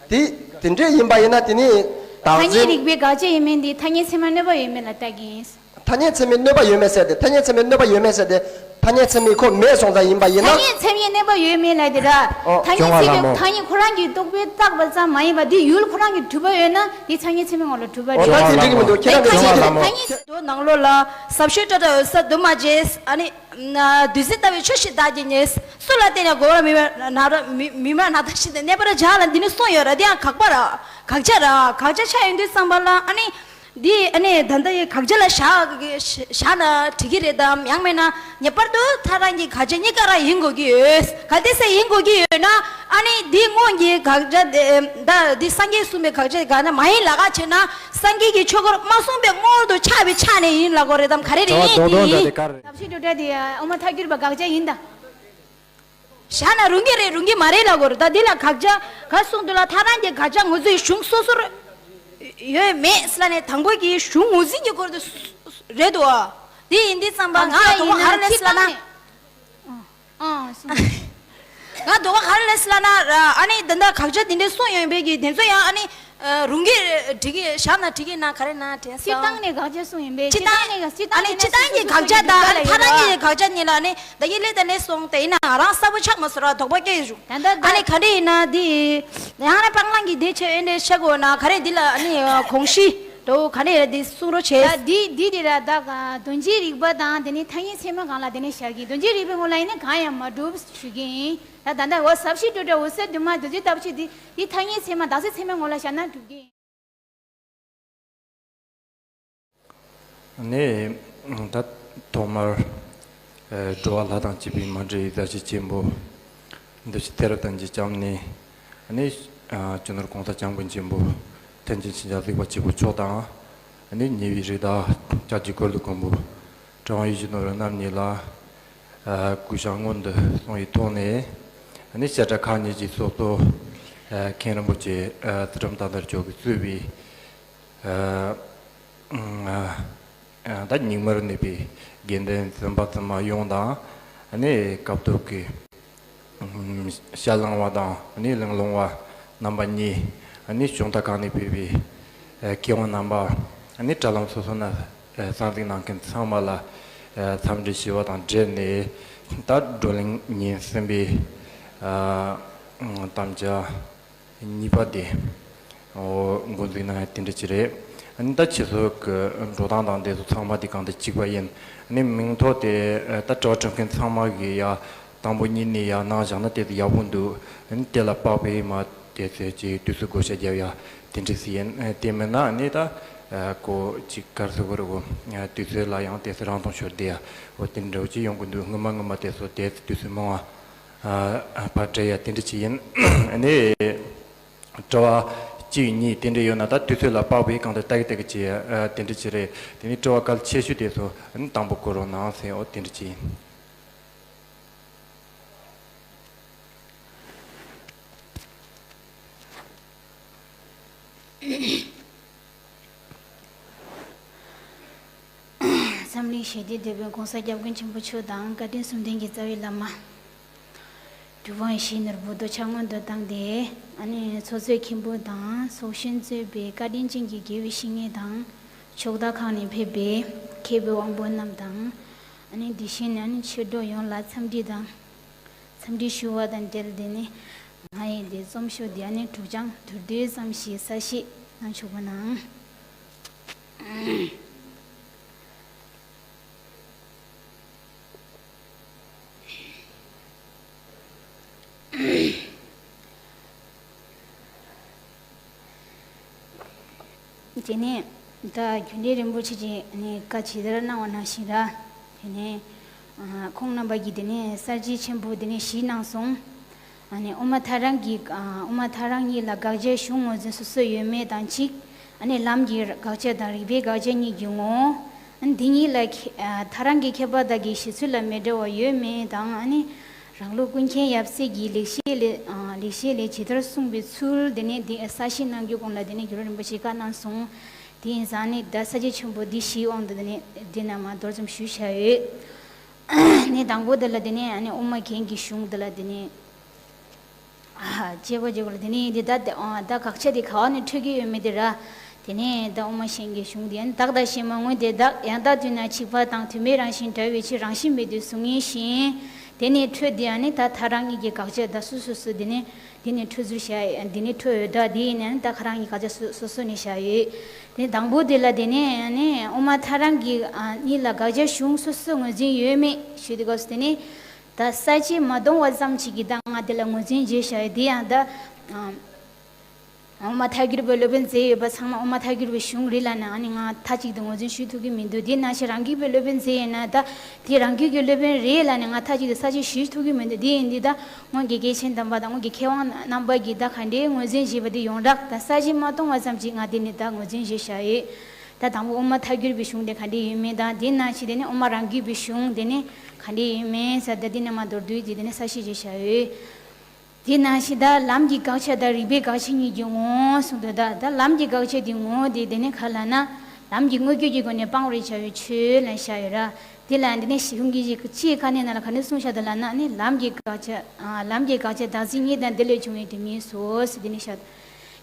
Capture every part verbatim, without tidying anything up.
དེ་དེ་འདྲས་ཡིན་པ་ཡིན་ན། དེ་ནི་བདག་ཐ་སྙད་འཛིན། རིག་པའི་དགག་བྱ་ཡིན་མིན་དེ་ཐ་སྙད་ཚད་མ་གནོད་པ་ཡོད་མེད་ལ་ལྟ་གི་ཡིན། ཐ་སྙད་ཚད་མའི་གནོད་པ་ཡོད་མེད་ཟེར་ཏེ། ཐ་སྙད་ཚད་མའི་གནོད་པ་ཡོད་མེད་ཟེར་ཏེ། ཐ་སྙད་ཚད་མའི་ཁོ་མེད་སོང་ཙང་ཡིན་པ་ཡིན་ན། ཐ་སྙད་ཚད་མའི་གནོད་པ་ཡོད་མེད་ལ་དེ་ར། ཨོ། ཐ་སྙད་ཚད་མའི་ཐ་སྙད་ཁོ་རང་གིས་རྟོག་པས་བཏགས་པ་ཙམ་མ་ཡིན་པ་དེ་ཡུལ་ཁོ་རང་གིས་གྲུབ་པ་ཡོད་ན་དེ་ཐ་སྙད་ཚད་མའི་ངོ་ལ་གྲུབ་པ་རེད། ཨོ། ད་དེ་འགྲིག་གི་མི་འདུག་ཁྱེད་རང་ཐ་སྙད་ཐ་སྙད་དོ་ནང་ལོགས་ལ་ཟབ་ཤོས་ཏྲ་ཏྲ་འོད་གསལ་འདུས་མ་བྱས། ཨ་ནི། བདུད་རྩི་ལྟ་བུའི་ཆོས་ཤིག་བདག་གིས་རྙེད། སུ་ལ་བརྟེན་ནས་གོ་བར་མི་སྨྲ་ན་ར། མི་མི་སྨྲ་ན་ད་ཞིག་སྟེ། གནས་པར་བྱ་ལ་འདི་ནི་གསུངས་ཡོད་ར། དེ་ཡང་དགག་པ་ར། དགག་བྱ་ར། དགག་བྱ་ཆགས་ཡོང་དུས་ཙམ་པ་ལ། ཨ་ནི། འདི་ཨ་ནི་ད་ལྟ་ཡི་དགག་བྱ་ལ་བཞག་བཞག་ན་འགྲིག་གི་རེད་དམ། ཡང་མིན་ན་ངེས་པར་དུ་ཐ་རང་གི་དགག་བྱ་གཉིས་ཀ་རང་ཡིན་དགོས་ཀྱི་ཡོད། གལ་ཏེ་སེ་ཡིན་དགོས་ཀྱི་ཡོད་ན། ཨ་ནི་འདི་སྔོན་གྱི་དགག་བྱ་དེ་ད་འདི་སངས་རྒྱས་གསུངས་པའི་དགག་བྱ་ག་ན་མ་ཡིན་ལ་ག་བྱས་ན། སངས་རྒྱས་ཀྱི་ཆོས་སྐོར་མ་གསུངས་པའི་སྔོན་དུ་ཆགས་པའི་ཆ་ནས་ཡིན་ལ་གོ་རེད་དམ། ག་རེ་རེད། དེ་ཡིན། ཟབ་ཤེས་སྒྲུབ་གྲྭ་དེ་དབུ་མ་ཐལ་འགྱུར་བ་དགག་བྱ་ཡིན་ད། བཞག་ན་རུང་གི་རེད། རུང་གི་མ་རེད་ལབ་དགོས་རེད། ད་འདི་ལ་དགག་བྱ་ག་གསུངས་འདུག་ལ། ཐ་རང་གི་དགག་བྱ་ངོས་འཛིན་གཞུང་སོ་སོར་ཡོད་མེད་ཟེར་ལ་ནས། དང་པོ་གི་གཞུང་ངོས་འཛིན་གྱི་སྐོར་དུ་རེད་དོ། འདི་ཡིན་དུས་ཙམ་པ་ང་དགག་བྱ་དོགས་པ་ག་རེ་ལས་ཟེར་ལ་ན། ཨང་། ཨང་། གསུངས། ང་དོགས་པ་ག་རེ་ལས་ཟེར་ལ་ན། ཨ་ནི་འདི་འདྲ་དགག་བྱ་འདི་འདྲ་གསུངས་ཡོད་པའི་གི་དེ་ཚོ་ཡང་ཨ་ནི། རུང་གི་འགྲིག་གི། བཞག་ན་འགྲིག་གི་ན་ག་རེ་ན་དྲན་སོང་། སྤྱིར་བཏང་ནས་དགག་བྱ་གསུངས་ཡིན་པས། སྤྱིར་བཏང་། སྤྱིར་བཏང་ནས་དགག་བྱ་ཨ་ནི་སྤྱིར་བཏང་གི་དགག་བྱ་དང་ཨ་ནི་ཐ་རང་གི་དགག་བྱ་གཉིས་ལ་ནི་ད་ཡིན་ལེ་ད་ལེ་སོང་སྟེ། ཡིན་ན་ང་རང་གསལ་པོ་ཆགས་མ་སོང་ར། དོགས་པ་སྐྱེས་བྱུང་། ད་ལྟ་ཨ་ནི་ག་འདྲ་ཡིན་ན་འདི་ཡང་ན་སྤང་བླང་གི་དེ་ཆེ་ཨེ་འདྲ་ཤ་གོ་ན་ག་རེ། འདི་ལ་ཨ་ནི་གོང་བཞི་འགྲོ་ག་འདྲ་ཡ་འདི་གསུང་རོགས་བྱས། ད་འདི་འདི་དེ་ར་ད་དོན་སྤྱིའི་རིག་པ་དང་དེ་ནི་ཐ་སྙད་ཚད་མ་སྒང་ལ་དེ་ནི་བཞག་གི། དོན་སྤྱིའི་རིག་པའི་ངོ་ལ་ཡིན་ན་གང་ཡང་མ་གྲུབ་ཞུ་གི་ཡིན། ད་ད་ལྟ་འོ་ཟབ་ཤེས་སྒྲུབ་གྲྭ་འོད་གསལ་འདུས་མ་བདུད་རྩི་ལྟ་བུ་ཆེ་འདི། འདི་ཐ་སྙད་ཚད་མ་དག་ཚད་ཚད་མའི་ངོ་ལ་བཞག་ན་གྲུབ་ཀྱི། ནས་ད་ཐོག་མར་འགྲོ་བ་ལྷ་དང་བཅས་པའི་མ་འདྲེས་ཡི་ཟབ་ཆོས་ཆེན་པོ་འདི་ཕྱི་ཐེར་དང་གྱི་བཅམ་ནས། ནས་སྤྱི་ནོར་གོང་ས་སྐྱབས་མགོན་ཆེན་པོ་མཁན་ཆེན་ཞིང་གཤེགས་གཟིགས་པ་ཆེན་པོ་མཆོག་དང་། ནས་ཉེ་བའི་རིགས་བདག་སྐྱབས་རྗེ་གུ་རུ་མགོན་པོ་གྲུབ་དབང་ཡིད་བཞིན་ནོར་བུ་རྣམ་གཉིས་ལ། ཨ། གུས་ཞབས་སྔོན་དུ་སོང་བའི་ཐོག་ནས། ཨ་ནི་བཤད་གྲྭ་ཁག་གཉིས་ཀྱི་ཚོགས་གཙོ། ཨ། མཁན་རིན་པོ་ཆེ། ཨ། ཚུལ་ཁྲིམས་དར་དར་མཆོག་གིས་གཙོས་པའི། ཨ། ཨ། ད་རྙིང་མར་གནས་པའི་དགེ་འདུན་བཙུན་པ་བཙུན་མ་ཡོངས་དང་། ཨ་ནི་སྐབས་ཐོག་གི། ཨ། ཞལ་བླངས་པ་དང་ཨ་ནི་གླེང་སློང་བ་རྣམ་པ་གཉིས། ཨ་ནི་གཞུང་དག་ཁག་ནས་ཕེབས་པའི། ཨ། མཁས་དབང་རྣམ་པ། ཨ་ནི་དྲ་ལམ་སོ་སོ་ན། ཨ། གསན་གཟིགས་གནང་མཁན་ཚང་མ་ལ། ཨ། འཚམས་འདྲི་ཞུ་བ་དང་འབྲེལ་ནས། ད་བགྲོ་གླེང་ཉིན་གསུམ་པའི། ཨ། དམ་བཅའ་གཉིས་པ་དེ། འོ། འགོ་འཛུགས་གནང་ཡ་དེ་འདྲ་ཅིག་རེད། ཨ་ནི་ད་ཁྱེད་ཚོ་གི་འགྲོ་སྟངས་དང་དེ་ཚོ་ཚང་མ་དེ་གང་དང་གཅིག་པ་ཡིན། ཨ་ནི་མིང་ཐོ་དེ། ཨ། ད་དྲི་བ་དྲི་མཁན་ཚང་མ་གི་ཡ། དང་པོ་གཉིས་ནས་ཡར་གནང་བཞག་ན་དེ་ཚོ་ཡག་པོ་འདུག་ཨ་ནི་དེ་ལ་དཔག་པའི་མ་དེ་ཚོས་ཅིག་དུས་ཚོད་བགོ་བཤའ་རྒྱབ་ཡ་དེ་འདྲ་ཞིག་ཡིན། ཨ། དེ་མིན་ན་ཨ་ནི་ད། ཨ། ཁོ་ཅིག་ག་རེ་ཟེར་དགོས་རེད་གོ། ཨ། དུས་ཚོད་ལ་ཡང་དེ་ཚོ་རང་སྟོང་ཤོར་བསྡད་ཡ། འོ། དེ་འདྲ་བོ་ཅིག་ཡོང་གི་འདུག་སྔོན་མ་སྔོན་མ་དེ་ཚོ་དེ་ཚོ་དུས་ཚོད་མང་བ། ཨ། ཕར་སྤྲད་ཡ་དེ་འདྲ་ཅིག་ཡིན། ཨ་ནི་དྲི་བ་གཅིག་གཉིས་དེ་འདྲ་ཡོད་ན་ད་དུས་ཚོད་ལ་དཔག་པའི་སྒང་དུ་ལྟ་གི་ལྟ་གི་བྱེད་ཡ། ཨ། དེ་འདྲ་ཅིག་རེད། དེ་ནས་དྲི་བ་གལ་ཆེ་ཤོས་དེ་ཚོ་ཨ་ནི་དང་པོ་བསྐོར་རོགས་གནང་ཟེར། འོ། དེ་འདྲ་ཅིག་ཡིན། འཛམ་གླིང་ཞི་བདེའི་དེད་དཔོན་༸གོང་ས་༸སྐྱབས་མགོན་ཆེན་པོ་མཆོག་དང་། བཀའ་དྲིན་གསུམ་ལྡན་གྱི་རྩ་བའི་བླ་མ། གྲུབ་དབང་ཡེ་ཤེས་ནོར་བུ་རྡོ་ཆག་སྔོན་དུ་བཏང་སྟེ། ཨ་ནི་ཚོགས་གཙོ་མཁན་པོ་དང་ཚོགས་གཞོན་གཙོས་པའི་བཀའ་དྲིན་ཅན་གྱི་དགེ་བའི་བཤེས་གཉེན་དང་། ཕྱོགས་མཐའ་ཁག་ནས་ཕེབས་པའི་མཁས་པའི་དབང་པོ་རྣམས་དང་། ཨ་ནི་དེ་བཞིན་ཨ་ནི་ཆོས་གྲོགས་ཡོངས་ལ་འཚམས་འདྲི་དང་། འཚམས་འདྲི་ཞུ་བ་དང་འབྲེལ་ཏེ་ནི། ང་ཡི་འདི་རྩོམ་ཤོག་འདི་ཨ་ནི་དྲུག་ཅང་དུར་དུར་ཙམ་ཞིག་གསལ་བཤད་གནང་ཆོག་པ་གནང་། དེ་ནས་ད་རྒྱུན་ལས་རིན་པོ་ཆེ་གིས་ནི་བཀའ་ཇི་ལྟར་གནང་བ་ནང་བཞིན་ར། དེ་ནས་ཁོང་རྣམ་པ་གིས་དེ་ནས་གསར་བརྗེ་ཆེན་པོ་དེ་ནས་བཞི་གནང་སོང་། ཨ་ནི་དབུ་མ་ཐལ་རང་གི་ཨ་དབུ་མ་ཐལ་རང་གཉིས་ལ་དགག་བྱའི་གཞུང་ངོས་འཛིན་སོ་སོ་ཡོད་མེད་དང་གཅིག་ཨ་ནི་ལམ་གྱི་དགག་བྱ་དང་རིགས་པའི་དགག་བྱ་གཉིས་ཀྱི་ངོ་བོ། ཨ་ནི་འདི་གཉིས་ལ་ཁྱེ་ཨ་ཐལ་རང་གི་མཁས་པ་དག་གི་བཞེད་ཚུལ་ལ་མི་འདྲ་བ་ཡོད་མེད་དང་། ཨ་ནི་རང་ལུགས་ཀུན་མཁྱེན་ཡབ་སྲས་ཀྱི་ལེགས་བཤད་ལས་ཨ་ལེགས་བཤད་ལས་ཇི་ལྟར་གསུངས་པའི་ཚུལ་དེ་ནས་འདི་གསལ་བཤད་གནང་རྒྱུའི་སྐོར་ལ་དེ་ནས་རྒྱུན་ལས་རིན་པོ་ཆེས་བཀའ་གནང་སོང་། དེ་ཡིན་ཙང་ནི་ད་གསར་བརྗེ་ཆེན་པོ་འདི་བཞིའི་དབང་དུ་དེ་ནས་འདི་རྣམས་མདོར་ཙམ་ཞུས་བཞག་ཡོད། ནི་དང་པོ་དེ་ལ་དེ་ནས་ཨ་ནི་དབུ་མ་རྒྱན་གྱི་གཞུང་དེ་ལ་དེ་ནས། ཨ་བྱེད་པ་བྱེད་པ་ལ་དེ་ནས་འདི་ད་ད་དགག་བྱ་དེ་ག་བ་ནས་འཕྲོད་ཀྱི་ཡོད་མེད་དེ་ར། དེ་ནས་ད་དབུ་མ་གཞན་གྱི་གཞུང་དེ་ཡང་བདག་དང་གཞན་མ་དངོས་དེ་དག་ཡང་དག་དུས་ན་འཇིག་པ་དང་དུ་མའི་རང་བཞིན་འདྲ་བའི་ཕྱིར་རང་བཞིན་མེད་དུ་གཟུང་ངེས་ཤིང་། དེ་ནས་འཕྲོས་དེ་ཡང་ནི་ད་ཐལ་རང་ཉིད་ཀྱི་དགག་བྱ་ད་སོ་སོ་སོ་དེ་ནས་དེ་ནས་འཕྲོས་ཚུལ་བྱ་ཡི་དེ་ནས་འཕྲོས་ཡོད་ད་དེ་ཡིན་ན་ནི་ད་ཁ་རང་གི་དགག་བྱ་སོ་སོ་སོ་ནས་བྱ་ཡོད། དེ་དང་པོ་དེ་ལ་དེ་ནས་ནི་དབུ་མ་ཐལ་རང་གི་གཉིས་ལ་དགག་བྱ་གཞུང་སོ་སོ་ངོས་འཛིན་ཡོད་མེད་ཞུས་དེ་སྐབས་སུ་དེ་ནས། ད་ས་བཅད་མ་སྟོང་བ་ཙམ་ཅིག་གིས་ད་ང་དེ་ལ་ངོས་འཛིན་བྱེད་བྱ་ཡི་དེ་ཡང་ད། དབུ་མ་ཐལ་འགྱུར་བའི་སློབ་དཔོན་མཛད་ཡོད་པ་ཚང་མ་དབུ་མ་ཐལ་འགྱུར་བའི་གཞུང་རེད་ལབ་ན་ཨ་ནི་ང་མཐའ་གཅིག་ཏུ་ངོས་འཛིན་ཞུ་ཐུབ་ཀྱི་མི་འདུག་དེ་ནང་བཞིན་རང་རྒྱུད་པའི་སློབ་དཔོན་མཛད་ཡོད་ན་ད་དེ་རང་རྒྱུད་ཀྱི་སློབ་དཔོན་རེད་ལབ་ནས་ང་མཐའ་གཅིག་ཏུ་ས་བཅད་ཞུ་ཐུབ་ཀྱི་མི་འདུག་དེ་ཡིན་དུས་ད་སྔོན་གྱི་དགེ་ཆེན་དམ་པ་དང་སྔོན་གྱི་མཁས་དབང་རྣམ་པ་གིས་ད་ག་འདྲའི་ངོས་འཛིན་བྱས་པ་དེ་ཡོངས་གྲགས་ད་ས་བཅད་མ་སྟོང་བ་ཙམ་ཅིག་ང་དེ་ནི་ད་ངོས་འཛིན་བྱེད་བྱ་ཡོད། ད་དང་པོ་དབུ་མ་ཐལ་འགྱུར་བའི་གཞུང་དེ་ག་འདྲ་ཡིན་མིན་དང་དེ་ནང་བཞིན་དེ་ནི་དབུ་མ་རང་རྒྱུད་པའི་གཞུང་དེ་ནི་ག་འདྲ་ཡིན་མིན་ཟེར་ད་དེ་ནི་མ་མདོར་བསྡུས་ཀྱིས་དེ་ནི་གསལ་བཤད་བྱེད་བྱ་ཡོད། དེ་ནང་བཞིན་ད་ལམ་གྱི་དགག་བྱ་དང་རིགས་པའི་དགག་བྱ་གཉིས་ཀྱི་ངོ་བོ་གསུངས་འདུག་ད་ད་ལམ་གྱི་དགག་བྱ་དེ་ངོ་བོ་དེ་དེ་ནི་ག་ལབ་ན་ལམ་གྱི་དངོས་རྒྱུ་གི་སྒོ་ནས་སྤང་བར་བྱ་བའི་ཆོས་ལ་བཞག་ཡོད་ར། དེ་ལ་འདི་ནི་གཞུང་གི་ཅིའི་དཀའ་གནད་ནང་ལ་ག་ནས་གསུངས་བཞག་འདུག་ལབ་ན་ནི་ལམ་གྱི་དགག་བྱ་ལམ་གྱི་དགག་བྱ་བདག་འཛིན་གཉིས་དང་དེ་ལས་བྱུང་བའི་དེ་ཉིད་སོ་ཟེར་དེ་ནི་བཞག་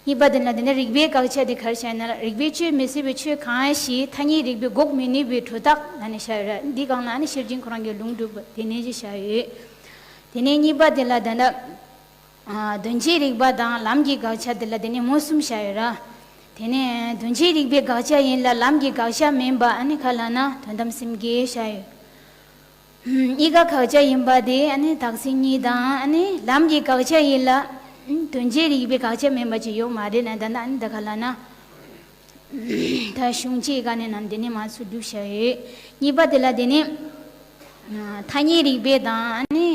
གཉིས་པ་དེ་ལ་དེ་ནི་རིགས་པའི་དགག་བྱ་དེ་ག་རེ་བྱས་ན་རིགས་པས་དཔྱོད་མི་ཚུགས་པའི་ཆོས་གང་ཞིག་ཐ་སྙད་རིགས་པས་འགོག་མི་ནུས་པའི་སྒྲོ་བཏགས་ལ་ནི་བྱ་ཡོད་ར། འདི་གང་ལ་ནི་ཤེར་ཕྱིན་ཁོ་རང་གི་ལུང་སྒྲུབ་པ་དེ་ནས་ཅི་བྱ་ཡོད། དེ་ནས་གཉིས་པ་དེ་ལ་ད་ལྟ་དོན་བྱེད་རིགས་པ་དང་ལམ་གྱི་དགག་བྱ་དེ་ལ་དེ་ནས་མུ་གསུམ་བྱ་ཡོད་ར། དེ་ནས་དོན་བྱེད་རིགས་པའི་དགག་བྱ་ཡིན་ལ་ལམ་གྱི་དགག་བྱ་མིན་པ་ཨ་ནི་ག་ལབ་ན་དོན་དམ་སེམས་བསྐྱེད་བྱ་ཡོད། གཉིས་ཀ་དགག་བྱ་ཡིན་པ་དེ་ཨ་ནི་བདག་འཛིན་གཉིས་དང་ཨ་ནི་ལམ་གྱི་དགག་བྱ་ཡིན་ལ་དོན་བྱེད་རིགས་པའི་དགག་བྱ་མིན་པ་ཅིག་ཡོད་མ་རེད་ན་ད་ནི་ཨ་ནི་ད་ག་ལབ་ན་ད་གཞུང་གཅིག་ག་ནས་ནམ་དེ་ནས་མ་ཚུར་བསྒྲུབ་བྱ་ཡོད། གཉིས་པ་དེ་ལ་དེ་ནི་ཐ་སྙད་རིགས་པའི་དང་ཨ་ནི་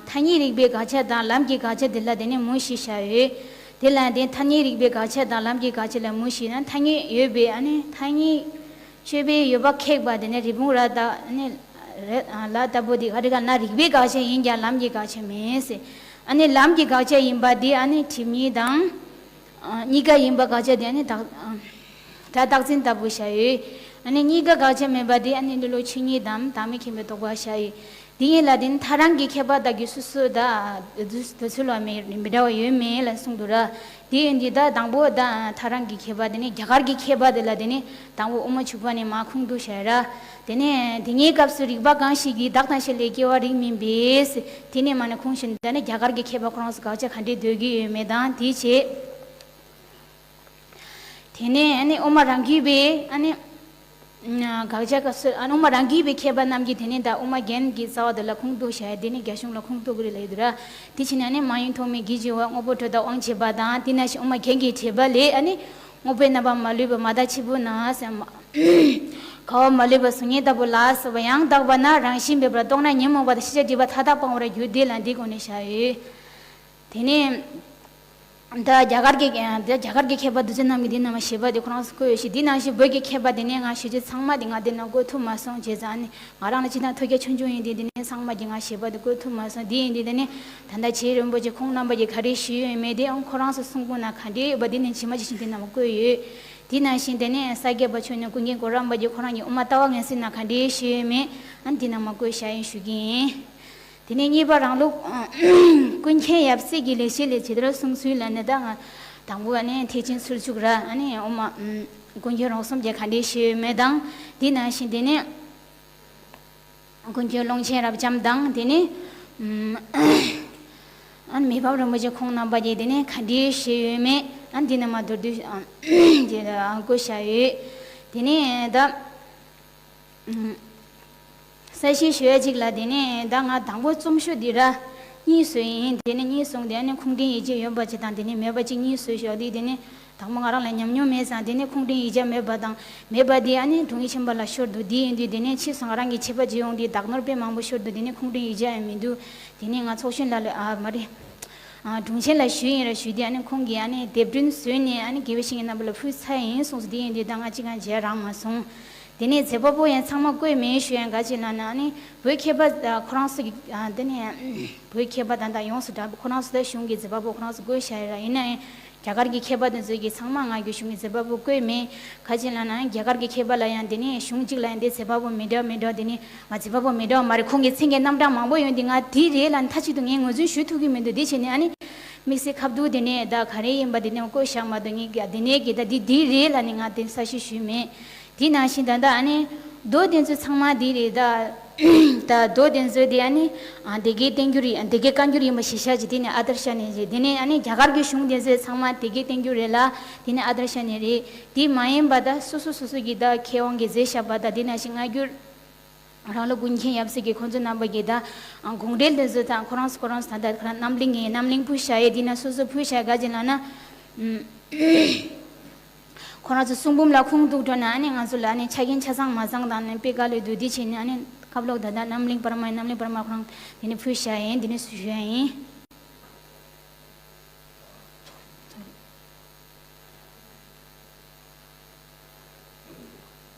ཐ་སྙད་རིགས་པའི་དགག་བྱ་དང་ལམ་གྱི་དགག་བྱ་དེ་ལ་དེ་ནི་མུ་བཞི་བྱ་ཡོད། དེ་ལ་དེ་ཐ་སྙད་རིགས་པའི་དགག་བྱ་དང་ལམ་གྱི་དགག་བྱ་ལ་མུ་བཞི་ན་ཐ་སྙད་ཡོད་པའི་ཨ་ནི་ཐ་སྙད། དཔྱོད་པའི་ཡོད་པ་ཁེགས་པ་དེ་ནི་རི་བོང་རྭ་དང་ནི་ལ་ལྟ་བུ་དེ་ག་རེ་ག་ན་རིགས་པའི་དགག་བྱ་ཡིན་ཀྱང་ལམ་གྱི་དགག་བྱ་མིན་ཟེར། ཨ་ནི་ལམ་གྱི་དགག་བྱ་ཡིན་པ་དེ་ཨ་ནི་སྒྲིབ་གཉིས་དང་། གཉིས་ཀ་ཡིན་པ་དགག་བྱ་དེ་ཨ་ནི་བདག་སྒྲ་རྟག་འཛིན་ལྟ་བུ་བྱ་ཡོད། ཨ་ནི་གཉིས་ཀ་དགག་བྱ་མིན་པ་དེ་ཨ་ནི་ལེ་ལོ་ཆོས་ཉིད་དམ་བདག་མེད་མཁྱེན་པའི་རྟོག་པ་བྱ་ཡོད། དེ་ཡིན་ལ་དེ་ནི་ཐལ་རང་གི་མཁས་པ་དག་གི་སོ་སོ་དང་དུ་ཚུལ་ལ་མི་མི་འདྲ་བ་ཡོད་མེད་ལ་གསུངས་འདུག་ར། དེ་ཡིན་དུས་ད་དང་པོ་ད་ཐལ་རང་གི་མཁས་པ་དེ་ནི་རྒྱ་གར་གྱི་མཁས་པ་དེ་ལ་དེ་ནི་དང་པོ་དབུ་མ་འཇུག་པ་ནས་མར་ཁུངས་གཏུགས་བྱས་ར། དེ་ནས་དེ་གཉིས་སྐབས་སུ་རིགས་པ་གང་ཞིག་གིས་བདག་དང་གཞན་ལས་སྐྱེ་བ་རིགས་མིན་པས། དེ་ནས་མར་ནི་ཁུངས་བཞིན་ད་ནི་རྒྱ་གར་གྱི་མཁས་པ་ཁོ་རང་ཚོ་དགག་བྱ་ག་འདྲས་འདོད་ཀྱི་ཡོད་མེད་དང་དེ་བྱས། དེ་ནས་ཨ་ནི་དབུ་མ་རང་རྒྱུད་པའི་ཨ་ནི། དགག་བྱ་སྐབས་སུ་ཨ་ནི་དབུ་མ་རང་རྒྱུད་པའི་མཁས་པ་རྣམས་ཀྱིས་དེ་ནས་ད་དབུ་མ་རྒྱན་གྱི་རྩ་བ་དེ་ལ་ཁུངས་གཏུགས་བྱས་དེ་ནས་རྒྱ་གཞུང་ལ་ཁུངས་གཏུགས་ཀྱི་རེད་ལབ་ཡོད་དུས་ར། དེ་ཕྱིན་ནས་ཨ་ནི་མ་ཡིན་ཐོགས་མེད་གྱི་བྱ་བ་དངོས་པོ་སྒྲོ་བཏགས་དབང་བྱེད་པ་དང་དེ་ནང་བཞིན་དབུ་མ་རྒྱན་གྱི་འགྲེལ་པ་ལས་ཨ་ནི་དངོས་པོའི་རྣམ་པ་མ་ལུས་པ་མ་བརྟགས་ཕྱིར་བུ་ན་ཟེར་མ། ག་བ་མ་ལུས་པ་གཟུགས་བརྙན་ལྟ་བུ་ལ་སོགས་པ་ཡང་དག་པ་ན་རང་བཞིན་མེད་པར་རྟོགས་ན་ཉོན་མོངས་པ་དང་ཤེས་བྱ་སྒྲིབ་པ་མཐའ་དག་སྤང་བར་འགྱུར་དེ་ལ་འདི་སྒོ་ནས་བྱ་ཡོད། དེ་ནས། ད་རྒྱ་གར་གྱི་ད་རྒྱ་གར་གྱི་མཁས་པ་འདི་ཚོ་རྣམས་ཀྱིས་འདི་རྣམས་བཞེད་པ་དེ་ཁོ་རང་ཚོ་བཀོད་ཡོད་ཤིང་འདི་ནང་བཞིན་བོད་ཀྱི་མཁས་པ་དེ་ནས་ང་ཞེ་ཅིག་ཚང་མ་དེ་ང་དེ་ནང་བཀོད་ཐུབ་མ་སོང་བྱས་ཙང་ཨ་ནི་ང་རང་ལ་ཅི་ཐང་ཐོས་རྒྱ་ཆུང་ཆུང་ཡིན་དུས་འདི་ནས་ཚང་མ་གྱིས་ང་བཞེད་པ་དེ་བཀོད་ཐུབ་མ་སོང་འདི་ཡིན་དུས་དེ་ནས་ད་ལྟ་རྗེ་རིན་པོ་ཆེ་ཁོང་རྣམ་པ་གྱིས་ག་རེ་ཞུས་ཡོད་མེད་དེ་ཨང་ཁོ་རང་ཚོ་གསུང་ཁུངས་ན་ག་འདྲས་ཡོད་པ་འདི་ནས་ཇི་མ་ཇི་བཞིན་འདི་རྣམས་བཀོད་ཡོད། དེ་ནང་བཞིན་དེ་ནས་ས་སྐྱ་པ་ཆོས་ཉིད་ཀུན་མཁྱེན་གོ་རམས་པ་གྱིས་ཁོ་རང་གི་དབུ་མ་ལྟ་བ་ངན་སེལ་ན་ག་འདྲས་ཞུས་ཡོད་མེད་ཨ་ནི་འདི་རྣམས་བཀོད་བཞག་ཡིན་ཞུ་གི་ཡིན། དེ་ནས་གཉིས་པ་རང་ལུགས་ཀུན་མཁྱེན་ཡབ་སྲས་ཀྱི་ལེགས་བཤད་ལས་ཇི་ལྟར་གསུངས་ཚུལ་ལ་ནི་ད་ང་དང་པོ་ཨ་ནི་ཐེག་ཆེན་ཚུལ་འཇུག་ར་ཨ་ནི་དབུ་མ་ཀུན་མཁྱེན་རོང་ཟོམ་གྱིས་ག་འདྲས་ཞུས་ཡོད་མེད་དང་དེ་ནང་བཞིན་དེ་ནས་ཀུན་མཁྱེན་ཀློང་ཆེན་རབ་འབྱམས་དང་དེ་ནས་ཨ་ནི་མི་ཕམ་རིན་པོ་ཆེ་ཁོང་རྣམ་པ་གྱིས་དེ་ནས་ག་འདྲས་ཞུས་ཡོད་མེད་ཨ་ནི་འདི་རྣམས་མ་མདོར་བསྡུས་བཀོད་བཞག་ཡོད། དེ་ནས་ད། གསལ་བཤད་ཞུ་ཡ་གཅིག་ལ་དེ་ནས་ད་ང་དང་པོ་རྩོམ་ཤོག་འདི་ར་གཉིས་བཟོས་ཡིན། དེ་ནས་གཉིས་བཟུང་དེ་ནས་ཁུངས་ལྡན་ཡིག་ཆ་ཡོད་པ་གཅིག་དང་དེ་ནས་མེད་པ་གཅིག་གཉིས་བཟོས་ཤོག་དེ་དེ་ནས་དང་པོ་ང་རང་ལ་ཉམས་མྱོང་མེད་ཙང་དེ་ནས་ཁུངས་ལྡན་ཡིག་ཆ་མེད་པ་དང་མེད་པ་དེ་ཨ་ནི་དྲུང་ཡིག་ཆེན་པོ་ལ་ཤོར་འདུག་དེ་ཡིན་དུས་དེ་ནས་ཕྱིས་སུ་ང་རང་གི་བྱས་པ་ཅིག་ཡོང་དུས་བདག་ནོར་དཔེ་མང་པོ་ཤོར་འདུག་དེ་ནས་ཁུངས་ལྡན་ཡིག་ཆ་ཡང་མི་འདུག་དེ་ནས་ང་ཚོགས་གཞོན་ལ་ལ་ཨ་མ་རེད། ཨ་དྲུང་ཆེན་ལ་ཞུས་ཡིན་ར་ཞུས་དུས་ཨ་ནི་ཁོང་གིས་ཨ་ནི་དེབ་སྐྲུན་བཟོས་ནས་ཨ་ནི་དགེ་བའི་བཤེས་གཉེན་རྣམ་པ་ལ་ཕུལ་ཚར་ཡིན་གསུངས་སོ། དེ་ཡིན་དུས་ད་ང་གཅིག་ཀྱང་མཇལ་རག་མ་སོང་། དེ་ནས་མཛད་པ་པོ་ཡང་ཚང་མ་བཀོད་མེད་ཞུ་ཡང་ག་ཅི་ལབ་ན་ཨ་ནི་བོད་མཁས་པ་ཨ་ཁོ་རང་ཚོ་གི་ཨ་དེ་ནས་བོད་མཁས་པ་ད་ལྟ་ཡོངས་སུ་གྲགས་པ་ཁོ་རང་ཚོ་ད་གཞུང་གི་མཛད་པ་པོ་ཁོ་རང་ཚོ་བཀོད་བཞག་ཡོད་ར། ཡིན་ན་ཡང་རྒྱ་གར་གྱི་མཁས་པ་དེ་ཚོ་གིས་ཚང་མ་ང་གི་གཞུང་གི་མཛད་པ་པོ་བཀོད་མེད། ག་ཅི་ལབ་ན་རྒྱ་གར་གྱི་མཁས་པ་ལ་ཡང་དེ་ནས་གཞུང་གཅིག་ལ་ཡང་དེ་མཛད་པ་པོ་མི་འདྲ་མི་འདྲ་དེ་ནས་ང་མཛད་པ་པོ་མི་འདྲ་བ་མ་རེད། ཁོང་གི་མཚན་གྱི་རྣམ་གྲངས་མང་པོ་ཡོད་དེ་ང་དེ་རེད་ལབ་མཐའ་གཅིག་ཏུ་ངས་ངོས་འཛིན་ཞུ་ཐུབ་ཀྱི་མི་འདུག་དེ་བྱས་ནས་ཨ་ནི་ དམིགས་བསལ་ཁ་བསྡུར་དེ་ནས་ད་ག་རེ་ཡིན་པ་དེ་ནས་བཀོད་བཞག་མ་གཏོགས། ངས་ཀྱི་དེ་ནས་ཀྱི་ད་འདི་འདི་རེད་ལབ་ནས་ང་དེ་གསལ་བཤད་ཞུས་མེད། དེ་ནང་བཞིན་ད་ལྟ་ཨ་ནི་མདོ་དེ་ཚོ་ཚང་མ་འདི་རེད་ད། ད་མདོ་དེ་ཚོ་དེ་ཨ་ནི་ཨ་སྡེ་དགེ་བསྟན་འགྱུར་ཡིན། སྡེ་དགེ་བཀའ་འགྱུར་ཡིན་པ་གཞིར་བཞག་བྱས། དེ་ནས་ཨ་དར་ཤ་ནས་རེད། དེ་ནས་ཨ་ནི་རྒྱ་གར་གྱི་གཞུང་དེ་ཚོ་ཚང་མ་སྡེ་དགེ་བསྟན་འགྱུར་རེད་ལ། དེ་ནས་ཨ་དར་ཤ་ནས་རེད། དེ་མ་ཡིན་པ་ད་སོ་སོ་སོ་སོ་གི་ད་མཁས་དབང་གིས་མཛད་བཞག་པ་ད། དེ་ནང་བཞིན་སྔ་འགྱུར་རང་ལོ་ཀུན་མཁྱེན་ཡབ་སྲས་ཀྱི་ཁོང་ཚོ་རྣམ་པ་གིས་ད་ཨ་དགོངས་འགྲེལ་དེ་ཚོ་དང་ཁོ་རང་ཚོ་ཁོ་རང་ཚོ་ད་ལྟ་ཁོ་རང་རྣམ་གླིང་ངའི་རྣམ་གླིང་ཕུལ་བཞག་ཡས། དེ་ན་སོ་སོ་ཕུལ་བཞག་ག་ཅིག་ལབ་ན། ཨུམ། ཁོ་རང་ཚོ་གསུང་འབུམ་ལ་ཁུངས་གཏུགས་འགྲོ་ན་ཨ་ནི་ང་ཚོ་ལ་ཨ་ནི་ཆ་རྐྱེན་ཆ་ཚང་མ་ཚང་དང་ནི་དཔེ་དཀའ་ལས་འདུག་དེ་བྱས་ནས་ཨ་ནི་ཁ་ལོག་ད་ལྟ་རྣམ་གླིང་པར་མ་ཡིན། རྣམ་གླིང་པར་མ་ཁོ་རང་དེ་ནས་ཕུལ་བཞག་ཡིན། དེ་ནས་སུ་ཞུ་ཡ་ཡིན།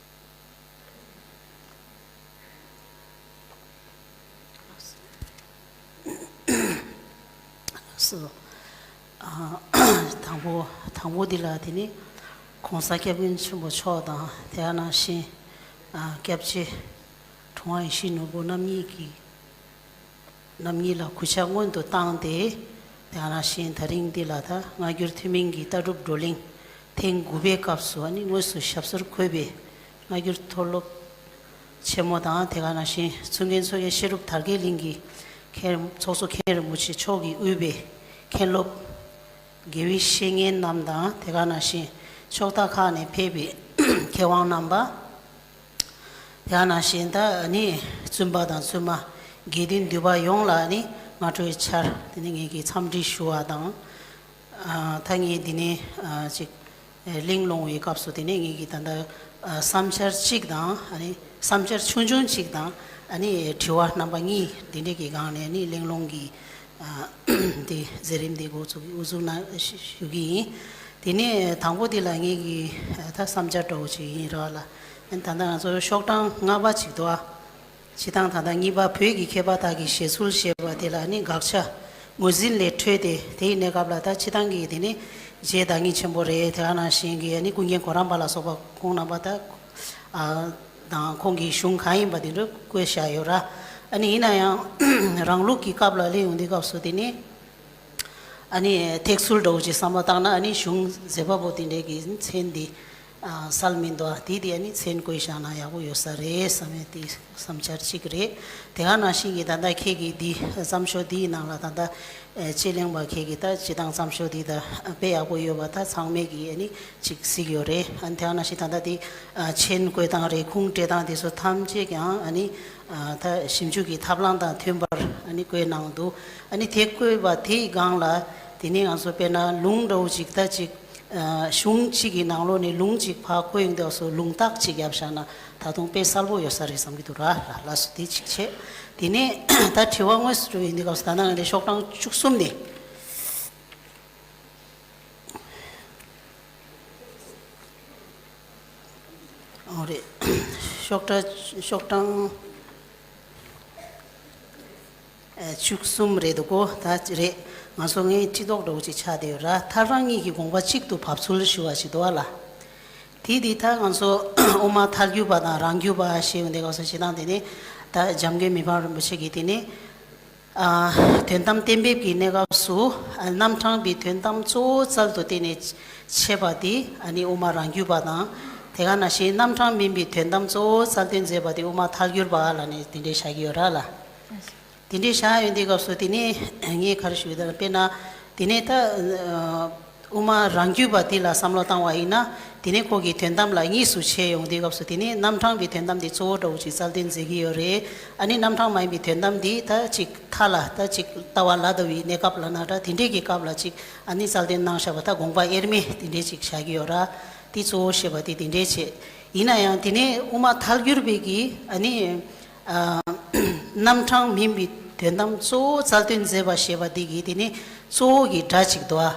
སོ། ཨ། དང་པོ། དང་པོ་འདི་ལ་དེ་ནི་༸གོང་ས་༸སྐྱབས་མགོན་ཆེན་པོ་མཆོག་དང་། དེ་ག་ནང་བཞིན་ཨ་སྐྱབས་རྗེ་དྲུང་པ་ཡིད་བཞིན་ནོར་བུ་རྣམ་གཉིས་ཀྱི་རྣམ་གཉིས་ལ་གུས་ཕྱག་སྔོན་དུ་བཏང་སྟེ། དེ་ག་ནང་བཞིན་ད་རིང་འདི་ལ་ད་སྔ་འགྱུར་ཐུན་མིན་གྱི་ལྟ་གྲུབ་བགྲོ་གླེང་ཐེངས་དགུ་པའི་སྐབས་སུ་ཨ་ནི་དངོས་སུ་ཞབས་སོར་འཁོད་པའི་སྔ་འགྱུར་མཐོ་སློབ་ཆེན་མོ་དང་། དེ་ག་ནང་བཞིན་ཚུལ་མཁྱེན་མཚོ་རྒྱལ་བཤད་སྒྲུབ་དར་རྒྱས་གླིང་གི་མཁན། ཚོགས་གཙོ་མཁན་རིན་པོ་ཆེ་མཆོག་གིས་དབུས་པའི་མཁན་སློབ་དགེ་བའི་བཤེས་གཉེན་རྣམས་དང་། དེ་ག་ནང་བཞིན་ཕྱོགས་མཐའ་ཁག་ནས་ཕེབས་པའི་མཁས་དབང་རྣམ་པ། དེ་ག་ནང་བཞིན་ད་ནི་བཙུན་པ་དང་བཙུན་མ་དགེ་འདུན་འདུས་པ་ཡོངས་ལ་ནི་སྔ་དྲོའི་ཆར་དེ་ནི་ངེད་ཀྱིས་འཚམས་འདྲི་ཞུ་བ་དང་། ཨ། ད་ངས་འདི་ནས་ཨ་ཅིག་ཨ་གླེང་སློང་བའི་སྐབས་སུ་དེ་ནས་ངེད་ཀྱིས་ད་ལྟ་ཨ་བསམ་འཆར་གཅིག་དང་། ཨ་ནི་བསམ་འཆར་ཆུང་ཆུང་གཅིག་དང་། ཨ་ནི་དྲི་བ་རྣམ་པ་གཉིས་འདི་འདྲས་ཀྱི་སྒང་ནས་ནི་གླེང་སློང་གི་ཨ་དེ་མཛད་རིམ་དེ་འགོ་ཚུགས་དབུ་འཛུགས་གནང་ཞུ་གི་ཡིན། དེ་ནས་དང་པོ་དེ་ལ་ངེད་ཀྱི་ཨ་ད་བསམ་འཆར་འདྲ་བོ་ཅིག་ཡིན་རོགས་ལ། ཨ་ནི་ད་ལྟ་ང་ཚོ་ཤོག་གྲངས་ལྔ་པ་ཅིག་འདུག་ཨ། སྤྱིར་བཏང་ད་ལྟ་གཉིས་པ་བོད་ཀྱི་མཁས་པ་དག་གི་བཞེད་ཚུལ་ཞེས་པ་དེ་ལ་ནི་དགག་བྱ་ངོས་འཛིན་ལས་འཕྲོས་ཏེ། དེའི་གནས་སྐབས་ལ་ད་སྤྱིར་བཏང་གི་དེ་ནི་རྗེ་བདག་ཉིད་ཆེན་པོ་རེད། དེ་ག་ནང་བཞིན་གྱི་ནི་ཀུན་མཁྱེན་གོ་རམས་པ་ལ་སོགས་པ་ཁོང་རྣམ་པ་ད་ཨ་དང་ཁོང་གི་གཞུང་གང་ཡིན་པ་དེ་འདྲ་བཀོད་བཞག་ཡོད་ར། ཨ་ནི་ཡིན་ན་ཡང་རང་ལུགས་ཀྱི་སྐབས་ལ་སླེབས་ཡོང་དུས་སྐབས་སུ་དེ་ནི། ཨ་ནི་ཐེག་ཚུལ་འདྲ་བོ་ཅིག་བསམ་བློ་བཏང་ན། ཨ་ནི་གཞུང་མཛད་པ་པོ་དེ་འདྲའི་གི་མཚན་འདི་ཨ་གསལ་མི་འདུག་ཨ། དེ་དེ་ཨ་ནི་མཚན་བཀོད་བཞག་ན་ཡག་པོ་ཡོད་ས་རེད་བསམ་ཡས་དེ་བསམ་འཆར་གཅིག་རེད། དེ་ག་ནང་བཞིན་གྱི་ད་ལྟ་ཁྱེད་ཀྱི་འདི་བརྩམས་ཆོས་འདིའི་ནང་ལ་ད་ལྟ་ཨ་དཔྱད་གླེང་པ་ཁྱེད་ཀྱི་ད་སྤྱིར་བཏང་བརྩམས་ཆོས་འདི་ད་དཔེ་ཡག་པོ་ཡོད་པ་ད་ཚང་མས་ཀྱི་ཨ་ནི་ཅིག་གཟིགས་ཡོད་རེད། ཨ་ནི་དེ་ག་ནང་བཞིན་ད་ལྟ་དེ་ཨ་མཆན་བཀོད་སྟངས་རེད། ཁུངས་སྤྲད་སྟངས་དེ་ཚོ་ཐམས་ཅད་ཀྱང་ཨ་ནི་ཨ་ད་ཞིབ་འཇུག་གི་ཐབས་ལམ་དང་མཐུན་པར་ཨ་ནི་བཀོད་གནང་འདུག་ཨ་ནི་དེ་བཀོད་པ་དེའི་སྒང་ལ་དེ་ནས་ང་ཚོ་དཔེར་ན་ལུང་འདྲ་བོ་ཅིག་ད་ཅིག་ཨ་གཞུང་གཅིག་གི་ནང་ལོགས་ནས་ལུང་གཅིག་ཕར་བཀོད་ཡོང་དུས་སུ་ལུང་རྟགས་ཅིག་བརྒྱབ་བཞག་ན་ད་དུང་དཔེ་གསལ་པོ་ཡོད་ས་རེད་བསམ་གྱི་འདུག་ར། ལ་ལགས་སོ། དེ་གཅིག་བྱས། དེ་ནས་ད་དྲི་བ་དངོས་སུ་འགྲོ་ཡོང་དུས་སྐབས་སུ་ད་ནང་ལས་ཤོག་གྲངས་བཅུ་གསུམ་ནས། ཨོ་རེད། ཤོག་གྲངས་ཤོག་གྲངས་ཨ་བཅུ་གསུམ་རེད་འདུག་གོ། ད་རེད། ང་ཚོ་ངའི་ཁྲི་ཐོག་འདྲ་བོ་ཅིག་ཆགས་བསྡད་ཡོད་ར། ཐལ་རང་གཉིས་ཀྱི་དགོངས་པ་གཅིག་ཏུ་བབས་ཚུལ་ཞུ་བ་ཞིག་འདུག་ཨ་ལ། དེ་དེ་ད་ང་ཚོ་དབུ་མ་ཐལ་འགྱུར་བ་དང་རང་རྒྱུད་པ་ཞེས་ཡོང་དུས་སྐབས་སུ་སྤྱིར་བཏང་དེ་ནི་ད་འཇམ་མགོན་མི་ཕམ་རིན་པོ་ཆེ་གིས་དེ་ནི། ཨ་དོན་དམ་གཏན་འབེབས་ཀྱི་གནས་སྐབས་སུ་ཨ་རྣམ་གྲངས་པའི་དོན་དམ་གཙོ་བོ་རྩལ་དུ་བཏོན་ནས་འཆད་པ་དེ་ཨ་ནི་དབུ་མ་རང་རྒྱུད་པ་དང་། དེ་ག་ནང་བཞིན་རྣམ་གྲངས་མིན་པའི་དོན་དམ་གཙོ་བོ་རྩལ་བཏོན་མཛད་པ་དེ་དབུ་མ་ཐལ་འགྱུར་བ་ལབ་ནས་དེ་འདྲའི་བཞག་གི་ཡོད་ར་ལ། དེ་འདྲའི་བཞག་ཡོད་དུས་སྐབས་སུ་དེ་ནས་ངས་ག་རེ་ཞུ་གི་ཡོད་ལབ་ན། དཔེར་ན་དེ་ནས་ད་ཨ། དབུ་མ་རང་རྒྱུད་པ་དེ་ལ་བསམ་བློ་བཏང་བ་ཡིན་ན། དེ་ནས་ཁོ་གི་དོན་དམ་ལ་གཉིས་སུ་ཕྱེ་ཡོང་དུས་སྐབས་སུ་དེ་ནས་རྣམ་གྲངས་པའི་དོན་དམ་དེ་གཙོ་བོ་འདྲ་བོ་ཅིག་རྩལ་བཏོན་མཛད་ཀྱི་ཡོད་རེད། ཨ་ནི་རྣམ་གྲངས་མ་ཡིན་པའི་དོན་དམ་དེ་ད་ཅིག་མཐའ་ལ་ད་ཅིག་ལྟ་བ་ལ་ལྟ་བའི་གནས་སྐབས་ལ་ན་འདྲ་དེ་འདྲས་ཀྱི་སྐབས་ལ་ཅིག་ཨ་ནི་རྩལ་བཏོན་གནང་བཞག་པ་ད་དགོངས་པ་དབྱེར་མེད་དེ་འདྲས་ཅིག་བཞག་གི་ཡོད་ར། དེ་གཙོ་བོ་བཤད་པ་དེ་དེ་འདྲས་བྱས། ཡིན་ན་ཡང་དེ་ནས་དབུ་མ་ཐལ་འགྱུར་བའི་གི་ཨ་ནི། ཨ་རྣམ་གྲངས་མིན་པའི་དོན་དམ་གཙོ་བོ་རྩལ་བཏོན་མཛད་པ་ཞེས་པ་འདི་གིས་དེ་ནི་གཙོ་བོ་གི་སྒྲ་ཅིག་འདུག་ཨ།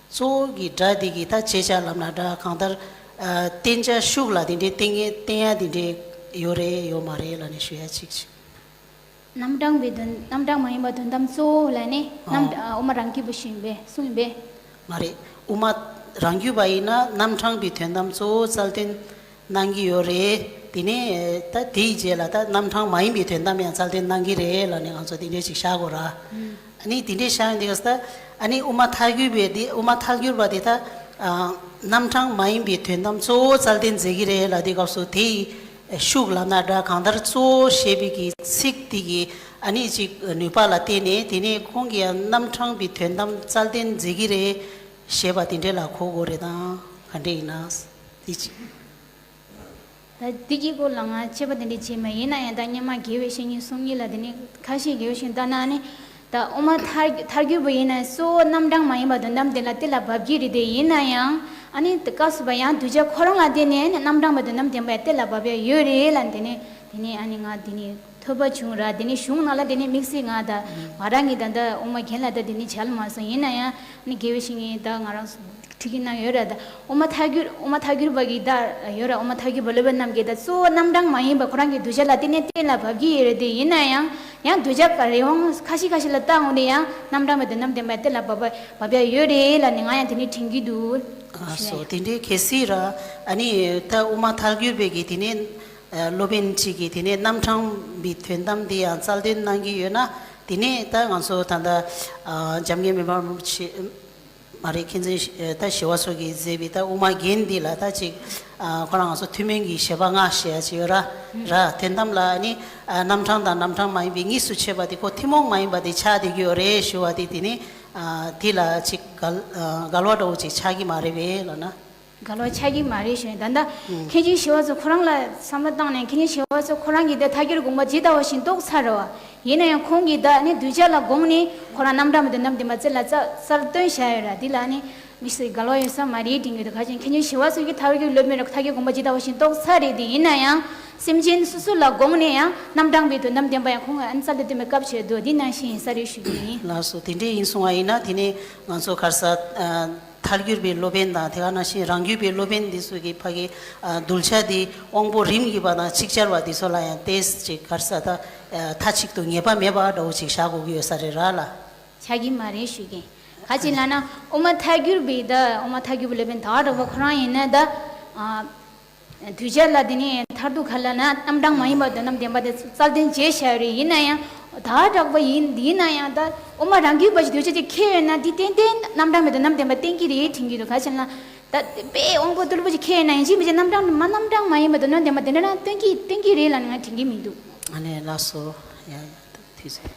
གཙོ་བོ་གི་སྒྲ་འདི་གིས་ད་བྱེད་བྱ་ལབ་ན་འདྲ། གང་ལྟར་ཨ་བསྟན་བྱ་ཤུགས་ལ་དེ་འདྲའི་བསྟན་ཡས་བསྟན་ཡ་དེ་འདྲའི་ཡོད་རེད་ཡོད་མ་རེད་ལབ་ནས་ཞུ་ཡ་གཅིག་ཅིག་རྣམ་གྲངས་པའི་དོན། རྣམ་གྲངས་མ་ཡིན་པ་དོན་དམ་གཙོ་བོ་ལ་ནི་རྣམ། ཨོ། ཨ་དབུ་མ་རང་རྒྱུད་པ་ཞིག་ཡིན་པས་གསུངས་ཡིན་པས། མ་རེད། དབུ་མ་རང་རྒྱུད་པ་ཡིན་ན་རྣམ་གྲངས་པའི་དོན་དམ་གཙོ་བོ་རྩལ་བཏོན་གནང་གི་ཡོད་རེད། དེ་ནས་ད་དེའི་རྗེས་ལ་ད་རྣམ་གྲངས་མ་ཡིན་པའི་དོན་དམ་ཡང་རྩལ་བཏོན་གནང་གི་རེད་ལབ་ནས་ང་ཚོ་དེ་འདྲས་ཅིག་བཞག་དགོས་ར། ཨུམ། ཨ་ནི་དེ་འདྲའི་བཞག་ཡོང་དུས་སྐབས་སུ་ད་ཨ་ནི་དབུ་མ་ཐལ་འགྱུར་བའི་དེ་དབུ་མ་ཐལ་འགྱུར་བ་དེ་ད་ཨ་རྣམ་གྲངས་མ་ཡིན་པའི་དོན་དམ་གཙོ་བོ་རྩལ་འདོན་མཛད་ཀྱི་རེད་ལབ་དུས་སྐབས་སུ་དེའི་ཤུགས་ལབ་ན་འདྲ། གང་ལྟར་གཙོ་བོ་ཞེས་པའི་གི་ཚིག་དེ་གི་ཨ་ནི་ཅིག་ནུས་པ་ལ་བརྟེན་ནས་དེ་ནས་ཁོང་གིས་ཡང་རྣམ་གྲངས་པའི་དོན་དམ་རྩལ་འདོན་མཛད་ཀྱི་རེད་ཞེས་པ་དེ་འདྲ་ལ་གོ་དགོས་རེད་དང་། ག་འདྲ་ཡིན་ན་དེ་ཅིག་ད་འདི་གི་སྐོར་ལ་ང་དཔྱད་པ་དེ་འདྲ་བྱས་མེད། ཡིན་ན་ཡང་ད་སྔོན་མ་དགེ་བའི་བཤེས་གཉེན་གསུང་མཁན་ལ་དེ་ནི་ཁ་ཤས་དགེ་བའི་བཤེས་གཉེན་ལྟ་ན་ནི་ད་དབུ་མ་ཐལ་ཐལ་འགྱུར་བ་ཡིན་ན་གཙོ་བོ་རྣམ་གྲངས་མ་ཡིན་པ་དོན་དམ་དེ་ལ་གཏན་ལ་ཕབ་ཀྱི་རེད་དེ། ཡིན་ན་ཡང་ཨ་ནི་ད་སྐབས་སུ་བབ་ཡང་གདུལ་བྱ་ཁོ་རང་ལ་བརྟེན་ནས་ནི་རྣམ་གྲངས་པ་དོན་དམ་བདེན་པ་ཡང་གཏན་ལ་ཕབ་ཡ་ཡོད་རེད་ལབ། དེ་ནི་དེ་ནི་ཨ་ནི་ང་དེ་ནི་ཐོས་པ་བྱུང་ར། དེ་ནི་གཞུང་ནང་ལ་དེ་ནི་དམིགས་བསལ་ང་ད་ང་རང་གིས་ད་ད་དབུ་མ་རྒན་ལ་ད་དེ་ནི་མཇལ་མ་སོང་། ཡིན་ན་ཡང་ཨ་ནི་དགེ་བའི་བཤེས་གཉེན་ད་ང་རང་ཁྲིད་ཀྱི་གནང་ཡོད་ར། ད་དབུ་མ་ཐལ་འགྱུར་དབུ་མ་ཐལ་འགྱུར་བ་གི་ད་ཡོད་ར། དབུ་མ་ཐལ་འགྱུར་བ་སློབ་དཔོན་རྣམས་ཀྱིས་ད་གཙོ་བོ་རྣམ་གྲངས་མ་ཡིན་པ་ཁོ་རང་གི་གདུལ་བྱ་ལ་བརྟེན་ནས་གཏན་ལ་ཕབ་ཀྱི་ཡོད་རེད་དེ། ཡིན་ན་ཡང་ཡང་གདུལ་བྱ་ག་རེ་འོང་ཁ་ཤས་ཁ་ཤས་ལ་ལྟ་འོང་དེ་ཡང་རྣམ་གྲངས་མ་དོན་དམ་བདེན་པ་གཏན་ལ་ཕབ་ཕབ་ཡ་ཡོད་རེད་ལབ་ནས་ང་ཡང་དེ་ནས་དྲན་གྱི་འདུག་ཨ་སོ། དེ་འདྲའི་གལ་སྲིད་ར་ཨ་ནི་ད་དབུ་མ་ཐལ་འགྱུར་བའི་གི་དེ་ནས་ཨ་སློབ་དཔོན་གཅིག་གིས་དེ་ནས་རྣམ་གྲངས་པའི་དོན་དམ་དེ་ཡང་རྩལ་འདོན་གནང་གི་ཡོད་ན། དེ་ནས་ད་ང་ཚོ་ད་ལྟ་ཨ་འཇམ་མགོན་མི་ཕམ་རིན་པོ་ཆེ་མ་རེད། མཁན་ཆེན་ཞི་ད་ཞི་བ་འཚོ་གིས་མཛད་པའི་ད་དབུ་མ་རྒྱན་འདི་ལ་ད་ཅིག་ཨ་ཁོ་རང་ང་ཚོ་ཐུན་མིན་གྱི་བཞེད་པ་ལྔ་ཞེས་ཡ་ཅིག་ཡོད་ར། ར་དོན་དམ་ལ་ནི་ཨ་རྣམ་གྲངས་དང་རྣམ་གྲངས་མ་ཡིན་པའི་གཉིས་སུ་ཕྱེ་བ་དེ་ཁོ་ཐུན་མོང་མ་ཡིན་པ་དེ་ཆགས་བསྡད་ཀྱི་ཡོད་རེད་ཞུ་བ་དེ། དེ་ནི་ཨ་དེ་ལ་ཅིག་འགལ་ཨ་འགལ་བ་འདྲ་བོ་ཅིག་ཆགས་ཀྱི་མ་རེད་པས་ལབ་ན། འགལ་བ་ཆགས་ཀྱི་མ་རེད་ཞུ་ཡིན། ད་ལྟ་ཨུ་མཁན་ཆེན་ཞི་བ་འཚོ་ཁོ་རང་ལ་བསམ་བློ་བཏང་ནས་མཁན་ཆེན་ཞི་བ་འཚོ་ཁོ་རང་གིས་ད་ཐལ་འགྱུར་དགོངས་པ་ཇི་ལྟ་བ་བཞིན་རྟོགས་ཚར་རེད་བ། ཡིན་ན་ཡང་ཁོང་གིས་ད་ནི་གདུལ་བྱ་ལ་དགོངས་ནས་ཁོ་རང་རྣམ་གྲངས་མ་དོན་དམ་བདེན་པ་རྩལ་ལ་རྩལ་རྩལ་སྟོན་བཞག་ཡོད་ར། འདི་ལ་ནི་མི་སྲིད་འགལ་བ་ཡོད་ས་མ་རེད་དྲན་གྱི་འདུག་ག་ཅིག་མཁན་ཆེན་ཞི་བ་འཚོ་གིས་ཐལ་འགྱུར་སློབ་དཔོན་རེད། ཐལ་འགྱུར་དགོངས་པ་ཇི་ལྟ་བ་བཞིན་རྟོགས་ཚར་རེད་དེ། ཡིན་ན་ཡང་སེམས་ཅན་སོ་སོ་ལ་དགོངས་ནས་ཡང་རྣམ་གྲངས་པའི་དོན་དམ་བདེན་པ་ཡང་ཁོང་གིས་ཨ་ནི་རྩལ་དུ་སྟོན་པའི་སྐབས་བྱས་འདུག་འདི་ནང་བཞིན་ཡིན་ས་རེད་ཞུ་རྒྱུ་ཡིན། ལགས་སོ། དེ་འདྲས་ཡིན་སོང་བ་ཡིན་ན་དེ་ནས་ང་ཚོ་ག་རེ་ཟ་ཨ། ཐལ་འགྱུར་བའི་སློབ་དཔོན་དང་དེ་ག་ནང་བཞིན་རང་རྒྱུད་པའི་སློབ་དཔོན་འདི་ཚོ་གི་ཕ་གི་ཨ་གདུལ་བྱ་འདི་དབང་པོ་རིམ་གྱིས་པ་དང་ཅིག་ཅར་བ་འདི་ཚོ་ལ་ཡང་ཏོག་ཙམ་ཅིག་ག་རེ་ཟ་ད་ཨ་མཐའ་གཅིག་ཏུ་ངེས་པ་མེད་པ་འདྲ་བོ་ཅིག་བཞག་དགོས་ཀྱི་ཡོད་ས་རེད་ར་ལ། ཆགས་ཀྱི་མ་རེད་ཞུ་གི། ག་ཅི་ལབ་ན་དབུ་མ་ཐལ་འགྱུར་བའི་ད་དབུ་མ་ཐལ་འགྱུར་བའི་སློབ་དཔོན་ད་ག་འདྲ་བ་ཁོ་རང་ཡིན་ན་ད་ཨ། གདུལ་བྱ་ལ་དེ་ནས་མཐར་ཐུག་ག་ལབ་ན་རྣམ་གྲངས་མ་ཡིན་པ་དོན་དམ་བདེན་པ་དེ་རྩལ་འདོན་བྱས་བཞག་ཡོད་རེད། ཡིན་ན་ཡང་ད་དྲག་པོ་ཡིན། ཡིན་ན་ཡང་ད་དབུ་མ་རང་རྒྱུད་པ་ཞིག་གདུལ་བྱ་ཅིག་ཁེལ་ཡོད་ན་འདི་ཏན་ཏན་རྣམ་གྲངས་མེད་དོན་དམ་བདེན་པ་བསྟན་གྱི་རེད་དྲན་གྱི་འདུག་ག་ཅི་ལབ་ན་ད་དཔེ་དབང་པོ་རྟུལ་པོ་ཅིག་ཁེལ་ཡོད་ན་ཡིན་གཅིག་མིན་གཅིག་རྣམ་གྲངས་མ་རྣམ་གྲངས་མ་ཡིན་པ་དོན་དམ་བདེན་པ་དེ་འདྲ་རང་སྟོན་གྱི་སྟོན་གྱི་རེད་ལབ་ནས་ང་དྲན་གྱི་མི་འདུག་ཨ་ནི་ལགས་སོ། ཡ་ཡ་ཐུགས་རྗེ་ཆེ།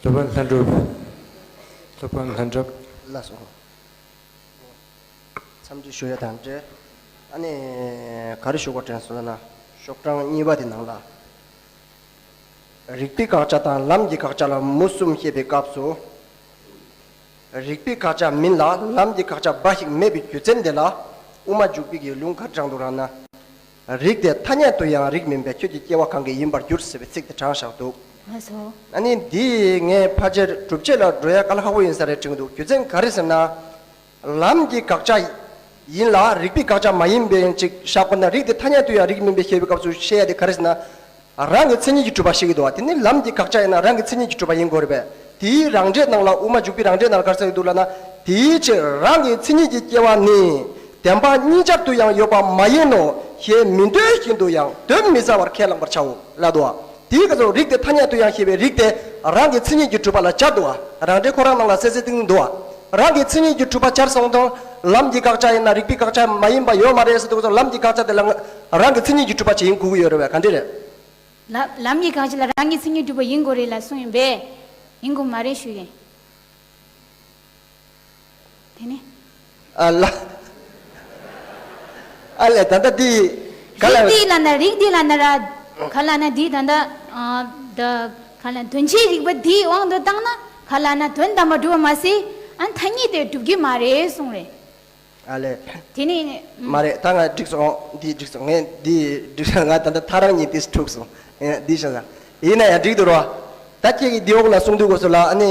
སློབ་དཔོན་ལྷུན་གྲུབ། སློབ་དཔོན་ལྷུན་གྲུབ། ལགས་སོ། མཚམས་འདྲི་ཞུ་ཡ་དང་འབྲེལ། ཨ་ནི་ག་རེ་ཞུ་དགོས་དྲན་སོང་ན་ཤོག་གྲངས་གཉིས་པ་དེ་ནང་ལ། རིགས་པའི་དགག་བྱ་དང་ལམ་གྱི་དགག་བྱ་ལ་མུ་གསུམ་བཤད་པའི་སྐབས་སུ། རིགས་པའི་དགག་བྱ་མིན་ལ་ལམ་གྱི་དགག་བྱ་འབའ་ཞིག་མེད་པའི་རྒྱུ་མཚན་དེ་ལ་དབུ་མ་འཇུག་པའི་གི་ལུང་ག་རེ་དྲངས་འདུག་རང་ན། རིགས་དེ་ཐ་སྙད་དུ་ཡང་རིགས་མིན་པས་ཁྱོད་ཀྱི་སྐྱེ་བ་གང་གིས་ཡིན་པར་འགྱུར་ཟེར་བའི་ཚིག་དེ་དྲངས་བཞག་འདུག་ལགས་སོ། ཨ་ནི་འདི་ངས་ཕལ་ཆེར་སྒྲུབ་བྱེད་ལ་འགྲོ་ཡ་དཀའ་ལས་ཁག་པོ་ཡིན་ས་རེད་དྲན་གྱི་འདུག་རྒྱུ་མཚན་ག་རེ་ཟེར་ན། ལམ་གྱི་དགག་བྱ་ཡིན་ལ་རིགས་པའི་དགག་བྱ་མ་ཡིན་པའི་ཅིག་བཞག་དགོས་ན། རིགས་དེ་ཐ་སྙད་དུ་ཡང་རིགས་མིན་པའི་ཞེས་པའི་སྐབས་སུ་བཤད་ཡ་དེ་ག་རེ་ཟེར་ན། རང་གི་མཚན་ཉིད་ཀྱིས་གྲུབ་པ་ཞིག་གི་འདུག་བ། དེ་ནི་ལམ་གྱི་དགག་བྱ་ཡིན་ན་རང་གི་མཚན་ཉིད་ཀྱིས་གྲུབ་པ་ཡིན་དགོས་རེད་པས། དེའི་རང་འགྲེལ་ནང་ལ་དབུ་མ་འཇུག་པའི་རང་འགྲེལ་ནང་ལ་ག་རེ་གསུངས་ཡོད་འདུག་ལབ་ན། དེའི་ཕྱིར་རང་གི་མཚན་ཉིད་ཀྱི་སྐྱེ་བ་ནི། བདེན་པ་གཉིས་ཆར་དུ་ཡང་ཡོད་པ་མ་ཡིན་ནོ་ཞེས་མི་འདོད་བཞིན་དུ་ཡང་གདོན་མི་ཟ་བར་ཁས་བླངས་པར་བྱའོ་ལབ་འདུག་བ། དེའི་སྐབས་སུ་རིགས་དེ་ཐ་སྙད་དུ་ཡང་ཞེས་པའི་རིགས་དེ་རང་གི་མཚན་ཉིད་ཀྱིས་གྲུབ་པ་ལ་སྦྱར་འདུག་བ། རང་འགྲེལ་ཁོ་རང་ནང་ལ་གསལ་གསལ་ཏིང་ཏིང་འདུག་བ། རང་གི་མཚན་ཉིད་ཀྱིས་གྲུབ་པ་སྦྱར་སོང་དང་། ལམ་གྱི་དགག་བྱ་ཡིན་ན་རིགས་པའི་དགག་བྱ་མ་ཡིན་པ་ཡོད་མ་རེད་ཟེར་དུས་ལམ་གྱི་དགག་བྱ་དེ་ལ་རང་གི་མཚན་ཉིད་ཀྱིས་གྲུབ་པ་ཅིག་ཡིན་དགོས་ཀྱི་ཡོད་རེད་བས། ག་འདྲ་རེད། ལམ་ལམ་གྱི་དགག་བྱ་ལ་རང་གི་མཚན་ཉིད་གྲུབ་པ་ཡིན་དགོས་རེད་ལ་གསུངས་ཡིན་པས། ཡིན་དགོས་མ་རེད་ཞུ་ཡིན། དེ་ནི། ཨ་ལ། ཨ་ལས་ད་ལྟ་འདི། ག་ལ། རིགས་འདི་ལ་ན་རིགས་འདི་ལ་ན་ར། ག་ལ་ན་འདི་ད་ལྟ། ཨ་ད་ག་ལ་དོན་བྱེད་རིགས་པ་འདིའི་དབང་དུ་བཏང་ན་ག་ལ་ན་དོན་དམ་པར་གྲུབ་པ་མ་ཟད། ཨ་ཐ་སྙད་དེ་གྲུབ་ཀྱི་མ་རེད་གསུངས་རེད། ཨ་ལས། དེ་ནི། མ་རེད། ད་ང་འགྲིག་སོང་། འདི་འགྲིག་སོང་། ངས་འདི་འགྲིག་སོང་། ང་ད་ལྟ་ཐག་རང་གཉིས་དེ་འཁྲུགས་སོང་། ཨེ་འདི་བྱས་ཙང་། ཡིན་ན་ཡང་འགྲིག་འདུག་རོ། ད་ཁྱེད་ཀྱིས་འདི་འོག་ལ་གསུང་དུས་སྐབས་སུ་ལ་ཨ་ནི།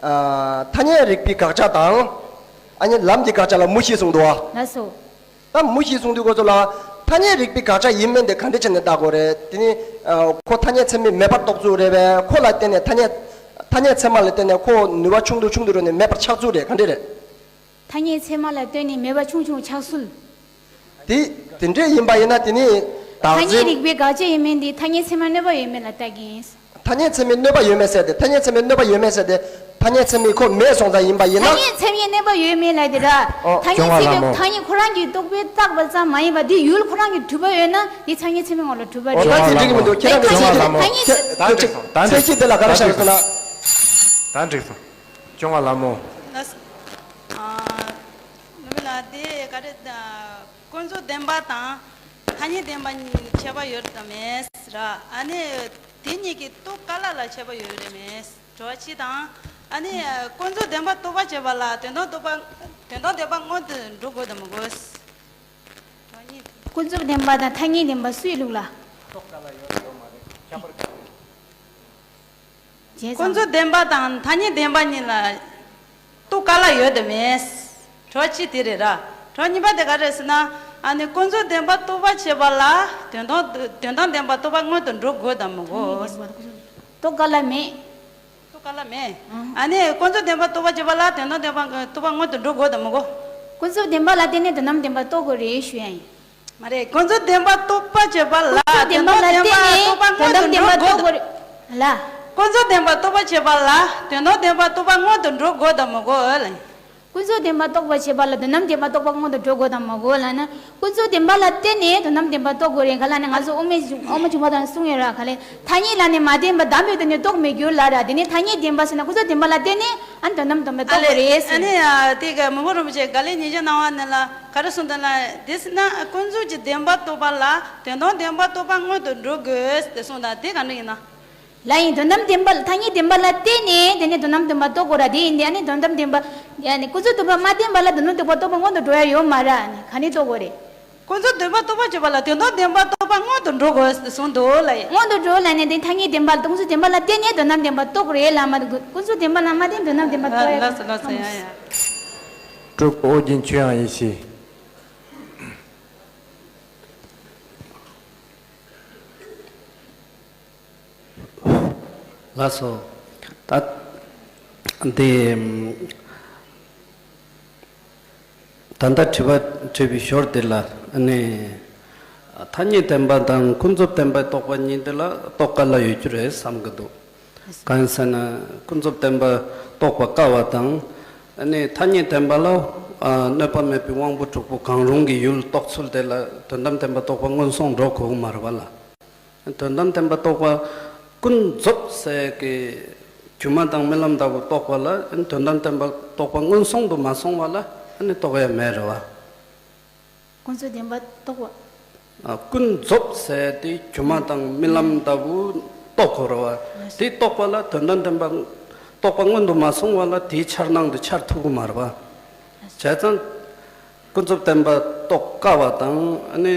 ཨ་ཐ་སྙད་རིགས་པའི་དགག་བྱ་དང་། ཨ་ནི་ལམ་གྱི་དགག་བྱ་ལ་མུ་བཞི་གསུངས་འདུག་བ། ལགས་སོ། ད་མུ་བཞི་གསུངས་དུས་སྐབས་སུ་ལ། ཐ་སྙད་རིགས་པའི་དགག་བྱ་ཡིན་མིན་དེ་ག་འདྲ་བྱས་ནས་བཏགས་དགོས་རེད། དེ་ནི། ཨ་ཁོ་ཐ་སྙད་ཚད་མས་མེད་པར་རྟོགས་ཚུལ་རེད་པས། ཁོ་ལ་བརྟེན་ནས་ཐ་སྙད། ཐ་སྙད་ཚད་མ་ལ་བརྟེན་ནས་ཁོ་ནུས་པ་ཆུང་དུ་ཆུང་དུ་འགྲོ་ནས་མེད་པར་ཆགས་ཚུལ་རེད། ག་འདྲ་རེད། ཐ་སྙད་ཚད་མ་ལ་ལྟོས་ནས་མེད་པ་ཆུང་ཆུང་ཆགས་ཚུལ། དེ་དེ་འདྲ་ཡིན་པ་ཡིན་ན་དེ་ནི་བདག་ཐ་སྙད་འཛིན། རིགས་པའི་དགག་བྱ་ཡིན་མིན་དེ་ཐ་སྙད་ཚད་མ་གནོད་པ་ཡོད་མེད་ལ་ལྟ་གི་ཡིན། ཐ་ ཐ་སྙད་ཚད་མའི་གནོད་པ་ཡོད་མེད་ཟེར་ཏེ། ཐ་སྙད་ཚད་མའི་གནོད་པ་ཡོད་མེད་ཟེར་ཏེ། ཐ་སྙད་ཚད་མའི་ཁོ་མེད་སོང་ཙང་ཡིན་པ་ཡིན་ན། ཐ་སྙད་ཚད་མའི་གནོད་པ་ཡོད་མེད་ལབ་དེ་ར། ཨོ། ཐ་སྙད་ཚད་མའི་ཐ་སྙད་ཁོ་རང་གི་རྟོག་པས་བཏགས་པ་ཙམ་མ་ཡིན་པ་དེ་ཡུལ་ཁོ་རང་གི་གྲུབ་པ་ཡོད་ན་དེ་ཐ་སྙད་ཚད་མའི་ངོ་ལ་གྲུབ་པ་རེད། ཨོ། ད་དེ་འགྲིག་གི་མི་འདུག་ཁྱེད་རང་གི་ཚད་མ་ཐ་སྙད་ད་འགྲིག་སོང་། ད་འགྲིག་སོང་། ཚད་གཞི་དེ་ལ་ག་རེ་བཞག་ཟེར་ན། ད་འགྲིག་སོང་། ད་འགྲིག་སོང་། སྐྱོ་ང་ལ་མོ། ལགས་སོ། ཨ། ནུ་མི་ལ་དེ་ག་རེ་ད། ཀུན་རྫོབ་བདེན་པ་དང་ཐ་སྙད་བདེན་པ་གཉིས་ཁྱད་པར་ཡོད་དམ་མེད་ར། ཨ་ནི་དེ་གཉིས་ཀྱི་རྟོགས་ག་ལ་ལ་ཁྱད་པར་ཡོད་རེད་མེད། དྲི་བ་གཅིག་དང་། ཨ་ནི་ཀུན་རྫོབ་བདེན་པ་རྟོགས་པར་བྱེད་པ་ལ་དོན་དམ་རྟོགས་པ། དོན་དམ་བདེན་པ་སྔོན་དུ་འགྲོ་དགོས་དམ་མི་དགོས། དྲི་བ་གཉིས། ཀུན་རྫོབ་བདེན་པ་དང་ཐ་སྙད་བདེན་པ་སུའི་ལུགས་ལ། རྟོགས་ག་ལ་ཡོད་ཡོད་མ་རེད། ཁྱད་པར་ག་རེ། བྱས་ཙང་། ཀུན་རྫོབ་བདེན་པ་དང་ཐ་སྙད་བདེན་པ་གཉིས་ལ་རྟོགས་ག་ལ་ཡོད་དམ་མེད། དྲི་བ་གཅིག་དེ་རེད་ར། དྲི་བ་གཉིས་པ་དེ་ག་རེ་ཟེར་ན། ཨ་ནི་ཀུན་རྫོབ་བདེན་པ་རྟོགས་པར་བྱེད་པ་ལ་དོན་དམ། དོན་དམ་བདེན་པ་རྟོགས་པ་སྔོན་དུ་འགྲོ་དགོས་དམ་མི་དགོས། རྟོགས་ག་ལ་མེད། རྟོགས་ག་ལ་མེད། ཨ་ནི་ཀུན་རྫོབ་བདེན་པ་རྟོགས་པར་བྱེད་པ་ལ་དོན་དམ་བདེན་པ་རྟོགས་པ་སྔོན་དུ་འགྲོ་དགོས་དམ་མི་དགོས། ཀུན་རྫོབ་བདེན་པ་ལ་བརྟེན་ནས་དོན་དམ་བདེན་པ་རྟོགས་དགོས་རེད་ཞུ་ཡ་ཡིན། མ་རེད། ཀུན་རྫོབ་བདེན་པ་རྟོགས་པར་བྱེད་པ་ལ་ཀུན་རྫོབ་བདེན་པ་ལ་བརྟེན་ནས་དོན་དམ་བདེན་པ་རྟོགས་པ་སྔོན་དུ་འགྲོ་དགོས་དམ། ལ། ཀུན་རྫོབ་བདེན་པ་རྟོགས་པར་བྱེད་པ་ལ་དོན་དམ་བདེན་པ་རྟོགས་པ་སྔོན་དུ་འགྲོ་དགོས་དམ་མི་དགོས་ལ། ཀུན་རྫོབ་བདེན་པ་རྟོགས་པར་བྱེད་པ་ལ་དོན་དམ་བདེན་པ་རྟོགས་པ་སྔོན་དུ་འགྲོ་དགོས་དམ་མི་དགོས་ལབ་ན། ཀུན་རྫོབ་བདེན་པ་ལ་བརྟེན་ནས་དོན་དམ་བདེན་པ་རྟོགས་དགོས་རེད། ག་ལ་ནི་ང་ཚོ་དབུ་མའི་གཞུང་དབུ་མ་འཇུག་པ་དང་གསུང་ཡོད་ར། ག་ལས་ཐ་སྙད་ལ་ནི་མ་བརྟེན་པ་དམ་པའི་དོན་ནི་རྟོགས་མི་འགྱུར་ལབ་ར། དེ་ནི་ཐ་སྙད་བདེན་པ་ཟེར་ན་ཀུན་རྫོབ་བདེན་པ་ལ་བརྟེན་ནས་ཨ་ནི་དོན་དམ་བདེན་པ་རྟོགས་དགོས་རེད་ཟེར། ཨ་ནི་དེ་ག་མི་བོ་རིན་པོ་ཆེ་ག་ལས་ཉིན་ཞག་གནང་བ་ནི་ལ་ག་རེ་གསུངས་འདུག་ལ། དེ་ཟེར་ན་ཀུན་རྫོབ་ཀྱི་བདེན་པ་རྟོགས་པ་ལ་དོན་དམ་བདེན་པ་རྟོགས་པ་སྔོན་དུ་འགྲོ་དགོས་ཟེར་གསུངས་དང་དེ་ག་འདྲ་ཡིན་ན། ལ་ཡིན། དོན་དམ་བདེན་པ་ཐ་སྙད་བདེན་པ་ལ་བརྟེན་ནས་དེ་ནས་དོན་དམ་བདེན་པ་རྟོགས་དགོས་ར། དེ་ཡིན་དེ་ཨ་ནི་དོན་དམ་བདེན་པ་ཡ་ནི་ཀུན་རྫོབ་བདེན་པ་མ་བརྟེན་པ་ལ་དོན་དམ་བདེན་པ་རྟོགས་པ་སྔོན་དུ་འགྲོ་ཡ་ཡོད་མ་ར། ཨ་ནི་ག་ནས་རྟོགས་དགོས་རེད། ཀུན་རྫོབ་བདེན་པ་རྟོགས་པར་བྱེད་པ་ལ་དོན་དམ་བདེན་པ་རྟོགས་པ་སྔོན་དུ་འགྲོ་དགོས་ཟེར་གསུངས་འདུག་ལ་ཡིན། སྔོན་དུ་འགྲོ་ལ་ནི་དེ་ཐ་སྙད་བདེན་པ་ཀུན་རྫོབ་བདེན་པ་ལ་བརྟེན་ནས་དོན་དམ་བདེན་པ་རྟོགས་དགོས་རེད་ལ་མ་གཏོགས་ཀུན་རྫོབ་བདེན་པ་ལ་མ་བརྟེན་དོན་དམ་བདེན་པ་རྟོགས་ཡ། ལགས་སོ་ལགས་སོ། ཡ་ཡ། སྤྲུལ་སྐུ་ཨོ་རྒྱན་ཁྱོད་ཡང་ཡིན་ཞིག་ལགས་སོ། ད་འདི་ད་ལྟ་དྲི་བ་དྲིས་པའི་ཞོར་དེ་ལ་ཨ་ནི་ཐ་སྙད་བདེན་པ་དང་ཀུན་རྫོབ་བདེན་པའི་རྟོག་པ་གཉིས་དེ་ལ་རྟོགས་ག་ལ་ཡོད་རྒྱུ་རེད་བསམ་གི་འདུག་གང་ཡིན་ཟེར་ན་ཀུན་རྫོབ་བདེན་པ་རྟོགས་པ་དཀའ་བ་དང་། ཨ་ནི་ཐ་སྙད་བདེན་པ་ལ་ཨ་གནོད་པ་མེད་པའི་དབང་པོ་དྲུག་པོ་གང་རུང་གི་ཡུལ་རྟོགས་ཚུལ་དེ་ལ་དོན་དམ་བདེན་པ་རྟོགས་པ་མངོན་སུམ་འགྲོ་དགོས་ཀྱི་མ་རེད་པ་ལ། དོན་དམ་བདེན་པ་རྟོགས་པ་ཀུན་རྫོབ་ཟེར་གི་སྒྱུ་མ་དང་རྨི་ལམ་ལྟ་བུ་རྟོགས་པ་ལ་དོན་དམ་བདེན་པ་རྟོགས་པ་མངོན་སུམ་དུ་མ་སོང་བ་ལ་ཨ་ནི་རྟོགས་ཡ་མེད་རེད་བ། ཀུན་རྫོབ་བདེན་པ་རྟོགས་པ། ཨ། ཀུན་རྫོབ་ཟེར་དེ་སྒྱུ་མ་དང་རྨི་ལམ་ལྟ་བུ་རྟོགས་དགོས་རེད་བ། དེ་རྟོགས་པ་ལ་དོན་དམ་བདེན་པ་རྟོགས་པ་མངོན་དུ་མ་སོང་བ་ལ་དེའི་འཆར་སྣང་དུ་འཆར་ཐུབ་ཀྱི་མ་རེད་བ། བྱས་ཙང་། ཀུན་རྫོབ་བདེན་པ་རྟོགས་དཀའ་བ་དང་། ཨ་ནི་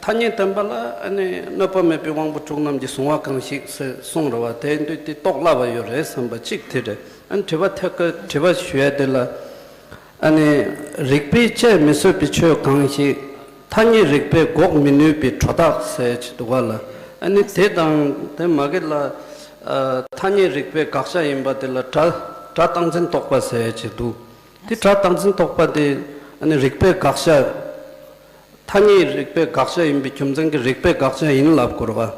ཐ་སྙད་བདེན་པ་ལ་ཨ་ནི་གནོད་པ་མེད་པའི་དབང་པོ་དྲུག་རྣམས་ཀྱིས་བཟུང་བ་གང་ཞིག་ཟེར་གསུངས་རེད་བ། དེ་འདུས་དེ་རྟོགས་སླ་བ་ཡོད་རེད་བསམ་པ་གཅིག་དེ་རེད། ཨ་ནི་དྲི་བ་ཐད་ཀར་དྲི་བ་ཞུ་ཡ་དེ་ལ། ཨ་ནི་རིགས་པས་དཔྱད་མི་བཟོད་པའི་ཆོས་གང་ཞིག་ཐ་སྙད་རིགས་པས་འགོག་མི་ནུས་པའི་སྒྲོ་བཏགས་ཟེར་གྱི་འདུག་ག་ལ། ཨ་ནི་དེ་དང་དེ་མ་གི་ལ། ཨ། ཐ་སྙད་རིགས་པའི་དགག་བྱ་ཡིན་པ་དེ་ལ་སྒྲ་སྒྲ་རྟག་འཛིན་རྟོག་པ་ཟེར་གྱི་འདུག་དེ་སྒྲ་རྟག་འཛིན་རྟོག་པ་དེ་ཨ་ནི་རིགས་པའི་དགག་བྱ། ཐ་སྙད་རིགས་པའི་དགག་བྱ་ཡིན་པའི་རྒྱུ་མཚན་གྱིས་རིགས་པའི་དགག་བྱ་ཡིན་ལབ་དགོས་རེད་བ།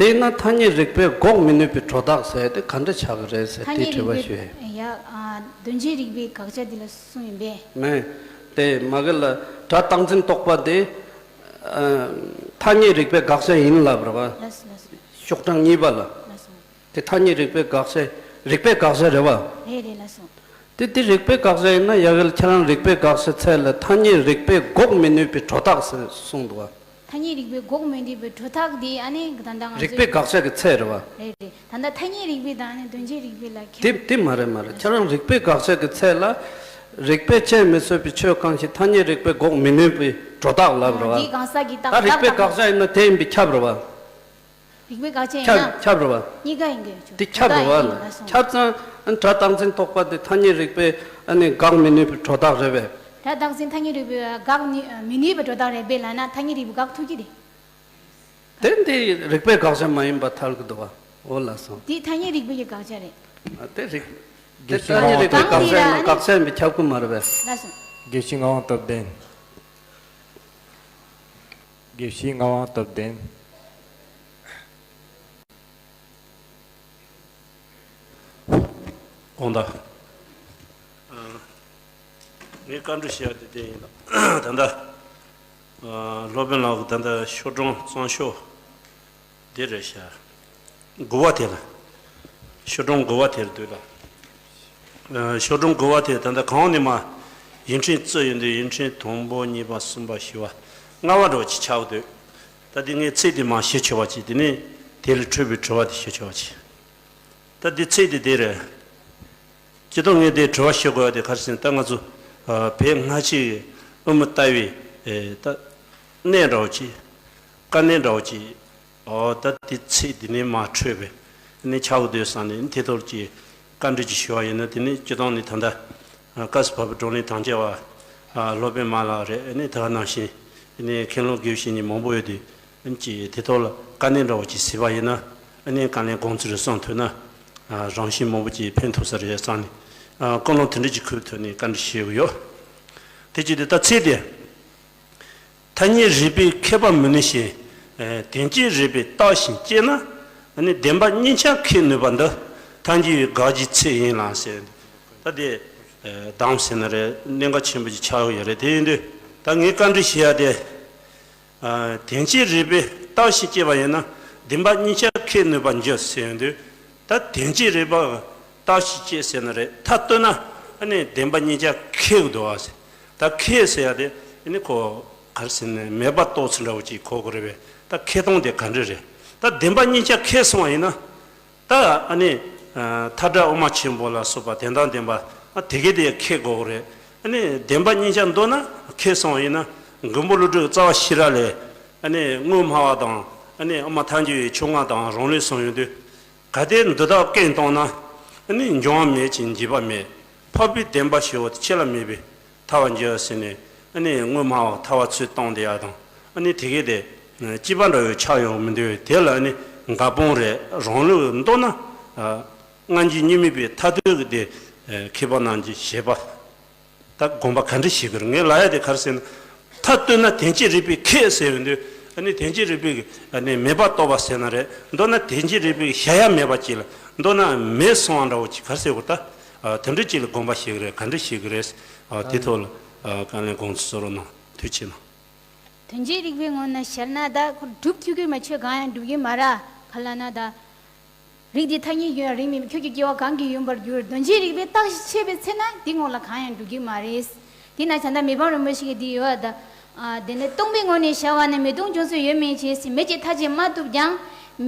དེས་ན་ཐ་སྙད་རིགས་པས་འགོག་མི་ནུས་པའི་སྒྲོ་བཏགས་ཟེར་དེ་ག་འདྲ་ཆགས་ཀྱི་རེད་ཟེར་ཐ་དེའི་སྙད་དྲི་བ་རིགས་ཞུ་ཡས། པའི་ཡ། ཨ། དོན་སྤྱིའི་རིགས་པའི་དགག་བྱ་འདི་ལ་གསུངས་ཡིན་པས། མེད། དེ་མ་གི་ལ་སྒྲ་རྟག་འཛིན་རྟོག་པ་དེ། ཨ། ཐ་སྙད་རིགས་པའི་དགག་བྱ་ཡིན་ལབ་རེད་བ། ལགས་སོ་ལགས་སོ། ཤོག་གྲངས་གཉིས་པ་ལ། ལགས་སོ། དེ་ཐ་སྙད་རིགས་པའི་དགག་བྱ། རིགས་པའི་དགག་བྱ་རེད་བ། རེད་རེད་ལགས་སོ། དེ་དེ་རིགས་པའི་དགག་བྱ་ཡིན་ན་ཡ་གི་ལ་ཁྱེད་རང་རིགས་པའི་དགག་བྱའི་ཚད་ལ་ཐ་སྙད་རིགས་པས་འགོག་མི་ནུས་པའི་སྒྲོ་བཏགས་ཟེར་གསུངས་འདུག་བ། ཐ་སྙད་རིགས་པས་འགོག་མི་ནུས་པའི་སྒྲོ་བཏགས་དེ་ཨ་ནི་ད་ལྟ་ང་རིགས་ཚོས་པའི་དགག་བྱ་གི་ཚད་རེད་བ། རེད་རེད། ད་ལྟ་ཐ་སྙད་རིགས་པའི་དང་ཨ་ནི་དོན་སྤྱིའི་རིགས་པའི་ལ་ཁྱད། དེ་དེ་མ་རེད་མ་རེད། ཁྱེད་རང་རིགས་པའི་དགག་བྱ་གི་ཚད་ལ། རིགས་པས་དཔྱད་མི་བཟོད་པའི་ཆོས་གང་ཞིག་ཐ་སྙད་རིགས་པས་འགོག་མི་ནུས་པའི་སྒྲོ་བཏགས་ལབ་རེད་བ། འདིའི་གང་ཟག་གི་རྟགས། ད་རིགས་པའི་རྟགས་དགག་བྱ་ཡིན་ན་དེ་ཡིན་པས་ཁྱབ་རེད་བ། རིགས་པའི་དགག་བྱ་ཡིན་ན། ཁྱབ་ཁྱབ་རེད་བ། གཉིས་ཀ་ཡིན་དགོས་ཆོག་དེ་ཁྱབ་རེད་བ་ལ། ཁྱབ་ཙང་ཨ་ནི་སྒྲ་རྟག་འཛིན་རྟོག་པ་དེ་ཐ་སྙད་རིགས་པས་ཨ་ནི་དགག་མི་ནུས་པའི་སྒྲོ་བཏགས་རེད་པས། སྒྲ་རྟག་འཛིན་ཐ་སྙད་རིགས་པས་དགག་ནུས་མི་ནུས་པའི་སྒྲོ་བཏགས་རེད་པས་ལབ་ན་ཐ་སྙད་རིགས་པས་དགག་ཐུབ་ཀྱི་རེད། དེ་འདི་རིགས་པའི་དགག་བྱ་མ་ཡིན་པ་ཐལ་གི་འདུག་བ། འོ་ལགས་སོ། འདི་ཐ་སྙད་རིགས་པའི་གི་དགག་བྱ་རེད། ཨ་དེ་རིགས། དེ་དགེ་བཤེས་ཐ་སྙད་རིགས་པའི་དགག་བྱ་ཡིན་ན་དགག་བྱ་ཡིན་པས་ཁྱབ་ཀྱི་མ་རེད་པས། ལགས་སོ། དགེ་བཤེས་ངག་དབང་སྟོབས་ལྡན། དགེ་བཤེས་ངག་དབང་སྟོབས་ལྡན། དགོངས་དག་ངས་བཀའ་འདྲི་ཞུ་ཡ་དེ་དེ་ཡིན་ལ། ད་ལྟ་སློབ་དཔོན་ལགས་ཀྱིས་ད་ལྟ་ཤོག་གྲངས་གཙང་ཤོག་འདི་རེད་ཤག་དགུ་བ་དེ་ལ། ཤོག་གྲངས་དགུ་བ་དེར་འདུག་ལ། ཤོག་གྲངས་དགུ་བ་དེ་ད་ལྟ་གང་ནས་མ། ཡིག་ཕྲེང་བརྩི་ཡོང་དུས་ཡིག་ཕྲེང་དང་པོ་གཉིས་པ་གསུམ་པ་བཞི་པ་ལྔ་པ་འདྲ་བོ་ཅིག་ཆགས་འདུག་ད་འདི་ངས་ཚིག་དེ་མ་ཞུ་ཆོག་པ་ཅིག་དེ་ནས་དེ་ལས་འཕྲོས་པའི་དྲི་བ་དེ་ཞུ་ཆོག་པ་ཅིག་ད་འདི་ཚིག་དེ་དེ་རེད། སྤྱིར་བཏང་ངས་དེ་དྲི་བ་ཞུ་དགོས་པ་དེ་ག་རེ་ཟེར་ན། ད་ང་ཚོ་བོད་སྔ་ཕྱི་གི་དབུ་མ་ལྟ་བའི་ད་གནས་འདྲ་བོ་ཅིག་དཀའ་གནད་འདྲ་བོ་ཅིག་ཨོ་ད་དེ་ཚིག་དེ་ནས་མ་འཕྲོས་པའི་ནས་ཆགས་འདུག་བསམ་ནས་དེ་ཐོག་ཅིག་བཀའ་འདྲི་ཅིག་ཞུ་བ་ཡིན་ན། དེ་ནས་སྤྱིར་བཏང་ནས་ད་ལྟ་བཀའ་ཟུར་བ་སྤུ་བགྲོ་གླེང་དང་བཅས་པ་སློབ་དཔོན་མ་ལགས་རེད། ནས་ད་ག་ནང་བཞིན་ནས་མཁན་སློབ་དགེ་བཤེས་གཉེན་མང་པོ་ཡོད་དུས། ཨ་ནི་ཅིག་དེ་ཐོག་ལ་དཀའ་གནད་འདྲ་བོ་ཅིག་གཟིགས་པ་ཡིན་ན། ཨ་ནི་དཀའ་ལས་དགོངས་ཚུལ་རེ་གསུངས་ཐུབ་ན། ཨ་རང་བཞིན་མང་པོ་ཅིག་ཕན་ཐོགས་ས་རེད་བསམ་ནས། ཨ་ཀུན་སློང་དེ་འདྲ་ཅིག་ཁུར་ཐུབ་ནས་བཀའ་འདྲི་ཞུས་ཡོད། དེ་ཅི་སྟེ་ད་ཚིག་དེ། ཐ་སྙད་རིག་པས་ཁེགས་པ་མི་ནུས་ཤིང་། ཨ་དོན་སྤྱི་རིག་པས་བརྟགས་ཤིང་དཔྱད་ན། ཨ་ནི་བདེན་པ་གཉིས་ཆར་ཁེགས་ནུས་པ་འདི་ཐལ་འགྱུར་བའི་དགག་བྱའི་ཚིག་ཡིན་ལ་ཟེར། ད་དེ་ཨ་གདམས་ཟེར་ན་རེད། གནད་འགག་ཆེན་པོ་ཅིག་ཆགས་ཡོད་རེད། དེ་ཡིན་དུས་ད་ངས་བཀའ་འདྲི་ཞུ་ཡ་དེ། ཨ་དོན་སྤྱི་རིག་པས་བརྟགས་ཤིང་དཔྱད་པ་ཡིན་ན། བདེན་པ་གཉིས་ཆར་ཁེགས་ནུས་པར་འགྱུར་ཟེར་ཡོང་དུས། ད་དོན་སྤྱི་རིག་པ་བརྟགས་ཤིང་དཔྱད་ཟེར་ན་རེད། མཐའ་བཏོན་ན་ཨ་ནི་བདེན་པ་གཉིས་ཆར་ཁེགས་འདུག་ཨ་ཟེར། ད་ཁེགས་ཟེར་ཡ་དེ་ཨ་ནི་ཁོ་ག་རེ་ཟེར་ན་མེད་པ་རྟོགས་ཚུལ་འདྲ་བོ་ཅིག་གོ་དགོས་རེད་པས། ད་ཁེགས་སྟངས་དེ་ག་འདྲ་རེད། ད་བདེན་པ་གཉིས་ཆར་ཁེགས་སོང་བ་ཡིན་ན། ད་ཨ་ནི་ཨ་མཐའ་བྲལ་དབུ་མ་ཆེན་པོ་ལ་སོགས་པ་དོན་དམ་བདེན་པ་ཨ་དེ་གའི་དེ་ཁེགས་དགོས་རེད། ཨ་ནི་བདེན་པ་གཉིས་ཆར་འདོད་ན་ཁེགས་སོང་བ་ཡིན་ན། མགོན་པོ་ཀླུ་སྒྲུབ་རྩ་བ་ཤེས་རབ་ལས། ཨ་ནི་དངོས་སྨྲ་བ་དང་ཨ་ནི་དབུ་མ་ཐལ་འགྱུར་བའི་ཕྱོགས་སྔ་དང་རང་ལུགས་གསུངས་ཡོང་དུས། གལ་ཏེ་འདི་དག་ཀུན་སྟོང་ན། ཨ་ནི་འབྱུང་བ་མེད་ཅིང་འཇིག་པ་མེད། འཕགས་པའི་བདེན་པ་ཞེས་པ་དེ་ཅི་ལ་མེད་པས་ཐལ་བར་འགྱུར་ཟེར་ནས། ཨ་ནི་དངོས་སྨྲ་བ་ཐལ་བ་ཚུར་བཏང་བསྡད་ཡ་དང་། ཨ་ནི་དེ་གས་དེ་སྐྱེས་པ་འདྲ་བོ་ཆགས་ཡོང་མི་འདུག་དེ་ལ་ཨ་ནི་འགལ་སྤོང་རེད། རང་ལུགས་མདོར་ན་ཨ་སྔ་འགྱུར་རྙིང་མའི་པའི་མཐར་ཐུག་གི་དེ་ཨ་མཁས་པ་རྣམས་ཀྱི་བཞེད་པ། ད་དགོངས་པ་ག་འདྲ་ཞིག་གི་རེད། ངས་ལབ་ཡ་དེ་ག་རེ་ཟེར་ན། མཐའ་བཏོན་ན་དོན་སྤྱི་རིག་པས་ཁེགས་ཟེར་ཡོང་དུས། ཨ་ནི་དོན་སྤྱི་རིག་པས་ཨ་ནི་མེད་པ་རྟོགས་པ་ཟེར་ན་རེད། མདོར་ན་དོན་སྤྱི་རིག་པས་བཞག་ཡ་མེད་པ་ཅིག་ལ། མདོར་ན་མེད་སོང་བ་འདྲ་བོ་ཅིག་ག་རེ་ཟེར་དགོས། ད་ཨ་དེ་འདྲ་ཅིག་ལ་དགོངས་པ་ཞིག་རེད། ག་འདྲ་ཞིག་གི་རེད། ཨ་དེ་ཐོག་ལ་ཨ་དཀའ་ལས་དགོངས་ཚུལ་གསུང་རོགས་གནང་། ཐུགས་ཆེ་གནང་། དོན་སྤྱི་རིག་པའི་ངོས་ནས་བཤད་ན་ད་ཁོ་སྒྲུབ་ཐུབ་ཀྱི་མ། ཆོས་གང་ཡང་སྒྲུབ་ཀྱི་མ་རེད། ག་ལབ་ན་ད། རིགས་འདི་ཐ་སྙད་ཡོད་ཡང་རིགས་མིན་པའི། ཁྱོད་ཀྱི་སྐྱེ་བ་གང་གིས་ཡོང་བར་འགྱུར། དོན་སྤྱི་རིག་པས་བརྟགས་ཤིང་དཔྱད་པའི་ཚེ་ན། འདི་ངོ་ལ་གང་ཡང་འགྲུབ་ཀྱི་མ་རེད། དེས་ན་བྱ་བྲལ་མི་ཕམ་རིན་པོ་ཆེ་གིས་འདི་ཡོད་ད། ཨ་དེ་ནས་སྟོང་པའི་ངོ་ནས་བྱ་བ་ནི། མི་སྟོང་བྱུང་ཚུལ་ཡོད་མིན་བྱས། མེད་ཅེས་ཐག་བཅད་མ་ཐུབ་ཀྱང་།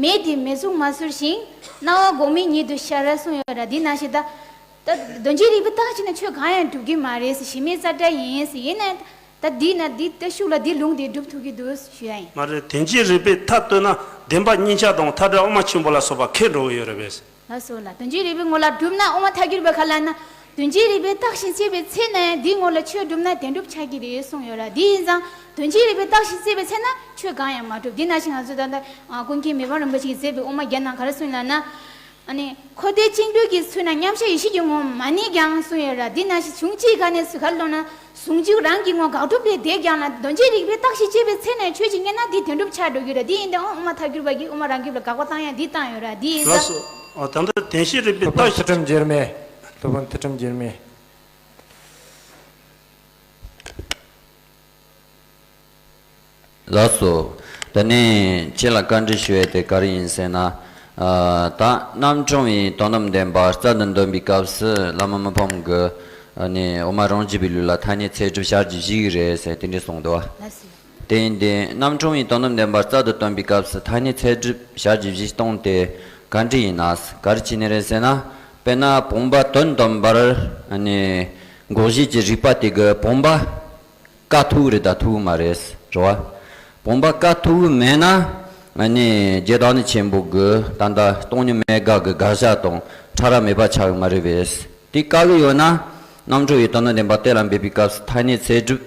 མེད་དེ་མེད་གཟུགས་མ་ཚོར་ཞིང་། སྣང་བ་འགོག་མེད་ཉིད་དུ་ཤར་གསུངས་ཡོད་ར། འདི་ནང་བཞིན་ད། ད་དོན་སྤྱི་རིག་པས་བརྟགས་ཕྱིན་ན་ཆོས་གང་ཡང་འགྲུབ་ཀྱི་མ་རེད། གཞི་མེད་རྩ་བྲལ་ཡིན། ཡིན་ན་ད་འདི་ན་འདི་ད་ཤུགས་ལ་འདི་ལུང་དེ་སྒྲུབ་ཐུབ་ཀྱི་འདུག་ཞུ་ཡ་ཡིན། མ་རེད། དོན་སྤྱི་རིག་པས་མཐའ་བཏོན་ན་བདེན་པ་གཉིས་ཆར་དང་མཐའ་བྲལ་དབུ་མ་ཆེན་པོ་ལ་སོགས་པ་ཁེགས་འགྲོ་གི་ཡོད་རེད་པས། ལགས་སོ་ལགས། དོན་སྤྱི་རིག་པའི་ངོ་ལ་གྲུབ་ན་དབུ་མ་ཐལ་འགྱུར་བ་ག་ལབ་ན། དོན་སྤྱི་རིག་པས་བརྟགས་ཤིང་དཔྱད་པའི་ཚེ་ན་འདིའི་ངོ་ལ་ཆོས་གྲུབ་ན་བདེན་གྲུབ་ཆགས་ཀྱི་རེད་གསུངས་ཡོད་ར། འདི་ཡིན་ཙང་དོན་སྤྱི་རིག་པས་བརྟགས་ཤིང་དཔྱད་པའི་ཚེ་ན་ཆོས་གང་ཡང་མ་གྲུབ། འདི་ནང་བཞིན་ང་ཚོ་ད་ལྟ་ཀུན་མཁྱེན་མི་ཕམ་རིན་པོ་ཆེས་མཛད་པའི་དབུ་མ་བརྒྱ་ནང་ག་རེ་གསུངས་ལབ་ན། ཨ་ནི་འཁོར་འདས་བཅིངས་འགྲོལ་གྱི་ཚུལ་ན། མཉམ་གཞག་ཡེ་ཤེས་ཀྱི་ངོ་མ་རྙེད་ཀྱང་གསུངས་ཡོད་ར། འདི་ནང་བཞིན་གཞུང་གཅིག་ག་ནས་སུ་ག་ལོ་ན། ཟུང་འཇུག་རང་གི་ངོ་དགག་སྒྲུབ་ལས་འདས་ཀྱང་ལ། དོན་སྤྱི་རིག་པས་བརྟགས་ཤིང་དཔྱད་པའི་ཚེ་ན་ཆོས་ཅིག་རྙེད་ན་འདི་བདེན་གྲུབ་ཆགས་འགྲོ་གི་ར། འདི་ཡིན་ཏེ་དབུ་མ་ཐལ་འགྱུར་བ་གིས་དབུ་མ་རང་རྒྱུད་ལ་དགག་པ་བཏང་ཡ་འདི་བཏང་ཡོད་ར། འདི་ཡིན་ལགས་ཙང་། སོ། ཨ་ད་ལྟ་དོན་སྤྱི་རིག་པས་སློབ་དཔོན་བརྟགས་ཚུལ་ཁྲིམས་འགྱུར་མེད། སློབ་དཔོན་ཚུལ་ཁྲིམས་འགྱུར་མེད། ལགས་སོ། དེ་ནས་ཁྱེད་ལ་བཀའ་འདྲི་ཞུ་ཡས་དེ་ག་རེ་ཡིན་ཟེར་ན། ཨ་ད་རྣམ་གྲངས་པའི་དོན་དམ་བདེན་པ་རྩལ་དུ་འདོན་པའི་སྐབས་སུ་བླ་མ་མི་ཕམ་གྱིས་ཨ་ནི་དབུ་མ་རང་རྒྱུད་པའི་ལུགས་ལ་ཐ་སྙད་ཚད་སྒྲུབ་བྱ་རྒྱུ་བཞི་ཡིག་རེད་ཟེར་དེ་འདྲས་གསུངས་འདུག་བ། ལགས་སོ། དེ་ཡིན་ཏེ་རྣམ་གྲངས་པའི་དོན་དམ་བདེན་པ་རྩལ་དུ་སྟོན་པའི་སྐབས་སུ་ཐ་སྙད་ཚད་སྒྲུབ་བྱ་རྒྱུ་བཞི་གཏོང་དེ་ག་འདྲས་ཡིན་ན། ག་རེ་བྱས་ནས་རེད་ཟེར་ན། དཔེར་ན་བུམ་པ་དོན་དམ་པར་ཨ་ནི་འགོག་བྱེད་ཀྱི་རིགས་པ་དེ་གིས་བུམ་པ། ཀ་ཐུག་རེད་ད་ཐུག་མ་རེད་རེད་བ། བུམ་པ་ཀ་ཐུག་མེད་ན། ཨ་ནི་རྗེ་བདག་ཉིད་ཆེན་པོ་གིས་ད་ལྟ་སྟོང་ཉིད་མེད་དགག་གི་དགག་བྱ་དང་ཕྲ་རགས་མེད་པ་ཆགས་ཡོད་མ་རེད་པས། དེ་བཀག་གི་ཡོད་ན། རྣམ་གྲངས་པའི་དོན་དམ་བདེན་པ་གཏན་ལ་འབེབས་པའི་སྐབས་སུ་ཐ་སྙད་ཚད་སྒྲུབ་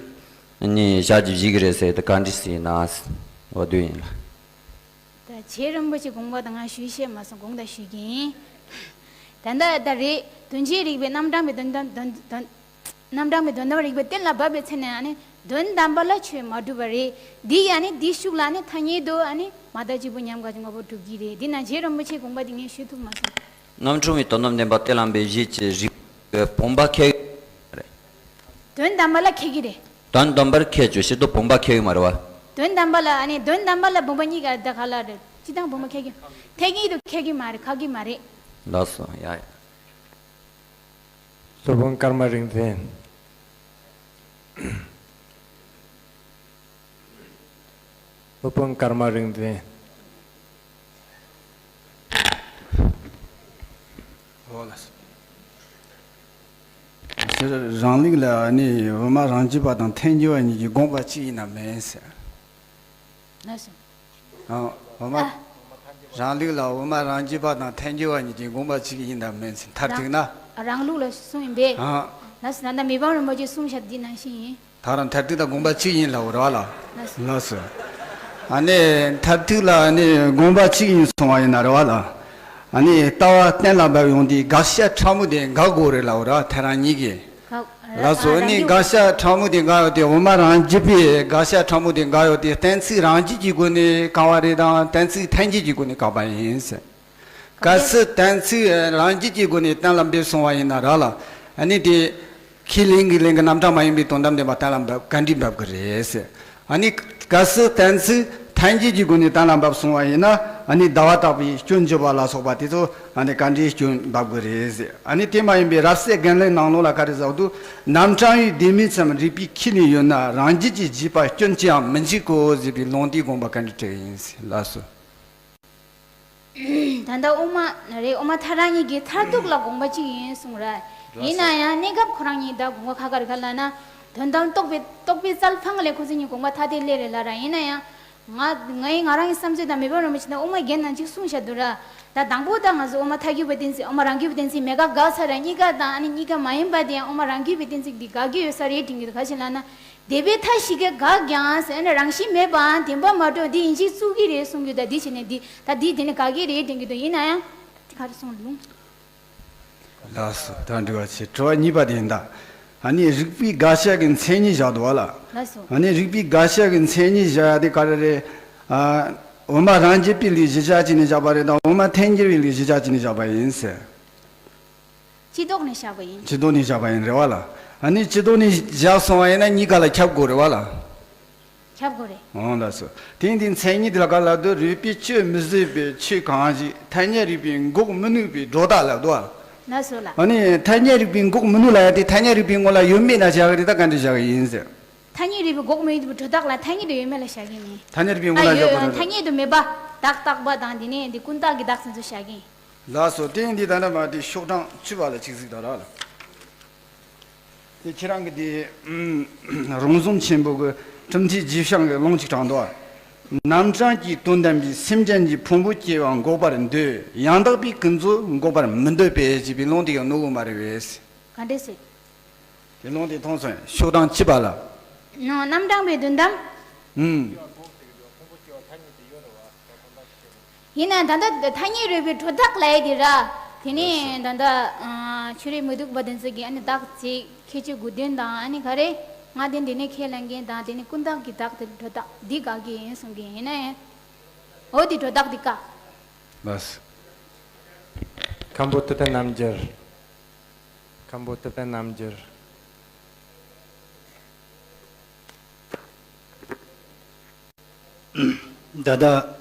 ཨ་ནི་བྱ་རྒྱུ་བཞི་གི་རེད་ཟེར་དེ་ག་འདྲས་ཟེར་ན། འོ་དུ་ཡིན་ལ། ད་རྗེ་རིན་པོ་ཆེ་དགོངས་པ་དང་ང་ཞུས་བཤད་མ་སོང་། དགོངས་དག་ཞུ་གི་ཡིན། ད་ལྟ་ད་རེད། དོན་སྤྱི་རིག་པའི་རྣམ་གྲངས་པའི་དོན་དམ་དོན་དོན། རྣམ་གྲངས་པའི་དོན་དམ་རིག་པའི་གཏན་ལ་དབབ་པའི་ཚེ་ནས་ཨ་ནི་དོན་དམ་པ་ལ་ཆོས་མ་གྲུབ་པ་རེད། འདི་ཡང་ནི་འདི་ཤུགས་ལ་ནི་ཐ་སྙད་དུ་ཨ་ནི་མ་དག་གཅིག་པུ་ཉམས་དགག་གི་དངོས་པོ་གྲུབ་ཀྱི་རེད། འདི་ན་རྗེ་རིན་པོ་ཆེའི་དགོངས་པ་འདི་ངས་ཞུ་ཐུབ་མ་སོང་། ངམ་ཆུང་བའི་དོན་དམ་བདེན་པ་གཏན་ལ་འབེབས་བྱེད་ཀྱི་རིགས་བུམ་པ་ཁེལ་གྱི་མ་རེད། དོན་དམ་པ་ལ་ཁེལ་གྱི་རེད། དོན་དམ་པར་ཁེལ་ཆོག་ཤེས་དོ་བུམ་པ་ཁེལ་གྱི་མ་རེད་བ། དོན་དམ་པ་ལ་ཨ་ནི་དོན་དམ་པ་ལ་བུམ་པ་གཉིས་ཀ་ད་ག་ལ་རེད། སྤྱི་དང་བུམ་པ་ཁེལ་གྱི། ཐེག་གཉིས་དུ་ཁེལ་གྱི་མ་རེད། ཁག་གི་མ་རེད། ལགས་སོ། ཡ་ཡ། སློབ་དཔོན་ཀརྨ་རིག་འཛིན། སློབ་དཔོན་ཀརྨ་རིག་འཛིན། འོ་ལགས་སོ། རང་ལུགས་ལ་ནི་དབུ་མ་རང་རྒྱུད་པ་དང་ཐལ་འགྱུར་བ་གཉིས་ཀྱི་དགོངས་པ་གཅིག་ཡིན་ན་མིན་ཟེར། ལགས་སོ། ཨ། འོ་མ། ཨ། རང་ལུགས་ལ་འོ་མ་རང་རྒྱུད་པ་དང་ཐལ་འགྱུར་བ་གཉིས་ཀྱི་དགོངས་པ་གཅིག་ཡིན་དང་མིན་ཚེ་མཐར་ཐུག་ན། རང་ལུགས་ལ་གསུངས་ཡིན་པས། ཨ། ལགས་སོ། ད་ལྟ་མི་ཕམ་རིན་པོ་ཆེས་གསུངས་བཞག་འདི་ནང་བཞིན་ཡིན། ད་རང་མཐར་ཐུག་ད་དགོངས་པ་གཅིག་ཡིན་ལབ་རེད་བ་ལ། ལགས་སོ། ལགས་སོ། ཨ་ནི་མཐར་ཐུག་ལ་ནི་དགོངས་པ་གཅིག་ཡིན་སོང་བ་ཡིན་ན་རེད་བ་ལ། ཨ་ནི་ལྟ་བ་གཏན་ལ་འབེབས་ཡོང་དུས་དགག་བྱ་ཕྲ་མོ་དེ་འགལ་དགོས་རེད་ལབ་རེད་བ་ཐལ་རང་གཉིས་ཀྱིས། ལགས་སོ། ཨ་ནི་དགག་བྱ་ཕྲ་མོ་དེ་འགལ་ཡོད་དེ་འོ་མ་རང་རྒྱུད་པའི་དགག་བྱ་ཕྲ་མོ་དེ་འགལ་ཡོད་དེ་གཏན་ཚིགས་རང་རྒྱུད་ཀྱི་སྒོ་ནས་བཀག་པ་རེད་དང་གཏན་ཚིགས་ཐལ་འགྱུར་གྱི་སྒོ་ནས་བཀག་པ་ཡིན་ཟེར། གལ་སྲིད་གཏན་ཚིགས་རང་རྒྱུད་ཀྱི་སྒོ་ནས་གཏན་ལ་འབེབས་སོང་བ་ཡིན་ན་ར་ལ། ཨ་ནི་དེ་ཁས་ལེན་གྱི་ལན་གྱི་རྣམ་གྲངས་མ་ཡིན་པའི་དོན་དམ་བདེན་པ་གཏན་ལ་འབེབས་ག་འདྲས་འབེབས་ཀྱི་རེད་ཟེར། ཨ་ནི་གལ་སྲིད་གཏན་ཚིགས་ཐལ་འགྱུར་གྱི་སྒོ་ནས་གཏན་ལ་འབེབས་སོང་བ་ཡིན་ན། ཨ་ནི་ཟླ་བ་དག་པའི་སྐྱོན་བརྗོད་པ་ལ་སོགས་པ་དེ་ཚོ་ཨ་ནི་ག་འདྲའི་སྐྱོན་འབབ་དགོས་རེད་ཟེར། ཨ་ནི་དེ་མ་ཡིན་པའི་རབ་གསལ་རྒྱན་ལས་ནང་ལོགས་ལ་ག་རེ་ཟེར་འདུག་རྣམ་གྲངས་ཡུལ་དེ་མིན་ཙམ་རིགས་པས་ཁས་ལེན་ཡོད་ན་རང་རྒྱུད་ཀྱི་བྱས་པ་སྐྱོན་ཅི་ཡང་མི་འཇིག་གོ་ཟེར་བའི་ལུང་དེའི་དགོངས་པ་ག་འདྲ་འགྲིག་ཡིན་ཟེར། ལགས་སོ། ད་ལྟ་དབུ་མ་རེད། དབུ་མ་ཐལ་རང་གཉིས་ཀྱི་མཐར་ཐུག་ལ་དགོངས་པ་གཅིག་ཡིན་གསུངས་ར། ཡིན་ན་ཡང་གནས་སྐབས་ཁོ་རང་གཉིས་ད་དགོངས་པ་ཁ་ཁ་རེད་ག་ལབ་ན། དོན་དམ་རྟོགས་པའི་རྟོགས་པའི་རྩལ་ཕངས་ལས་ཁོ་ཚོ་གཉིས་དགོངས་པ་ཐ་དད་སླེབས་རེད་ལབ་ར། ཡིན་ན་ཡང་། ང་ངའི་ང་རང་གི་བསམ་ཚུལ་དང་མི་ཕམ་རིན་པོ་ཆེ་ནས་དབུ་མ་རྒྱན་ནང་གཅིག་གསུངས་བཞག་འདུག་ར། ད་དང་པོ་ད་ང་ཚོ་དབུ་མ་ཐལ་འགྱུར་བའི་གཏན་ཚིགས་དབུ་མ་རང་རྒྱུད་པའི་གཏན་ཚིགས་མེད་ཀ་དགག་ཚར་ར། གཉིས་ཀ་དང་ཨ་ནི་གཉིས་ཀ་མ་ཡིན་པ་དེ་ཡང་དབུ་མ་རང་རྒྱུད་པའི་གཏན་ཚིགས་འདི་དགག་གི་ཡོད་ས་རེད་དྲན་གྱི་འདུག་ག་ཞིག་ལབ་ན། དེ་བས་མཐའ་བཞི་ཀའི་དགག་ཀྱང་ཟེར་ན་རང་བཞིན་མེད་པའང་བདེན་པ་མ་གྲུབ་འདི་ཡིན་གཅིག་བཙུགས་ཀྱི་རེད་གསུང་རྒྱུ་ད་འདི་བྱས་ནས་འདི་ད་འདི་དེ་ནི་དགག་གི་རེད་དྲན་གྱི་འདུག་ཡིན་ན་ཡང་། དེ་ག་རེ་གསུང་ལུང་། ལགས་སོ། ད་འགྲིག་པ་བྱེད། དྲི་བ་གཉིས་པ་དེ་ཡིན་ད། ཨ་ནི་རིགས་པའི་དགག་བྱ་གི་མཚན་ཉིད་བཞག་འདུག་བ་ལ། ལགས་སོ། ཨ་ནི་རིགས་པའི་དགག་བྱ་གི་མཚན་ཉིད་བཞག་ཡ་དེ་ག་རེ་རེད། ཨ། དབུ་མ་རང་རྒྱུད་པའི་ལུགས་གཞི་བཞག་བྱས་ནས་བཞག་པ་རེད་དང་དབུ་མ་ཐལ་འགྱུར་བའི་ལུགས་གཞི་བཞག་བྱས་ནས་བཞག་པ་ཡིན་ཟེར། སྤྱི་ལྡོག་ནས་བཞག་པ་ཡིན། སྤྱི་ལྡོག་ནས་བཞག་པ་ཡིན་རེད་བ་ལ། ཨ་ནི་སྤྱི་ལྡོག་ནས་བཞག་སོང་བ་ཡིན་ན་གཉིས་ཀ་ལ་ཁྱབ་དགོས་རེད་བ་ལ། ཁྱབ་དགོས་རེད། འོང་ལགས་སོ། དེ་ཡིན་དུས་མཚན་ཉིད་དེ་ལ་ག་ལབ་འདུག་རིགས་པས་དཔྱོད་མི་བཟོད་པའི་ཆོས་གང་ཞིག་ཐ་སྙད་རིགས་པས་འགོག་མི་ནུས་པའི་སྒྲོ་བཏགས་ལབ་འདུག་བ། ལགས་སོ་ལགས། ཨ་ནི་ཐ་སྙད་རིགས་པས་འགོག་མི་ནུས་ལབ་ཡ་དེ་ཐ་སྙད་རིགས་པའི་ངོ་ལ་ཡོད་མེད་ན་བཞག་གི་རེད། ད་ག་འདྲ་བཞག་གི་ཡིན་ཟེར། ཐ་སྙད་རིགས་པས་འགོག་མི་ནུས་པའི་སྒྲོ་བཏགས་ལ་ཐ་སྙད་དུ་ཡོད་མེད་ལ་བཞག་གི་མིན། ཐ་སྙད་རིགས་པའི་ངོ་ལ་ཨ་ཡོད། བཞག་དགོས་རེད། ཐ་སྙད་དུ་མེད་པ་བདག་རྟག་པ་དང་དེ་ནས་འདི་ཀུན་བཏགས་ཀྱི་བདག་ཚོ་བཞག་གི་ཡིན། ལགས་སོ། དེ་ཡིན་དུས་ད་ནི་མ་དེ་ཤོག་གྲངས་བཅུ་པ་ལ་ཅིག་གཟིགས་དང་ར་ལ། དེ་ཁྱེད་རང་གི་དེ་རོང་ཟོམ་ཆེན་པོ་གི་གྲུབ་མཐའི་རྗེས་བྱང་གི་ལུང་ཅིག་དྲངས་འདུག་རྣམ་གྲངས་ཀྱི་དོན་དམ་པའི་སེམས་ཅན་གྱི་ཕུང་པོ་སྐྱེ་བ་འགོག་པར་འདོད། ཡང་དག་པའི་ཀུན་རྫོབ་འགོག་པར་མི་འདོད་པས་ཞེས་པའི་ལུང་དེ་ཡང་ནོར་གི་མ་རེད་པས། ག་འདྲས་ཟེར། དེ་ལུང་དེ་མཐོང་སོང་། ཤོག་གྲངས་བཅུ་པ་ལ། ནོ། རྣམ་གྲངས་པའི་དོན་དམ། ཨུམ། ཡིན་ན་ད་ལྟ་ཐ་སྙད་རིགས་པའི་སྒྲོ་བཏགས་ལབ་ཡ་དེ་ར། དེ་ནས་ད་ལྟ་ཨ་ཆོས་རིག་མི་སྡུག་པ་དེ་ཚོ་གིས་ཨ་ནི་བདག་བྱས་ཁྱད་ཆོས་དགུ་ལྡན་དང་ཨ་ནི་ག་རེ། ལྔ་ལྡན། དེ་ནས་ཁས་ལེན་མཁན་དང་དེ་ནས་ཀུན་བཏགས་ཀྱི་བདག་དེ་སྒྲོ་བཏགས་འདི་དགག་གི་ཡིན་གསུང་གི་ཡིན་ན་ཡང་། འོ་དེ་སྒྲོ་བཏགས་འདི་བཀག་ལགས་སོ། མཁན་པོ་ཐུབ་བསྟན་རྣམ་རྒྱལ། མཁན་པོ་ཐུབ་བསྟན་རྣམ་རྒྱལ། ད་ལྟ་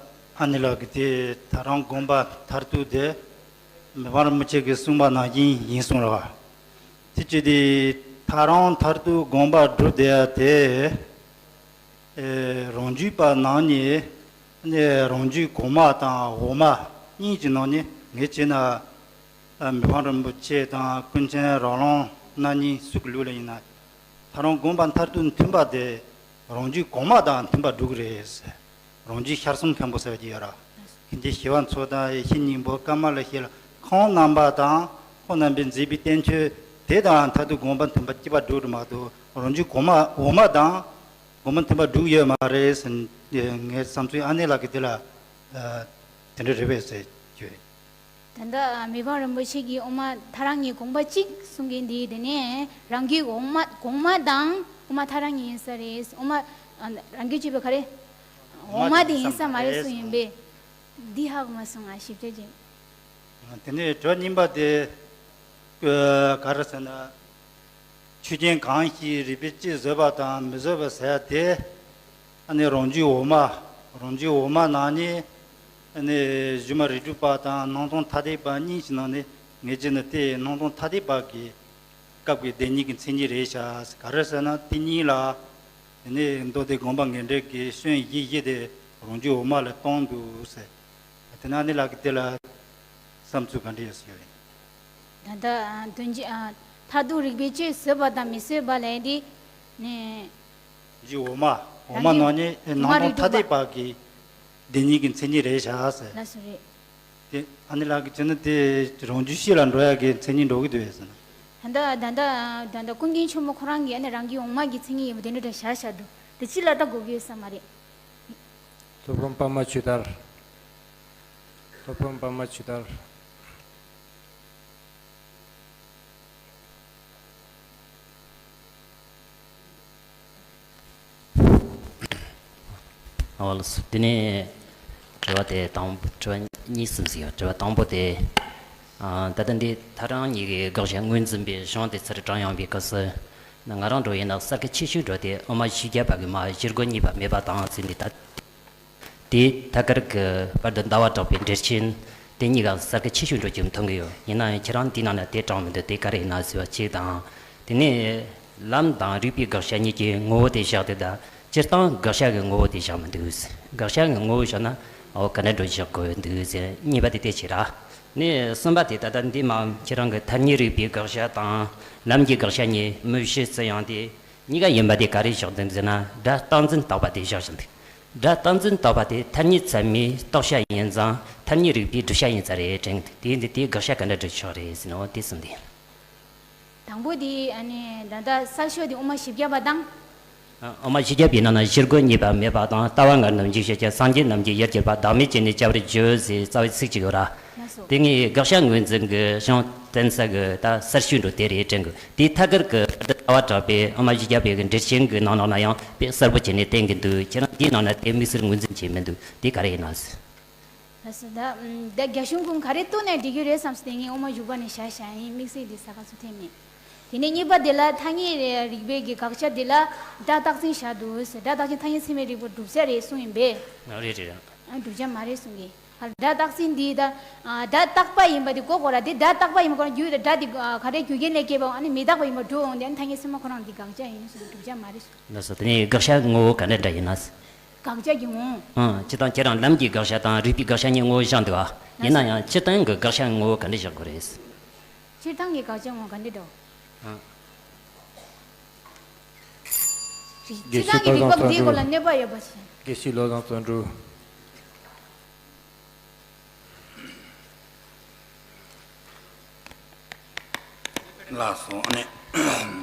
ཨ་ནེ་ལགས་ཀྱི་དེ་ཐལ་རང་དགོངས་པ་མཐར་ཐུག་དེ་མི་ཕམ་རིན་པོ་ཆེ་གིས་གསུངས་པ་ནང་བཞིན་ཡིན་གསུངས་རེད་བ། དེ་ཅི་སྟེ་ཐལ་རང་མཐར་ཐུག་དགོངས་པ་སྒྲུབ་བསྡད་ཡ་དེ། ཨེ། རང་རྒྱུད་པ་ནང་ནས་ནི་རང་རྒྱུད་གོང་མ་དང་འོག་མ་གཉིས་ཀྱི་ནང་ནས་ངས་བྱས་ན། ཨ། མི་ཕམ་རིན་པོ་ཆེ་དང་ཀུན་མཁྱེན་རོ་ལངས་རྣམ་གཉིས་སུ་གི་ལུགས་ལ་ཡིན་ན། ཐལ་རང་དགོངས་པ་མཐར་ཐུག་མཐུན་པ་དེ་རང་རྒྱུད་གོང་མ་དང་མཐུན་པ་སྒྲུབ་ཀྱི་རེད་ཟེར། རང་རྒྱུད་ཤར་གསུམ་མཁན་པོ་ཟེར་གྱི་ཡོད་ར། ཨིན་ཇི་ཞི་བ་འཚོ་དང་ཡེ་ཤེས་སྙིང་པོ་ཀ་མ་ལ་ཤཱི་ལ་ཁོང་རྣམ་པ་དང་ཁོང་རྣམ་པས་མཛད་པའི་བསྟན་བཅོས་དེ་དང་མཐར་ཐུག་དགོངས་པ་མཐུན་པ་གཅིག་པ་སྒྲུབ་རེད་མ་གཏོགས་རང་རྒྱུད་གོང་མ་འོག་མ་དང་དགོངས་པ་མཐུན་པ་སྒྲུབ་ཡོད་མ་རེད་ཟེར། ངའི་བསམ་ཚུལ་ཨ་ནེ་ལགས་ཀྱིས་དེ་ལ་དེ་འདྲ་རེད་པས་ཟེར་གྱི་ཡོད། ད་ལྟ་མི་ཕམ་རིན་པོ་ཆེ་གིས་དབུ་མ་ཐལ་རང་གཉིས་དགོངས་པ་གཅིག་གསུང་མཁན་འདི་དེ་ནས་རང་རྒྱུད་འོག་མ་གོང་མ་དང་དབུ་མ་ཐལ་རང་གཉིས་ཡིན་ས་རེད། དབུ་མ་རང་རྒྱུད་ཅེས་པ་ག་རེ། འོག་མ་དེ་ཡིན་ས་མ་རེད་གསུངས་ཡིན་པས། འདི་ཧ་གོ་མ་སོང་ང་། ཞིབ་ཆ་ཅིག་དེ་ནས་དྲི་བ་གཉིས་པ་དེ། ཨ། ག་རེ་ཟེར་ན། ཆོས་ཅན་གང་ཞིག་རིགས་པས་དཔྱད་བཟོད་པ་དང་མི་བཟོད་པ་ཟེར་ཡ་དེ། ཨ་ནི་རང་རྒྱུད་འོག་མ། རང་རྒྱུད་འོག་མ་ནང་ནས། ཨ་ནི་སྒྱུ་མ་རིགས་དྲུག་པ་དང་སྣང་སྟོང་ཐ་དད་པ་གཉིས་ཀྱི་ནང་ནས་ངེས་ཅན་ནི་དེ་སྣང་སྟོང་ཐ་དད་པ་གི་སྐབས་ཀྱི་བདེན་གཉིས་ཀྱི་མཚན་ཉིད་རེད་ཤག་ག་རེ་ཟེར་ན་དེ་གཉིས་ལ། དེ་ནས་མདོ་སྡེ་དགོངས་པ་ངེས་འགྲེལ་གྱི་སྐྱོན་བཞི་བཞི་དེ་རང་རྒྱུད་འོག་མ་ལ་སྟོན་འདུག་ཟེར། དེ་ན་ཨ་ནི་ལགས་ཀྱིས་དེ་ལ་བསམ་ཚུལ་ག་འདྲ་ཡོད་ཟེར་ཡོད་རེད། ད་ལྟ་ཨ་དོན་གྱི་ཨ་མཐར་ཐུག་རིགས་པས་དཔྱད་བཟོད་པ་དང་མི་བཟོད་པ་ལས་འདི་ནི། རྒྱུད་འོག་མ། འོག་མ་ནང་ནས་སྣང་སྟོང་ཐ་དད་པ་གི་བདེན་གཉིས་ཀྱི་མཚན་ཉིད་རེད་ཤག་ཟེར། ལགས་སོ་རེད། དེ་ཨ་ནི་ལགས་ཀྱིས་བྱས་ན་དེ་རང་རྒྱུད་གཤིས་ལ་འགྲོ་ཡག་གི་མཚན་ཉིད་འགྲོ་གི་འདུག་ཟེར་ན། ད་ལྟ་ད་ལྟ་ད་ལྟ་ཀུན་མཁྱེན་ཆེན་པོ་ཁོ་རང་གིས་ཨ་ནི་རང་རྒྱུད་འོག་མ་གི་མཚན་ཉིད་ཡིན་པ་དེ་འདྲ་འདྲ་བཞག་བཞག་འདུག་དེ་ཅི་ལ་ལྟ་དགོས་ཀྱི་ཡོད་ས་མ་རེད། སློབ་དཔོན་པདྨ་ཆོས་དར། སློབ་དཔོན་པདྨ་ཆོས་དར། ཨོ་ལགས་སོ། དེ་ནས་དྲི་བ་དེ་དང་དྲི་བ་གཉིས་གསུམ་ཞིག་ཡོད། དྲི་བ་དང་པོ་དེ། ཨ། ད་ལྟ་འདི་ཐག་རིང་གཉིས་ཀྱི་དགག་བྱ་ངོས་འཛིན་པའི་གཞུང་དེ་ཚུར་དྲངས་ཡོང་བའི་སྐབས་སུ། ང་རང་འདྲ་ཡིན་ན་གསར་ཁ་ཆེ་ཤོས་འདྲ་དེ་དབུ་མ་བཞི་བརྒྱ་པ་གི་མ་བཞི་སྒོ་གཉིས་པ་མེད་པ་དང་ཟེར་ནས་ད། དེ་ཐད་ཀར་གྱི་བར་དུ་ཟླ་བ་གྲགས་པའི་འགྲེལ་ཆེན་དེ་གཉིས་ཀ་གསར་ཁ་ཆེ་ཤོས་འགྲོ་རྒྱུ་མཐོང་གི་ཡོད། ཡིན་ན་ཡང་ཁྱེད་རང་དེའི་ནང་ན་དེ་དྲངས་མི་འདུག་དེ་ག་རེ་ཡིན་ན་ཟེར་བ་གཅིག་དང་། དེ་ནས་ལམ་དང་རིགས་པའི་དགག་བྱ་གཉིས་ཀྱི་ངོ་བོ་དེ་བཞག་དེ་དང་སྤྱིར་བཏང་དགག་བྱ་གི་ངོ་བོ་དེ་བཞག་མི་འདུག་དགག་བྱ་གི་ངོ་བོ་བཞག་ན་འོ་ག་འདྲ་འགྲོ་བཞག་དགོས་འདུག་ཟེར། གཉིས་པ་དེ་དེ་བྱེད་ར། ནས་གསུམ་པ་དེ་ད་ལྟ་འདི་མ་ཁྱེད་རང་གི་ཐ་སྙད་རིགས་པའི་དགག་བྱ་དང་ལམ་གྱི་དགག་བྱ་གཉིས་མུ་བཞི་བརྩི་ཡང་དེ་གཉིས་ཀ་ཡིན་པ་དེ་ག་རེ་བཞག་འདུག་ཟེར་ན་སྒྲ་རྟག་འཛིན་རྟག་པ་དེ་བཞག་བཞག་འདུག་སྒྲ་རྟག་འཛིན་རྟག་པ་དེ་ཐ་སྙད་ཚད་མའི་རྟོགས་བྱ་ཡིན་ཙང་ཐ་སྙད་རིགས་པའི་བསྒྲུབ་བྱ་ཡིན་ས་རེད་དྲན་གི་འདུག་དེ་འདི་དེའི་དགག་བྱ་ག་འདྲ་འགྲུབ་ཆོག་རེད་ཟེར་ནོ་དེ་གསུངས་ཏེ། དང་པོ་དེ་ཨ་ནི་ད་ལྟ་གསར་ཤོས་དེ་དབུ་མ་བཞི་བརྒྱ་པ་དང་། ཨ། དབུ་མ་བཞི་བརྒྱ་པའི་ནང་ན་བཞི་སྒོ་གཉིས་པ་མེད་པ་དང་ལྟ་བ་ལྔ་རྣམས་འཇིག་བྱེད་ཅིང་སངས་རྒྱས་རྣམས་ཀྱི་ཡིད་བསྐྱོད་པ་བདག་མེད་ཅན་ནི་སྐྱབས་རེ་འཇུ་ཟེར་རྩ་བའི་ཚིག་གཅིག་ཡོད་ར། ལགས་སོ། དེ་ངས་དགག་བྱ་ངོས་འཛིན་གྱི་གཞུང་བསྟན་ས་གི་ད་གསར་ཤོས་འགྲོ་དེ་རེད་དྲན་གི་འདུག་དེའི་ཐད་ཀར་གྱི་ད་ལྟ་ཟླ་བ་གྲགས་པས་དབུ་མ་བཞི་བརྒྱ་པའི་གི་འགྲེལ་ཆེན་གྱི་ནང་ལོགས་ན་ཡང་དཔེ་གསལ་པོ་བྱས་ནས་བསྟན་གྱི་འདུག་ཁྱེད་རང་དེའི་ནང་ན་དེ་དམིགས་བསལ་ངོས་འཛིན་བྱས་མི་འདུག་དེ་ག་རེ་ཡིན་ན། ལགས་སོ། ད་ད་རྒྱ་གཞུང་ཀུན་ག་རེ་བཏོན་ནས་འགྲིག་གི་རེད་བསམ་སོང་། དེ་ངས་དབུ་མ་འཇུག་པ་ནས་བཞག་བཞག་ཡིན། དམིགས་བསལ་འདི་ས་ག་ཚོད་ཐེབས་མེད། དེ་ནས་གཉིས་པ་དེ་ལ་ཐ་སྙད་རིག་པའི་གི་དགག་བྱ་དེ་ལ་སྒྲ་རྟག་འཛིན་བཞག་འདུག་ཟེར། སྒྲ་རྟག་འཛིན་ཐ་སྙད་ཚད་མའི་རིགས་པ་སྒྲུབ་བྱ་རེད་གསུངས་ཡིན་པས། ཨ། རེད་རེད། ཨ། བསྒྲུབ་བྱ་མ་རེད་གསུངས་གི། ཨ། སྒྲ་རྟག་འཛིན་འདི་ད། ཨ། སྒྲ་རྟག་པ་ཡིན་པ་དེ་གོ་དགོས་ར། དེ་སྒྲ་རྟག་པ་ཡིན་པ་གོ་ར་རྒྱུ་དེ་སྒྲ་དེ་ག་རེ་རྒྱུ་རྐྱེན་ལས་སྐྱེས་པའང་ཨ་ནི་མི་རྟག་པ་ཡིན་པ་འགྲོ་འོང་དེ་ཨ་ནི་ཐ་སྙད་ཚད་མ་ཁོ་རང་གི་དགག་བྱ་ཡིན་གསུངས་ཏེ་བསྒྲུབ་བྱ་མ་རེད་གསུངས། ལགས་སོ། དེ་ནས་དགག་བྱ་ངོ་བོ་ག་འདྲ་འདྲ་ཡིན་ན། དགག་བྱ་གི་ངོ་བོ། ཨང་། སྤྱིར་བཏང་ཁྱེད་རང་ལམ་གྱི་དགག་བྱ་དང་རིགས་པའི་དགག་བྱ་གཉིས་ངོ་བོ་བཞག་འདུག་ཨ། ཡིན་ན་ཡང་སྤྱིར་བཏང་གི་དགག་བྱ་ངོ་བོ་ག་འདྲ་བཞག་དགོས་རེད། སྤྱིར་བཏང་གི་དགག་བྱ་ངོ་བོ་ག་འདྲ་འདྲ། ཨང་། སྤྱིར་བཏང་གི་རིགས་པ་འདིའི་སྐོར་ལ་གནོད་པ་ཡོད་པ་ཞིག་དགེ་བཤེས་བློ་བཟང་བརྩོན་འགྲུས། ལགས་སོ། ཨ་ནི་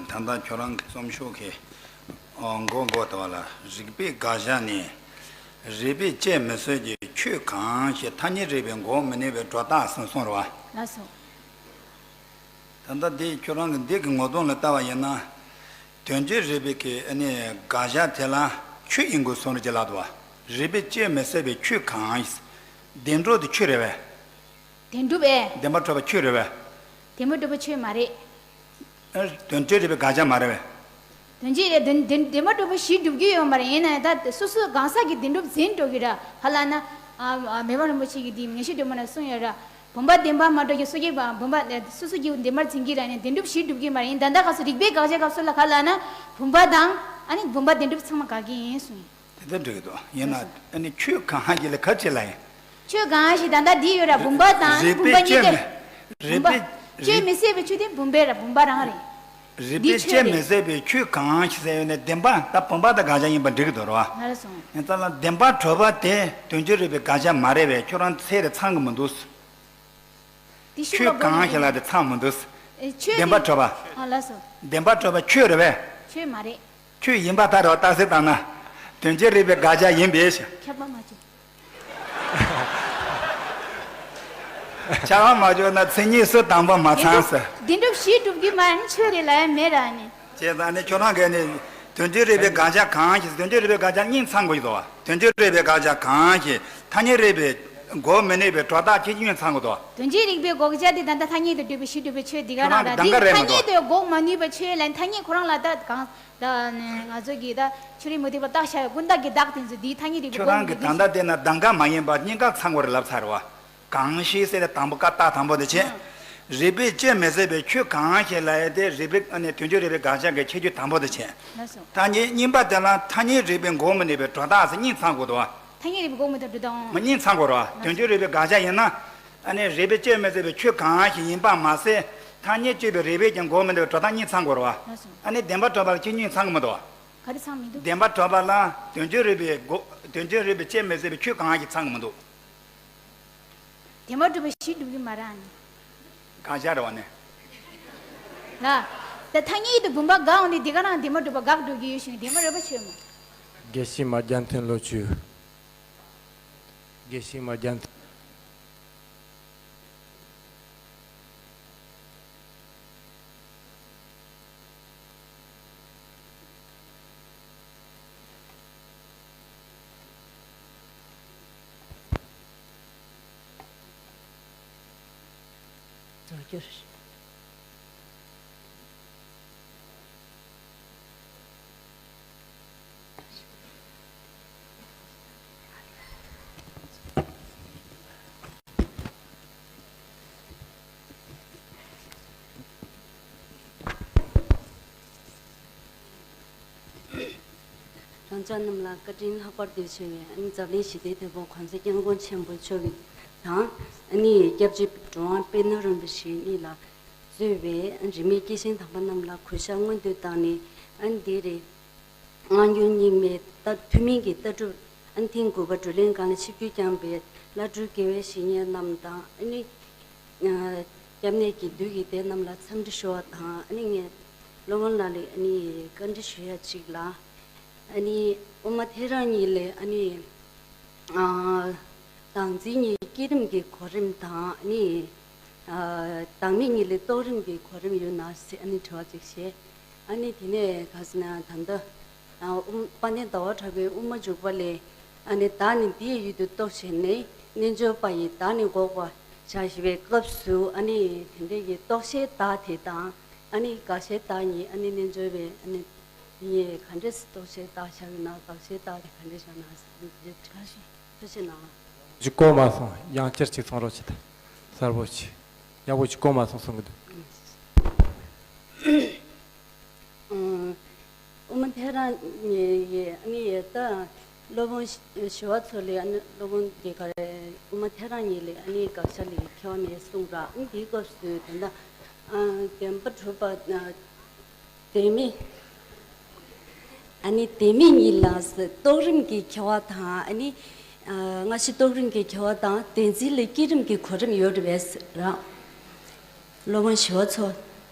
ད་ལྟ་ཁྱོད་རང་གི་རྩོམ་ཤོག་གི་མགོ་མགོ་ལྟ་བ་ལ་རིགས་པའི་དགག་བྱ་ནི། རིགས་པས་དཔྱད་མི་བཟོད་ཀྱི་ཆོས་གང་ཞིག་ཐ་སྙད་རིགས་པའི་མགོ་མི་གནོན་པའི་སྒྲོ་བཏགས་སུ་གསུངས་རེད་བ། ལགས་སོ། ད་ལྟ་འདི་ཁྱོད་རང་གི་འདི་གི་ངོ་གདོང་ལ་ལྟ་བ་ཡིན་ན། དོན་སྤྱི་རིགས་པའི་གི་ཨ་ནི་དགག་བྱ་དེ་ལ་ཆོས་ཡིན་དགོས་གསུངས་རེད་ཅེས་ལབ་འདུག་བ། རིགས་པས་དཔྱད་མི་བཟོད་པའི་ཆོས་གང་ཞིག་བདེན་གྲུབ་དེ་ཆོས་རེད་བས། བདེན་གྲུབ་ཨེ། བདེན་པར་གྲུབ་པ་ཆོས་རེད་བས། བདེན་པར་གྲུབ་པ་ཆོས་མ་རེད། ཨ། དོན་སྤྱི་རིགས་པའི་དགག་བྱ་མ་རེད་བས། དོན་སྤྱི་རེད། བདེན་བདེན་བདེན་པར་གྲུབ་པ་གཞི་སྒྲུབ་ཀྱི་ཡོད་མ་རེད། ཡིན་ན་ཡང་ད་སོ་སོའི་གང་ཟག་གི་བདེན་གྲུབ་འཛིན་འགྲོ་གི་ར། ག་ལབ་ན། ཨ། ཨ། མེས་པོ་རིན་པོ་ཆེ་གིས་འདི་ངེས་ཤེས་སྒྲོན་མ་ན་གསུངས་ཡོད་ར། བུམ་པ་བདེན་པར་མ་གྲུབ་ཀྱི་སོ་སྐྱེ་བ་བུམ་པ་སོ་སོ་སྐྱེ་བོ་བདེན་པར་འཛིན་གྱི་ར་ནས་བདེན་གྲུབ་གཞི་སྒྲུབ་ཀྱི་མ་རེད། ཡིན་ད་ལྟ་ག་སོ་རིགས་པའི་དགག་བྱ་སྐབས་སུ་ལ་ག་ལབ་ན་བུམ་པ་དང་ཨ་ནི་བུམ་པ་བདེན་གྲུབ་ཚང་མ་དགག་གི་ཡིན་གསུངས་ཡིན། དེ་ལྟར་འགྲིག་གི་འདུག་ཡིན་ན་ཨ་ནི་ཆོས་གང་ཞིག་ལ་ག་ཅི་ལ་ཡིན། ཆོས་གང་ཞིག་ད་ལྟ་འདི་ཡོད་ར། བུམ་པ་དང་རིགས་བུམ་པ་པས་གཉིས་དཔྱད་ཀ་མི་རིགས་བུམ་པ་པས་དཔྱད་མི་བཟོད་པའི་ཆོས་དེ་བུམ་པའི་ར་བུམ་པ་རང་རེད། རིགས་འདི་པས་ཆོས་དཔྱད་མི་རེད། བཟོད་པའི་ཆོས་གང་ཞིག་ཟེར་ཡོད་ནས་བདེན་པ་ད་བུམ་པ་དང་དགག་བྱ་ཡིན་པ་འགྲིག་གི་འདུག་ར་བ། ང་ལ་སོང་། ཡིན་ཙང་ལ་བདེན་པར་གྲུབ་པ་དེ་དོན་སྤྱི་རིགས་པའི་དགག་བྱ་མ་རེད་བས། ཁྱོད་རང་ཚད་དེ་ཚང་གི་མི་འདུག་དེ་ཤུགས་ཆོས་ལ་གང་ཞིག་ལ་དེ་ཚང་མི་འདུག་ཨེ། ཆོས་བདེན་པར་དེ་གྲུབ་པ། ཨ། ལགས་སོ། བདེན་པར་གྲུབ་པ་ཆོས་རེད་བས། ཆོས་མ་རེད། ཆོས་ཡིན་པ་ལྟར་རོ་རྟགས་གསལ་བཏང་ན། དོན་སྤྱི་རིགས་པའི་དགག་བྱ་ཡིན་པས། ཁྱབ་པ་མ་བྱུང་། ཆགས་པ་མ་བྱུང་ན་མཚན་ཉིད་སུ་དང་པོ་མ་ཚང་ཟེར། བདེན་གྲུབ་གཞི་སྒྲུབ་ཀྱི་མ་ནི་ཆོས་རེད་ལ་ཡང་མེད་ར་ནི། བྱས་ཙང་ནི་ཁྱོད་རང་གིས་ནི་དོན་སྤྱི་རིགས་པའི་དགག་བྱ་གང་ཞིག་དོན་སྤྱི་རིགས་པའི་དགག་བྱ་གཉིས་ཚང་དགོས་ཀྱི་འདུག་བ། དོན་སྤྱི་རིགས་པའི་དགག་བྱ་གང་ཞིག་ཐ་སྙད་རིགས་པའི་ འགོག་མི་ནུས་པའི་སྒྲོ་བཏགས་ཁྱད་ཆོས་ཚང་གི་འདུག་དོན་སྤྱིའི་རིགས་པའི་དགག་བྱ་དེ་ད་ལྟ་ཐ་སྙད་དུ་གྲུབ་པའི་གཞི་གྲུབ་པའི་ཆོས་འདི་ག་ཁྱོད་རང་རང་གི་གདམ་ག་རེད་མ་གཏོགས། ཐ་སྙད་དུ་འགོག་མ་ནུས་པའི་ཆོས་ལ་ཐ་སྙད་ཁོ་རང་ལ་ད་གང་ད་ནི་ང་ཚོ་གི་ད་ཕྱི་རོལ་མུ་སྟེགས་པ་བཏགས་བཞག་པའི་ཀུན་བཏགས་ཀྱི་བདག་དེ་ཚོ་འདིའི་ཐ་སྙད་རིགས་པའི་ཁྱོད་སྒོ་རང་ནས་གི་འདི་ད་ལྟ་བལྟས་ན་གདམ་ག་མ་ཡིན་པ་གཉིས་ཀ་ཚང་བར་ལབ་ཚར་བ། གང་ཞིག་ཟེར་ཏེ་དང་པོ་ཀ་ཏ་དང་པོ་དེ་བྱས། ཨང་། རིགས་པས་དཔྱད་མི་ཟད་པའི་ཆོས་གང་ཞིག་ལབ་ཡ་དེ་རིགས་པའི་ཨ་ནི་དོན་སྤྱིའི་རིགས་པའི་དགག་བྱ་གི་ཁྱད་ཆོས་དང་པོ་དེ་བྱས། ལགས་སོ། ཐ་སྙད་གཉིས་པ་དེ་ལ་ཐ་སྙད་རིགས་པས་འགོག་མི་ནུས་པའི་སྒྲོ་བཏགས་ཟེར་གཉིས་ཚང་དགོས་འདུག་བ། ཐ་སྙད་རིགས་པས་འགོག་མི་ནུས་སྒྲོ་བཏགས། མ་གཉིས་ཚང་དགོས་རེད་བ། དོན་སྤྱིའི་རིགས་པའི་དགག་བྱ་ཡིན་ན། ཨ་ནི་རིགས་པས་དཔྱད་མི་ཟད་པའི་ཆོས་གང་ཞིག་ཡིན་པ་མ་ཟད། ཐ་སྙད་དཔྱོད་པའི་རིགས་པས་ཀྱང་འགོག་མི་ནུས་པའི་སྒྲོ་བཏགས་གཉིས་ཚང་དགོས་རེད་བ། ལགས་སོ། ཨ་ནི་བདེན་པ་གྲུབ་པ་ལ་ཁྱོད་གཉིས་ཚང་གི་མི་འདུག་བ། ག་རེ་ཚང་མི་འདུག་བདེན་པ་གྲུབ་པ་ལ་དོན་སྤྱིའི་རིགས་པས་འགོག་དོན་སྤྱིའི་རིགས་པས་དཔྱད་མི་ཟད་པའི་ཆོས་གང་ཞིག་ཚང་གི་མི་འདུག་བདེན་པ་གྲུབ་པའི་གཞི་གྲུབ་ཀྱི་མ་རེད་ཨ་ནི། གང་ཤར་རེད་བ་ནི། ལ། ད་ཐ་སྙད་དུ་བུམ་པ་དགག་འོང་དུས་འདི་ག་རང་བདེན་པ་གྲུབ་པ་དགག་འགྲོ་གི་ཡོད་ཞིང་བདེན་པ་རེད་པ་ཆོས་མོ། དགེ་བཤེས་མ་རྒྱལ་མཚན་ལོ་བཅུ། དགེ་བཤེས་མ་རྒྱལ་མཚན། རྫོགས་རྒྱུར། རང་ཅག་རྣམས་ལ་བཀའ་དྲིན་ལྷག་པར་དུ་ཆེ་བའི་ཨ་ནི་འཛམ་གླིང་ཞི་བདེའི་དེད་དཔོན་གོང་ས་སྐྱབས་མགོན་ཆེན་པོ་མཆོག་གིས་དང་། ཨ་ནི་སྐྱབས་རྗེ་གྲུབ་དབང་པད་ནོར་རིན་པོ་ཆེ་གཉིས་ལ་གཙོས་པའི་ཨ་རིས་མེད་སྐྱེས་ཆེན་དམ་པ་རྣམས་ལ་གུས་ཞབས་སྔོན་དུ་བཏང་ནས། ཨ་ནི་འདིར་སྔ་འགྱུར་རྙིང་མའི་ལྟ་ཐུན་མིན་གྱི་ལྟ་གྲུབ་ཨ་ནི་ཐེངས་དགུ་པ་བགྲོ་གླེང་སྒང་ལ་ཆིབས་བསྒྱུར་བསྐྱངས་པའི་བླ་སྤྲུལ་དགེ་བའི་བཤེས་གཉེན་རྣམས་དང་། ཨ་ནི་སྐྱབས་གནས་ཀྱི་འདུས་ཀྱི་སྡེ་རྣམས་ལ་འཚམས་འདྲི་ཞུ་བ་དང་། ཨ་ནི་ངས་སློབ་དཔོན་ལགས་ལ་ཨ་ནི་བཀའ་འདྲི་ཞུ་ཡ་གཅིག་ལ། ཨ་ནི་དབུ་མ་ཐལ་རང་གཉིས་ལས་ཨ་ནི་ཨ་བདག་འཛིན་གཉིས་བསྐྱེད་རིམ་གྱི་གོ་རིམ་དང་། ཨ་ནི་ཨ་བདག་མེད་གཉིས་ལས་རྟོགས་རིམ་གྱི་གོ་རིམ་ཡོད་ན་ཟེར་ཨ་ནི་དྲི་བ་གཅིག་བྱས། ཨ་ནི་དེ་ནས་ག་ཟེར་ན་ད་ལྟ་ཨ་དབུ་དཔལ་ལྡན་ཟླ་བ་གྲགས་པའི་དབུ་མ་འཇུག་པ་ལས། ཨ་ནི་བདག་ནི་འདི་ཡི་ཡུལ་དུ་རྟོགས་བྱས་ནས་རྣལ་འབྱོར་པ་ཡིས་བདག་ནི་འགོག་པར་བྱ་ཞེས་པའི་སྐབས་སུ། ཨ་ནི་དེ་འདྲ་གི་རྟོགས་བྱའི་བདག་དེ་དང་། ཨ་ནི་དགག་བྱའི་བདག་གཉིས། ཨ་ནི་རྣལ་འབྱོར་པའི་ཨ་ནི་དེ་གཉིས་ག་འདྲས་སེ་རྟོགས་བྱའི་བདག་བཞག་ཡོད་ན། དགག་བྱའི་བདག་དེ་ག་འདྲས་བཞག་ན་ཟེར་དེ་འདྲས་དྲི་བ་ཞིག་ཐུགས་རྗེ་གནང་། ཅིག་གོ་མ་སོང་། ཡང་བསྐྱར་ཅིག་གསུང་རོགས་བྱེད་དང་། གསལ་པོ་ཅིག་ཡག་པོ་ཅིག་གོ་མ་སོང་གསུང་གི་འདུག་ཨ་དབུ་མ་ཐལ་རང་གཉིས་ཡི་ཨ་ནི་ད་སློབ་དཔོན་ཞི་བ་འཚོ་ལས། ཨ་ནི་སློབ་དཔོན་གྱིས་ག་རེ་དབུ་མ་ཐལ་རང་གཉིས་ལས་ཨ་ནི་དགག་བྱ་ལས་ཁྱད་པར་མེད་གསུངས་ར། ཨ་ནི་དེའི་སྐབས་སུ་ད་ལྟ་ཨ་བདེན་པ་གྲུབ་པ་ཨ་བདེན་མེད། ཨ་ནི་བདེན་མེད་གཉིས་ལ་རྟོགས་རིམ་གྱི་ཁྱད་པར་དང་། ཨ་ནི་ཨ་སྔ་ཕྱི་རྟོགས་རིམ་གྱི་ཁྱད་པར་དང་། བདེན་འཛིན་ལས་བསྐྱེད་རིམ་གྱི་གོ་རིམ་ཡོད་རེད་པས་ར། སློབ་དཔོན་ཞི་བ་འཚོ།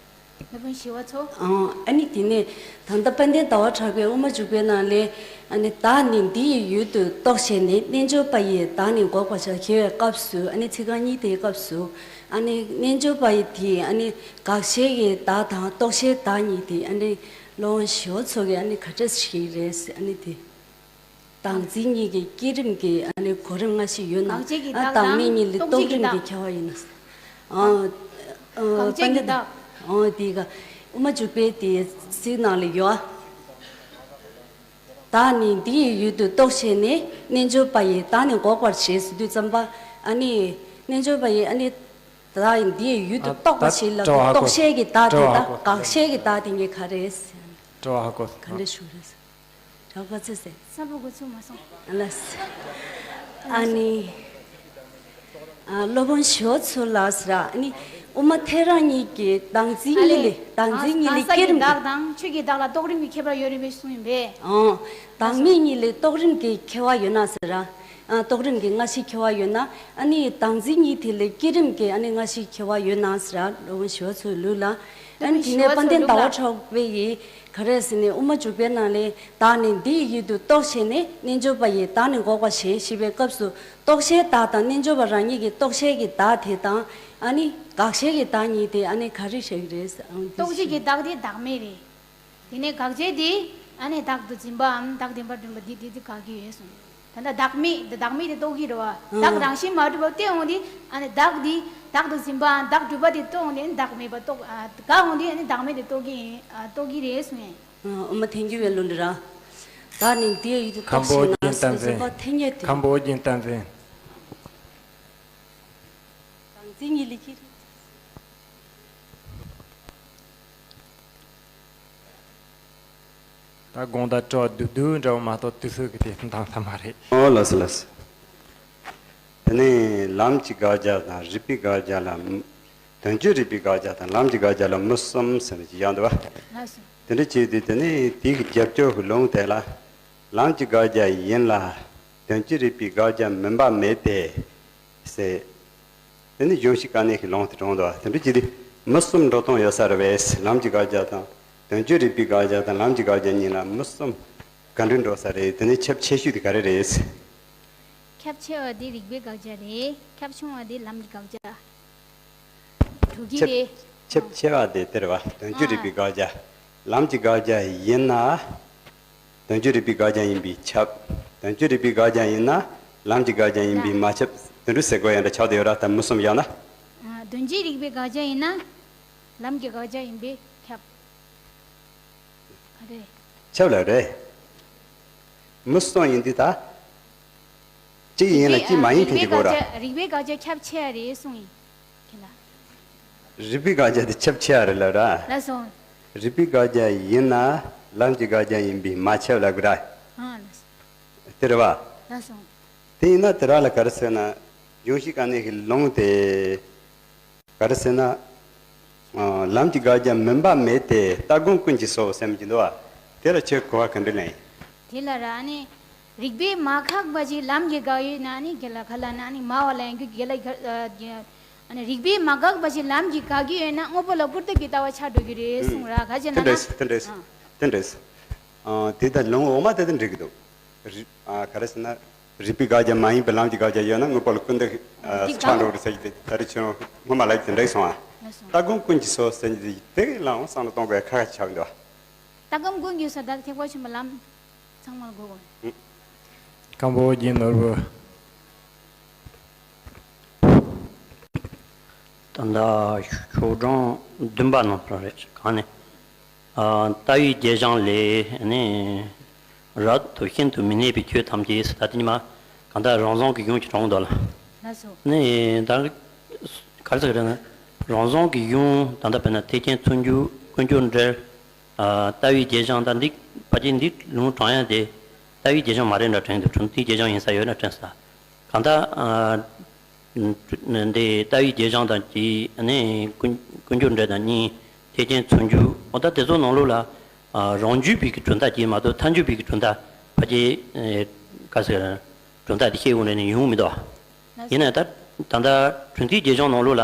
སློབ་དཔོན་ཞི་བ་འཚོ། ཨང་། ཨ་ནི་དེ་ནས་ད་ལྟ་དཔལ་ལྡན་ཟླ་བ་གྲགས་པའི་དབུ་མ་འཇུག་པའི་ནང་ལས། ཨ་ནི་བདག་ནི་འདི་ཡི་ཡུལ་དུ་རྟོགས་བྱས་ནས། རྣལ་འབྱོར་པ་ཡིས་བདག་ནི་འགོག་པར་བྱ་ཞེས་པའི་སྐབས་སུ། ཨ་ནི་ཚིག་རྐང་གཉིས་དེའི་སྐབས་སུ། ཨ་ནི་རྣལ་འབྱོར་པ་ཡི་དེ་ཨ་ནི་དགག་བྱའི་གི་བདག་དང་རྟོགས་བྱའི་བདག་གཉིས་དེ་ཨ་ནི་སློབ་དཔོན་ཞི་བ་འཚོ་གིས་ཨ་ནི་ག་འདྲས་ཞིག་རེད་ཟེར། ཨ་ནི་དེ་བདག་འཛིན་གཉིས་ཀྱི་བསྐྱེད་རིམ་གྱི་ཨ་ནི་གོ་རིམ་སྔ་ཕྱི་ཡོད་ན། དགག་བྱའི་གི་ཨ་བདག་བདག་མེད་དང་གཉིས་ལས་རྟོགས་བྱའི་གི་རྟོགས་རིམ་གྱི་བདག་ཁྱད་པར་ཡོད་ན། ཨ་ཨ་དགག་བྱའི་གི་བདག་ཨོ་དེ་ག་དབུ་མ་འཇུག་པའི་དེ་ཚིག་ནང་ལ་ཡོད། བདག་ནི་འདི་ཡི་ཡུལ་དུ་རྟོགས་བྱས་ནས། རྣལ་འབྱོར་པ་ཡིས་བདག་ནི་འགོག་པར་བྱེད་ཟེར་དུས་ཙམ་པ། ཨ་ནི་རྣལ་འབྱོར་པ་ཡིས་ཨ་ནི་བདག་འདི་ཡི་ཡུལ་དུ་ཨ་རྟོགས་པར་ད་བྱེད་ལབ་དུས། དྲི་བ་ཧ་གོ་རྟོགས་བྱའི་གི་བདག་དེ་དྲི་བ་ཧ་དང་གོ་དགག་བྱའི་གི་བདག་དེ་གཉིས་ག་རེ་རེད་ཟེར། དྲི་བ་ཧ་གོ་ག་འདྲ་ཞུ་རེད་ཟེར། དྲི་བ་ག་ཚོད་ཟེར། གསལ་པོ་གོ་ཚུགས་མ་སོང་། ལགས། ཨ་ནི། ཨ་སློབ་དཔོན་ཞི་བ་འཚོ་ལགས་ཟེར་ར། ཨ་ནི་དབུ་མ་ཐལ་རང་གཉིས་ཀྱི་བདག་འཛིན་གཉིས་ལས། བདག་འཛིན་གཉིས་ལས་བསྐྱེད་རིམ་གྱི། བདག་དང་ཆོས་ཀྱི་བདག་ལ་རྟོགས་རིམ་གྱི་ཁྱད་པར་ཡོད་རེད་པས་གསུངས་ཡིན་པས། ཨང་། བདག་མེད་གཉིས་ལས་རྟོགས་རིམ་གྱི་ཁྱད་པར་ཡོད་ན་ཟེར་ར། ཨ་རྟོགས་རིམ་གྱི་སྔ་ཕྱི་ཁྱད་པར་ཡོད་ན། ཨ་ནི་བདག་འཛིན་གཉིས་དེ་ལས་བསྐྱེད་རིམ་གྱི་ཨ་ནི་སྔ་ཕྱི་ཁྱད་པར་ཡོད་ན་ཟེར་ར། སློབ་དཔོན་ཞི་བ་འཚོའི་ལུགས་ལ། ཨ་ནི་དེ་ནས་དཔལ་ལྡན་ཟླ་བ་གྲགས་པས་ཀྱིས་ག་རེ་ཟེར་ནས་དབུ་མ་འཇུག་པའི་ནང་ལས། བདག་ནི་འདི་ཡི་ཡུལ་དུ་རྟོགས་བྱས་ནས། རྣལ་འབྱོར་པ་ཡིས་བདག་ནི་འགོག་པར་བྱེད་ཞེས་པའི་སྐབས་སུ། རྟོགས་བྱའི་བདག་དང་རྣལ་འབྱོར་པ་རང་ཉིད་ཀྱི་རྟོགས་བྱའི་གི་བདག་དེ་དང་། ཨ་ནི་དགག་བྱའི་གི་བདག་གཉིས་དེ་ཨ་ནི་ག་རེ་བཞག་གི་རེད་ཟེར། ཨང་། འདི་རྟོགས་བྱའི་གི་བདག་དེ་བདག་མེད་རེད། དེ་ནས་དགག་བྱའི་དེ་ཨ་ནི་བདག་ཏུ་འཛིན་པའམ་བདག་བདེན་པར་སྒྲུབ་པ་འདི་འདི་འདི་དགག་གི་ཡོད་གསུངས། ད་ལྟ་བདག་མེད་དེ་བདག་མེད་དེ་རྟོགས་ཀྱི་རེད་བ། བདག་རང་བཞིན་མ་གྲུབ་པ་དེ་འོང་དུས་ཨ་ནི་བདག་འདི་བདག་ཏུ་འཛིན་པའམ་བདག་གྲུབ་པ་དེ་རྟོགས་འོང་དུས་ཨ་ནི་བདག་མེད་པ་རྟོགས། ཨ་ག་འོང་དུས་ཨ་ནི་བདག་མེད་དེ་རྟོགས་ཀྱི་ཡིན། ཨ་རྟོགས་ཀྱི་རེད་གསུངས་ཡིན། ཨ་མ་ཐེན་གྱི་བའི་ལུང་འདྲ་ར། ད་ནི་དེ་ཡིད་དུ་ཁམས་པ་ཨོ་རྒྱན་བསྟན་འཛིན། ཁམས་པ་ཨོ་རྒྱན་བསྟན་འཛིན། གང་ཚེ་ཉིད་ལས་ཀྱི་རེད། ད་དགོངས་དག་སྤྲོ་བ་སྡུག་སྡུག་འདྲ་བོ་མ་གཏོགས་དུས་ཚོད་ཀྱི་དེ་འདང་ས་མ་རེད། ཨོ་ལགས་སོ་ལགས་སོ། དེ་ནས་ལམ་གྱི་དགག་བྱ་དང་རིགས་པའི་དགག་བྱ་ལ། དོན་སྤྱོད་རིགས་པའི་དགག་བྱ་དང་ལམ་གྱི་དགག་བྱ་ལ་མུ་གསུམ་ཟེར་ནས་ཅིག་ཡང་འདུག་བ། ལགས་སོ། དེ་འདྲ་བྱས་དུས་དེ་ནས་དེའི་རྒྱབ་སྐྱོར་གྱི་ལུང་དེ་ལ། ལམ་གྱི་དགག་བྱ་ཡིན་ལ། དོན་སྤྱོད་རིགས་པའི་དགག་བྱ་མིན་པ་མེད་དེ། ཟེར། དེ་ནི་གཞུང་བཞི་བཀའ་གནད་ཀྱི་ལུང་དེ་དྲངས་འདུག་བ། དེ་འདྲ་བྱས་ཏེ་མུ་གསུམ་འགྲོ་སྟངས་ཡོད་ས་རེད་པས། ལམ་གྱི་དགག་བྱ་དང་དོན་སྤྱོད་རིགས་པའི་དགག་བྱ་དང་ལམ་གྱི་དགག་བྱ་གཉིས་ལ་མུ་གསུམ་ག་འདྲ་འགྲོ་ས་རེད། དེ་ནི་ཁྱབ་ཆེ་ཤོས་དེ་ག་རེ་རེད། ཁྱབ་ཆེ་བ་དེ་རིགས་པའི་དགག་བྱ་རེད། ཁྱབ་ཆུང་བ་དེ་ལམ་གྱི་དགག་བྱ། དྲུག་གི་ཁྱབ་རེད། ཁྱབ་ཆེ་བ་དེ་དེ་རེད་བ། དོན་སྤྱོད་རིགས་པའི་དགག་བྱ། ལམ་གྱི་དགག་བྱ་ཡིན་ན། དོན་སྤྱོད་རིགས་པའི་དགག་བྱ་ཡིན་པས་ཁྱབ། དོན་སྤྱོད་རིགས་པའི་དགག་བྱ་ཡིན་ན་ལམ་གྱི་དགག་བྱ་ཡིན་པས་མ་ཁྱབ། དེ་འདྲ་ཟེར་དགོས་ཡ་འདྲ་ཆགས་བསྡད་ཡོད་ར། ད་མུ་གསུམ་ཡང་ན། ཨ་དོན་སྤྱོད་རིགས་པའི་དགག་བྱ་ཡིན་ན་ལམ་གྱི་དགག་བྱ་ཡིན་པས་ཁྱབ། ག་རེ། ཁྱབ་ལ་རེད། མུ་གསུམ་ཡིན་དུས་ད། གཅིག་ཡིན་ལ་གཅིག་མ་ཡིན་མཁན་གྱི་སྐོར་ར། རིགས་པའི་དགག་བྱ་ཁྱབ་ཆེ་བ་རེད་གསུངས་ཡིན། ཁྱེད་ལ། རིགས་པའི་དགག་བྱ་དེ་ཁྱབ་ཆེ་བ་རེད་ལབ་ར། ལགས་སོ། རིགས་པའི་དགག་བྱ་ཡིན་ན་ལམ་གྱི་དགག་བྱ་ཡིན་པས་མ་ཁྱབ་ལབ་དགོས་ར། ཨ་ལགས་སོ། དེ་རེད་བ། ལགས་སོ། དེ་ཡིན་ན་དེ་ར་ལ་ག་རེ་ཟེར་ན། གཞུང་བཞི་བཀའ་གནད་ཀྱི་ལུང་དེ། ག་རེ་ཟེར་ན། ཨ་ལམ་གྱི་དགག་བྱ་མིན་པ་མེད་དེ་ལྟ་སྒོམ་ཀུན་གྱི་སྲོག་ཟེར་གྱི་འདུག་བ། དེ་ལ་ཁྱོད་གོ་བ་ག་འདྲ་ལེན། དེ་ལ་ར་ནི། རིགས་པས་མ་བཀག་པ་ཅིག་ལམ་གྱི་དགག་ཡོད་ན་ནི་དགེ་ལ་ག་ལ་ན་ནི་མ་བ་ལ་ཡང་རྒྱུ་དགེ་ལ་ག་ཨ་ནི་རིགས་པས་མ་བཀག་པ་ཅིག་ལམ་གྱི་དགག་གི་ཡོད་ན་དངོས་པོ་ལ་སྐུར་སྟོབ་ཀྱི་ལྟ་བ་ཆགས་འགྲོ་གི་རེད་གསུངས་ར། ག་ཅེ་ན་ན། དེ་འདྲས་དེ་འདྲས་ཨ། དེ་འདྲས། ཨ་དེ་ལྟར་ལུང་འོག་མ་དེ་དང་འགྲིག་གི་འདུག་རི་ཨ་ག་རེ་ཟེར་ན། རིགས་པའི་དགག་བྱ་མ་ཡིན་པའི་ལམ་གྱི་དགག་བྱ་ཡོད་ན་དངོས་པོ་ལ་སྐུར་འདེབས་ཨ་འདི་ཆགས་འགྲོ་རེད་ཟེར་གྱི་དེ་ད་རེས་ཁྱོད་སྔོན་མ་ལ་དེ་འདྲ་གསུངས་ཨ། ལགས་སོ། ལྟ་སྒོམ་ཀུན་གྱི་སྲོག་ཟེར་གྱི་དེ་ལའང་བསམ་བློ་གཏོང་དགོས་ཁག་ཁག་ཆགས་འདུག་ལྟ་སྒོམ་ཀུན་གྱི་སྲོག་ད་ཐེག་པ་ཆེན་པོའི་ལམ་ཚང་མ་ལ་གོ་དགོས། ཁམས་པ་ཨོ་རྒྱན་ནོར་བུ། ད་ལྟ་ཤོག་གྲངས་བདུན་པ་ནང་ལ་རེད། གང་ནས། ཨ་ལྟ་བའི་རྗེས་འབྲང་ལས་ནི། རབ་ཏུ་ཤིན་ཏུ་མི་གནས་པའི་ཆོས་ཐམས་ཅད་ཟེར། ད་དེ་ཉི་མ་གང་ལྟར་རང་བྱུང་གི་གཞུང་གི་གྲངས་འདུག་ལ། ལགས་སོ། ནི་ད་ག་རེ་ཟེར་ན། རང་བྱུང་གི་གཞུང་ད་ལྟ་དཔེར་ན་ཐེག་ཆེན་མཚོན་བརྗོད་ཀུན་འབྱུང་འགྲེལ། ཨ་ལྟ་བའི་རྗེས་འབྲང་ད་འདི་ཕལ་ཆེར་འདི་ལུང་དྲངས་ཡ་དེ་ལྟ་བའི་རྗེས་འབྲང་མ་རེད་འདྲ་དྲན་འདུག་དྲུང་འདིའི་རྗེས་འབྲང་ཡིན་ས་ཡོད་ན་དྲན་ས། གང་ལྟར་ཨ། འདི་ལྟ་བའི་རྗེས་འབྲང་དང་གཅིག་ནི་ཀུན་ཀུན་འབྱུང་འགྲེལ་དང་གཉིས་ཐེག་ཆེན་མཚོན་བརྗོད། འོ་ད་དེ་ཚོ་ནང་ལོགས་ལ་ཨ་རང་རྒྱུད་པའི་གི་གྲུབ་མཐའ་གཅིག་མ་གཏོགས་ཐལ་འགྱུར་བའི་གི་གྲུབ་མཐའ་ཕལ་ཆེར་ཨེ་ག་ཟེར་གྲུབ་མཐའ་དེ་ཤེས་ཡོང་ནས་ནི་ཡོང་མི་འདུག་ཡིན་ན་ད་ད་ལྟ་དྲུང་འདིའི་རྗེས་འབྲང་ནང་ལོགས་ལ་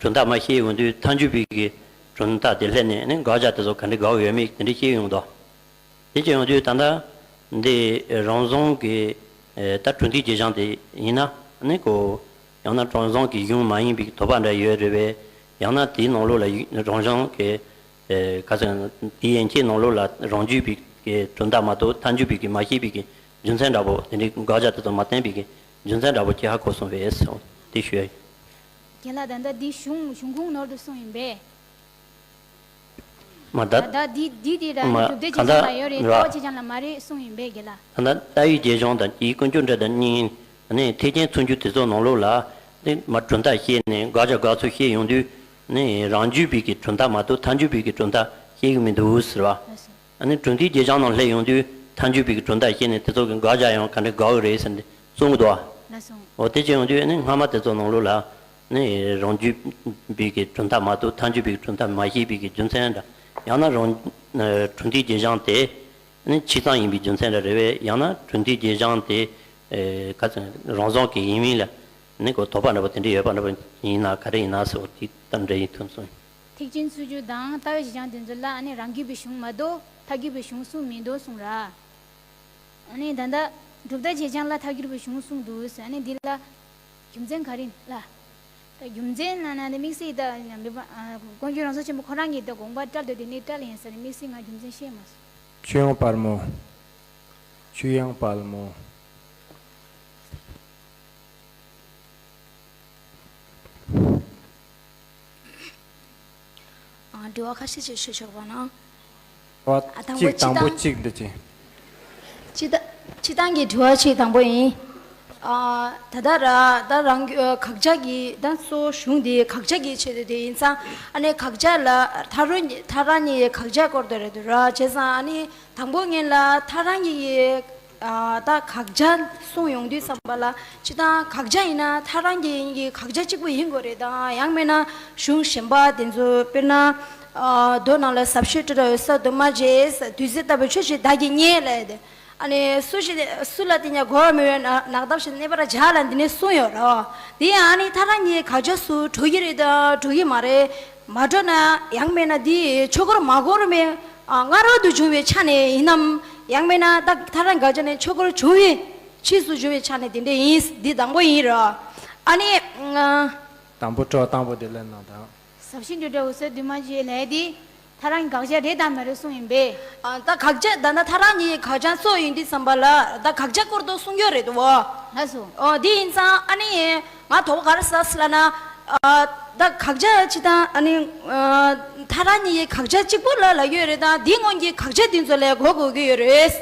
གྲུབ་མཐའ་མ་ཤེས་ཡོང་དུས་ཐལ་འགྱུར་བའི་གི་གྲུབ་མཐའ་དེ་སླེབས་ནས་ནི་དགག་བྱ་དེ་ཚོ་ག་འདྲ་དགག་ཡོད་མེད་དེ་འདྲ་ཤེས་ཡོང་འདུག་དེ་བྱས་ཡོང་དུས་ད་ལྟ་འདི་རང་བྱུང་གི་ཨེ་ད་དྲུང་འདིའི་རྗེས་འབྲང་དེ་ཡིན་ན་ནི་གོ། ཡང་ན་རང་བྱུང་གི་གཞུང་མ་ཡིན་པའི་དོགས་པ་འདྲ་ཡོད་རེད་པས། ཡང་ན་དེའི་ནང་ལོགས་ལ་རང་བྱུང་གི་ཨེ་ག་ཚོད་དེའི་ཡན་ཆད་ནང་ལོགས་ལ་རང་རྒྱུད་པའི་གི་གྲུབ་མཐའ་མ་གཏོགས་ཐལ་འགྱུར་བའི་གི་མ་ཤེས་པའི་གི་རྒྱུ་མཚན་འདྲ་པོ་དེ་འདྲའི་དགག་བྱ་དེ་ཚོ་མ་བསྟན་པའི་གི་རྒྱུ་མཚན་འདྲ་པོ་ཅིག་ཧ་གོ་སོང་བས་དེ་ཞུ་ཡ་ཡིན། རྒན་ལགས་ད་ལྟ་འདི་གཞུང་གཞུང་ཁུངས་ནོར་དུ་གསུངས་ཡིན་པས། མ་ད། ད་ལྟ་འདི་འདི་དེ་ར་མ་གྲུབ་མཐའི་གང་རྗེས་འབྲང་ལ་ཡོད་རེད། ལྟ་བ་ར་རྗེས་འབྲང་ལ་མ་རེད་གསུངས་ཡིན་པས་རྒན་ལགས། ད་ལྟ་ལྟ་བའི་རྗེས་འབྲང་དང་དེའི་ཀུན་འབྱུང་འགྲེལ་དང་གཉིས་ནི་ཐེག་ཆེན་མཚོན་བརྗོད་དེ་ཚོ་ནང་ལོགས་ལ་ནི་མ་གྲུབ་མཐའ་བཤད་ནས་དགག་བྱ་དགག་ཚུལ་བཤད་ཡོང་དུས་ནི་རང་རྒྱུད་པའི་གི་གྲུབ་མཐའ་མ་གཏོགས་ཐལ་འགྱུར་བའི་གི་གྲུབ་མཐའ་བཤད་ཀྱི་མི་འདུག་ཟེར་བ། ཨ་ནི་གྲུབ་མཐའི་རྗེས་འབྲང་ནང་སླེབས་ཡོང་དུས་ཐལ་འགྱུར་བའི་གི་གྲུབ་མཐའ་བཤད་ནས་དེ་ཚོ་གི་དགག་བྱ་ཡང་ག་འདྲ་དགག་གི་རེད་ཟེར་ནས་གསུང་གི་འདུག་བ། ལགས་སོ། འོ་དེ་བྱས་ཡོང་དུས་ནི་སྔ་མ་དེ་ཚོ་ནང་ལོགས་ལ་ནི་རང་རྒྱུད་པའི་གི་གྲུབ་མཐའ་མ་གཏོགས་ཐལ་འགྱུར་བའི་གི་གྲུབ་མཐའ་མ་ཤེས་པའི་གི་རྒྱུ་མཚན་འདྲ། ཡང་ན་རང་གྲུབ་མཐའི་རྗེས་འབྲང་དེ་ནི་ཕྱི་མཚམས་ཡིན་པའི་རྒྱུ་མཚན་འདྲ་རེད་པས། ཡང་ན་གྲུབ་མཐའི་རྗེས་འབྲང་དེ་ག་ཚོད་རང་བྱུང་གི་ཡིན་མིན་ལ་ནི་གོ་དོགས་པ་འདྲ་པོ་དེ་འདྲ་ཡོད་པ་འདྲ་པོ་ཡིན་ན་ག་རེ་ཡིན་ན་ཟེར་བ་དེ་ལྟར་འདྲ་ཡིན་ཐུབ་སོང་། ཐེག་ཆེན་མཚོན་བརྗོད་དང་ལྟ་བའི་རྗེས་འབྲང་དེ་ཚོ་ལ་ནི་རང་རྒྱུད་པའི་གཞུང་མ་གཏོགས་ཐལ་འགྱུར་བའི་གཞུང་གསུངས་མི་འདུག་གསུངས་ར། ཨ་ནི་ད་ལྟ་གྲུབ་མཐའི་རྗེས་འབྲང་ལ་ཐལ་འགྱུར་བའི་གཞུང་གསུངས་འདུག་ཟེར། ཨ་ནི་འདི་ལ་རྒྱུ་མཚན་ག་རེ་ལ། ད་རྒྱུ་མཚན་ན་ན་ནི་དམིགས་བསལ་ད་མི་པ་ཀུན་མཁྱེན་རང་ཚོགས་ཆེན་པོ་ཁོ་རང་གིས་ད་དགོངས་པ་བཀྲལ་འདུག་དེ་ནི་བཀྲལ་ཡིན་ཟེར་ནས་དམིགས་བསལ་ང་རྒྱུ་མཚན་ཤེས་མ་སོང་། ཆོས་དབྱིངས་དཔལ་མོ། ཆོས་དབྱིངས་དཔལ་མོ། དྲི་བ་ཁ་ཤས་ཅིག་ཞུ་ཆོག་པ་ན། ཨ། དང་པོ་གཅིག་དང་པོ་གཅིག་འདི་གཅིག་སྤྱི་བཏང་སྤྱི་བཏང་གི་དྲི་བ་གཅིག་དང་པོ་ཡིན། ཨ། ད་ལྟ་ར་ད་རང་གི་ཨ་དགག་བྱ་གི་ད་གཙོ་བོ་གཞུང་དེ་དགག་བྱ་གི་ཆེད་དུ་དེ་ཡིན་ཙང་ཨ་ནི་དགག་བྱ་ལ་ཐག་རོ་ཐག་རང་གཉིས་དགག་བྱ་སྐོར་དུ་རེད་འདུག་ར། བྱས་ཙང་ཨ་ནི་དང་པོ་ངེད་ལ་ཐག་རང་གི་ཨ་ད་དགག་བྱ་གསུང་ཡོང་དུས་ཙམ་པ་ལ་སྤྱི་བཏང་དགག་བྱ་ཡིན་ན་ཐག་རང་གི་ཡིན་གྱི་དགག་བྱ་གཅིག་པུ་ཡིན་དགོས་རེད། ད་ཡང་མིན་ན་གཞུང་གཞན་པ་དེ་ཚོ་དཔེར་ན་ཨ་མདོ་ནང་ལ་ཟབ་ཤོས་སྤྲོས་བྲལ་འོད་གསལ་འདུས་མ་བྱས། བདུད་རྩི་ལྟ་བུའི་ཆོས་ཤིག་བདག་གིས་རྙེད་ལབ་དེ། ཨ་ནི་སུ་ཞིག་སུ་ལ་བརྟེན་ཀྱང་གོ་བར་མི་འོས། ནགས་འདབ་བཞིན་གནས་པར་བྱ་ལ་འདི་ནས་གསུངས་ཡོད་རེད། འདི་ཡང་ཨ་ནི་ཐག་རང་གཉིས་དགག་བྱ་སུ་འགྲོ་གི་རེད་དང་འགྲོ་གི་མ་རེད། མ་འགྲོ་ན་ཡང་མིན་ན་འདི་ཆོས་འཁོར་མ་འཁོར་མི་ཨ་སྔ་རོལ་དུ་བྱུང་བའི་ཆ་ནས་ཡིན་ནམ། ཡང་མིན་ན་ད་ཐག་རང་དགག་བྱ་ནས་ཆོས་འཁོར་བྱུང་བའི་ཕྱིས་སུ་བྱུང་བའི་ཆ་ནས་དེ་འདྲ་ཡིན། འདི་དང་པོ་ཡིན་རེད། ཨ་ནི་ཨ། དང་པོ་སྤྲོ་བ་དང་པོ་དེ་ལེན་ན་དང་། ཟབ་ཤིང་སྤྲོས་བྲལ་འོད་གསལ་འདུས་མ་བྱས་ལབ་དེ། ཐག་རང་གི་དགག་བྱ་རེད་དམ་མ་རེད་གསུངས་ཡིན་པས། ཨ། ད་དགག་བྱ་ད་ལྟ་ཐག་རང་གི་དགག་བྱ་གཙོ་ཡིན་དུས་ཙམ་པ་ལ་ད་དགག་བྱ་སྐོར་དུ་གསུང་རྒྱུ་རེད་དོ། ལགས་སོ། ཨོ་དེ་ཡིན་ཙང་ཨ་ནི་ང་དོགས་པ་ག་རེ་ཟ་ཟེར་ལབ་ན། ཨ། ད་དགག་བྱ་སྤྱི་བཏང་ཨ་ནི་ཨ་ཐག་རང་གཉིས་ཀྱི་དགག་བྱ་གཅིག་པུ་ལ་ལབ་ཡོད་རེད། ད་འདི་སྔོན་གྱི་དགག་བྱ་འདི་ཚོ་ལས་གོ་དགོས་ཀྱི་ཡོད་རེད།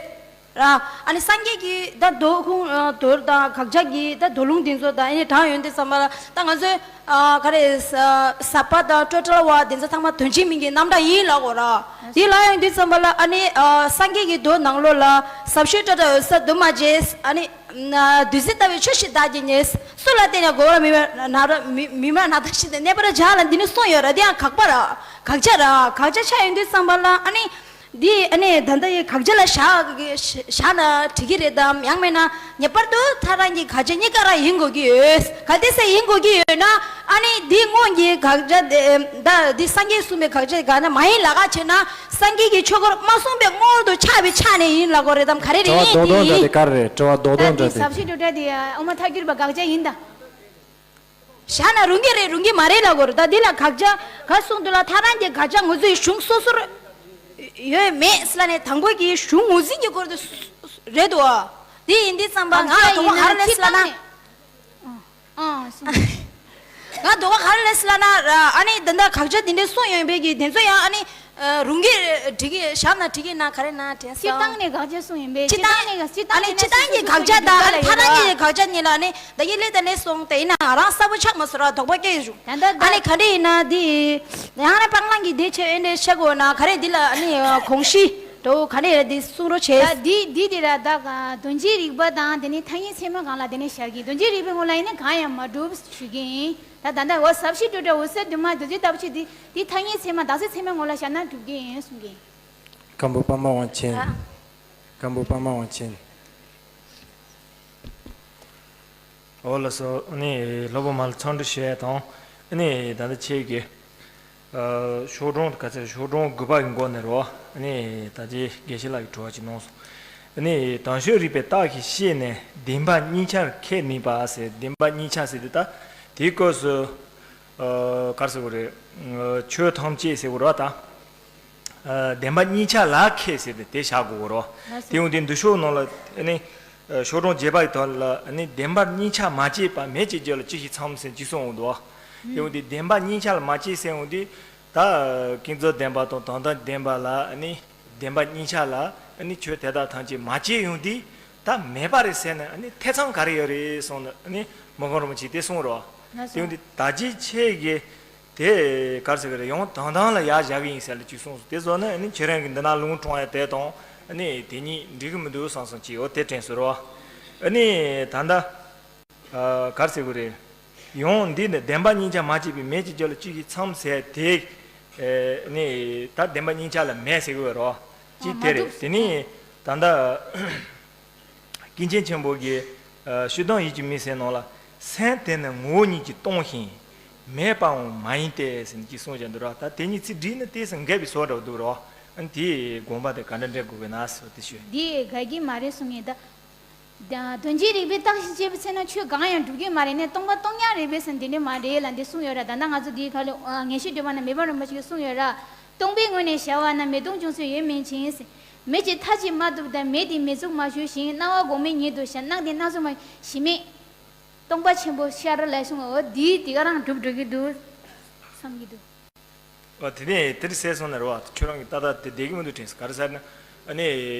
ར། ཨ་ནི་སངས་རྒྱས་ཀྱི་ད་མདོ་ཁུངས་ཨ་མདོ་དང་དགག་བྱ་གི་ད་མདོ་ལུང་འདི་ཚོ་ད་ཨ་ནི་དྲངས་ཡོང་དུས་ཙམ་པ་ལ་ད་ང་ཚོས་ཨ་ག་རེ་ཟ་ཟབ་པ་དང་སྤྲོས་བྲལ་བ་འདི་ཚོ་ཚང་མ་དོན་གཅིག་མིང་གི་རྣམ་གྲངས་ཡིན་ལབ་དགོས་ར། དེ་ལབ་ཡོང་དུས་ཙམ་པ་ལ་ཨ་ནི་ཨ་སངས་རྒྱས་ཀྱི་མདོ་ནང་ལོགས་ལ་ཟབ་ཤོས་སྤྲོས་བྲལ་འོད་གསལ་འདུས་མ་བྱས། ཨ་ནི་ཨ་བདུད་རྩི་ལྟ་བུའི་ཆོས་ཤིག་བདག་གིས་རྙེད། སུ་ལ་བརྟེན་ཡང་གོ་བར་མི་འོས། ནགས་འདབ་མི་མི་སྨྲ་ནགས་འདབ་བཞིན་དུ་གནས་པར་བྱ་ལ་འདི་ནི་གསུངས་ཡོད་ར། དེ་ཡང་དགག་པ་ར། དགག་བྱ་ར། དགག་བྱ་ཆགས་ཡོང་དུས་ཙམ་པ་ལ་ཨ་ནི། འདི་ཨ་ནི་ད་ལྟ་ཡི་དགག་བྱ་ལ་བཞག་བཞག་ན་འགྲིག་གི་རེད་དམ། ཡང་མིན་ན་ངེས་པར་དུ་ཐག་རང་གི་དགག་བྱ་གཉིས་ཀ་རང་ཡིན་དགོས་ཀྱི་ཡོད། གལ་ཏེ་སེ་ཡིན་དགོས་ཀྱི་ཡོད་ན་ཨ་ནི་འདི་སྔོན་གྱི་དགག་བྱ་དེ་ད་འདི་སངས་རྒྱས་གསུངས་པའི་དགག་བྱ་ག་ན་མ་ཡིན་ལ་ག་བྱས་ན་སངས་རྒྱས་ཀྱི་ཆོས་འཁོར་མ་གསུངས་པའི་སྔོན་དུ་ཆགས་པའི་ཆ་ནས་ཡིན་ལ་གོ་རེད་དམ། ག་རེ་རེད། དྲི་བ་ཡིན་རྡོག་རྡོག་འདྲ་དེ་ག་རེ་རེད། དྲི་བ་རྡོག་རྡོག་འདྲ་དེ། ཟབ་ཤིང་སྤྲོས་བྲལ་དེ་དབུ་མ་ཐལ་འགྱུར་བ་དགག་བྱ་ཡིན་ད། བཞག་ན་རུང་གི་རེད་རུང་གི་མ་རེད་ལབ་དགོས་རེད། ད་འདི་ལ་དགག་བྱ་ག་གསུངས་འདུག་ལ། ཐག་རང་གི་དགག་བྱ་ངོས་འཛིན་གཞུང་སོ་སོར་ཡོད་མེད་ཟེར་ལ་ནས་དང་པོ་གི་གཞུང་ངོས་འཛིན་གྱི་སྐོར་དུ་རེད་དོ། འདི་ཡིན་འདི་ཙམ་པ་ང་དགག་བྱ་དོགས་པ་ཡིན་ན་ག་རེ་ལས་ཟེར་ལ་ན། ཨང་ཨང་གསུངས། ང་དོགས་པ་ག་རེ་ལས་ཟེར་ལ་ན་ཨ་ནི་འདི་འདྲ་དགག་བྱ་འདི་འདྲ་གསུངས་ཡོད་པའི་གི་དེ་ཚོ་ཡང་ཨ་ནི། ཨ། རུང་གི་འགྲིག་གི་བཞག་ན་འགྲིག་གི་ན་ག་རེ་ན་དྲན་སོང་། སྤྱིར་བཏང་ནས་དགག་བྱ་གསུངས་ཡིན་པས། སྤྱིར་བཏང་ནས་སྤྱིར་བཏང་ཨ་ནི་ཡིན་ན་སྤྱིར་བཏང་གི་དགག་བྱ་དང་ཨ་ནི་ཐ་ན་གི་དགག་བྱ་གཉིས་ལ་ཨ་ནི་ད་གིན་ལས་དང་ལས་སོང་དེ་ཡིན་ན་ང་རང་གསལ་པོ་ཆགས་མ་སོང་ར། དོགས་པ་སྐྱེས་བྱུང་། ད་ལྟ་ཨ་ནི་ག་འདྲ་ཡིན་ན་འདི་ཡང་ན་སྤང་བླང་གི་འདི་ཆེ་ཨེ་འདྲ་ཤ་གོ་ན་ག་རེ་འདི་ལ་ཨ་ནི་གོང་ཞི་འགྲོ་ག་འདྲ་ཡིན་ན་འདི་གསུང་རོགས་བྱེད། ད་འདི་འདི་འདི་ར་ད་དོན་སྤྱིའི་རིགས་པ་དང་དེ་ནི་ཐ་སྙད་ཚད་མ་གང་ལ་དེ་ནི་ཤར་གི། དོན་སྤྱིའི་རིགས་པའི་ངོ་ལ་ཡིན་ན་གང་ཡང་མ་གྲུབ་ཞུ་གི་ཡིན། ད་ད་ལྟ་འོ་ཟབ་ཤིང་སྤྲོས་བྲལ་འོད་གསལ་འདུས་མ་བདུད་རྩི་ལྟ་བུ་ཆོས་འདི་འདི་ཐ་སྙད་ཚད་མ་དག་ཚད་ཚད་མའི་ངོ་ལ་ཤར་ན་གྲུབ་ཀྱི་ཡིན་གསུང་གི། སྐམ་པོ་པདྨ་དབང་ཆེན། ཨ། སྐམ་པོ་པདྨ་དབང་ཆེན། འོ་ལགས་སོ། ཨ་ནི་སློབ་དཔོན་མ་ལ་འཚམས་འདྲི་ཞུ་ཡ་དང་། ཨ་ནི་ད་ལྟ་ཁྱེད་ཀྱིས་ཨ་ཤོག་གྲངས་ག་ཚོད་ཤོག་གྲངས་དགུ་པ་གི་མགོ་ནས་རོ། ཨ་ནི་ད་ལྟའི་དགེ་བཤེས་ལགས་ཀྱིས་དྲི་བ་ཅིག་གནང་སོང་། ཨ་ནི་དང་ཤོས་རིགས་པའི་རྟགས་ཀྱིས་ཤེས་ནས་བདེན་པ་གཉིས་ཆར་ཁས་ནུས་པ་ཟེར། བདེན་པ་གཉིས་ཆ་ཟེར་དུས་ད་དེའི་སྐབས་སུ། ཨ། ག་རེ་ཟེར་དགོས་རེད། ཨ། ཆོས་ཐམས་ཅད་ཟེར་དགོས་རེད་བ་ད། ཨ། བདེན་པ་གཉིས་ཆ་ལ་ཁས་ཟེར་ཏེ་དེ་བཞག་དགོས་རེད། ལགས་སོ། དེ་ཡོང་དུས་འདི་ཤོག་ནང་ལ་ཨ་ནི་ཤོག་གྲངས་བརྒྱད་པ་ཡི་ཐོག་ལ་ཨ་ནི་བདེན་པ་གཉིས་ཆ་མ་སྐྱེས་པ་མེད་ཅེས་བརྗོད་ལ་ཅི་ཞིག་འཚམ་ཟེར་ཅིག་གསུངས་འོང་འདུག་བ། དེ་ཡོང་དུས་བདེན་པ་གཉིས་ཆ་ལ་མ་སྐྱེས་ཟེར་འོང་དུས་ད་ཀུན་རྫོབ་བདེན་པ་དང་དོན་དམ་བདེན་པ་ལ་ཨ་ནི། བདེན་པ་གཉིས་ཆ་ལ་ཨ་ནི་ཆོས་དེ་དག་ཐམས་ཅད་མ་སྐྱེས་ཡོང་དུས་ད་མེད་པ་རེད་ཟེར་ནས་ཨ་ནི་ཐེ་ཚོམ་ག་རེ་ཡོད་རེད་གསུངས་ནས་ཨ་ནི་མི་ཁོམ་རིན་པོ་ཆེས་དེ་གསུངས་རོགས། ལགས་སོ། དེ་ཡོང་དུས་ད་ཅི་ཁྱེད་ཀྱིས་དེ་ག་རེ་ཟེར་གི་རེད། ཡང་དང་དང་ལ་ཡར་བཞག་གི་ཡིན་ཟེར་ལ་ཅིག་གསུངས་སོང་། དེ་བཟོ་ན་ཨ་ནི་ཁྱེད་རང་གི་འདི་ན་ལུང་དྲངས་ཡ་དེ་དང་ཨ་ནི་དེ་གཉིས་འགྲིག་གི་མི་འདུག་བསམ་སོང་ཅིག་འོ་དེ་དྲན་སོང་རོགས། ཨ་ནི་ད་ལྟ། ཨ། ག་རེ་ཟེར་དགོས་རེད། ཡང་འདི་ནི་བདེན་པ་གཉིས་ཆ་མ་སྐྱེས་པའི་མེད་ཅེས་བརྗོད་ལ་ཅི་ཞིག་འཚམ་ཟེར་དེ། ཨ་ནི་ད་བདེན་པ་གཉིས་ཆ་ལ་མེད་ཟེར་དགོས་རོ། ཅི་ཨ་དེ་མ་རེད། གྲུབ། དེ་ནི་ད་ལྟ་ཀུན་མཁྱེན་ཆེན་པོ་གིས་ཨ་ཤུལ་དོན་ཡིད་ཀྱི་མུན་སེལ་ནང་ལ་སེམས་དེ་ནི་ངོ་བོ་ཉིད་ཀྱིས་སྟོང་ཞིང་མེད་པའང་མ་ཡིན་ཏེ་ཟེར་ནས་ཅིག་གསུངས་བཞག་འདུག་ར། ད་དེ་གཉིས་ཚིག་བསྒྲིལ་ནས་ཏོག་ཙམ་འགལ་བའི་བཟོ་འདྲ་བོ་འདུག་རོ། ཨ་ནི་དེའི་དགོངས་པ་དེ་ག་འདྲ་འགྲེལ་དགོས་ཀྱི་ན་ཟེར་དེ་ཞུ། འདི་འགལ་གྱི་མ་རེད་གསུང་ངེས་ད། དོན་སྤྱིའི་རིགས་པའི་རྟགས་ཤིག་བྱས་པའི་ཚེ་ན་ཆོས་གང་ཡང་གྲུབ་ཀྱི་མ་རེད་ནས་སྟོང་པ་སྟོང་ཉག་རེད་པས་ཟེར་འདི་འདྲ་མ་རེད་ལ་འདི་གསུངས་ཡོད་ར། ད་ལྟ་ང་ཚོ་འདིའི་ཁ་ལ་ངེས་ཤེས་སྒྲོན་མ་ན་མེ་ཕག་རིན་པོ་ཆེ་གིས་གསུངས་ཡོད་ར། སྟོང་པའི་ངོས་ནས་བྱ་བ་ན་མེ་དོང་ཅུང་ཟད་ཡོད་མིན་ཕྱིན་ཟེར། མེ་ལྕེ་མཐའ་གཅིག་མ་གཏུབ་དང་མེ་དེ་མེ་ཚུགས་མ་ཞུ་ཞིང་སྣང་བ་གོང་མའི་ཉིད་དུ་ཤར། སྣང་དེ་སྣང་ཚུགས་མ་ཞི་མེད་སྟོང་པ་ཆེན་པོ་ཤར་ལ་གསུངས། འོ་འདིའི་དེ་ག་རང་གྲུབ་འགྲོ་གི་འདུག་བསམ་གྱི་འདུག་ཨ། དེ་ནས་དེར་ཟེར་སོང་ན་རེད་བ། ཁྱོད་རང་གི་ཏག་ཏག་དེ་བསྡད་ཀྱི་མི་འདུག་དྲན་སོང་། ག་རེ་ཟེར་ན། ཨ་ནི་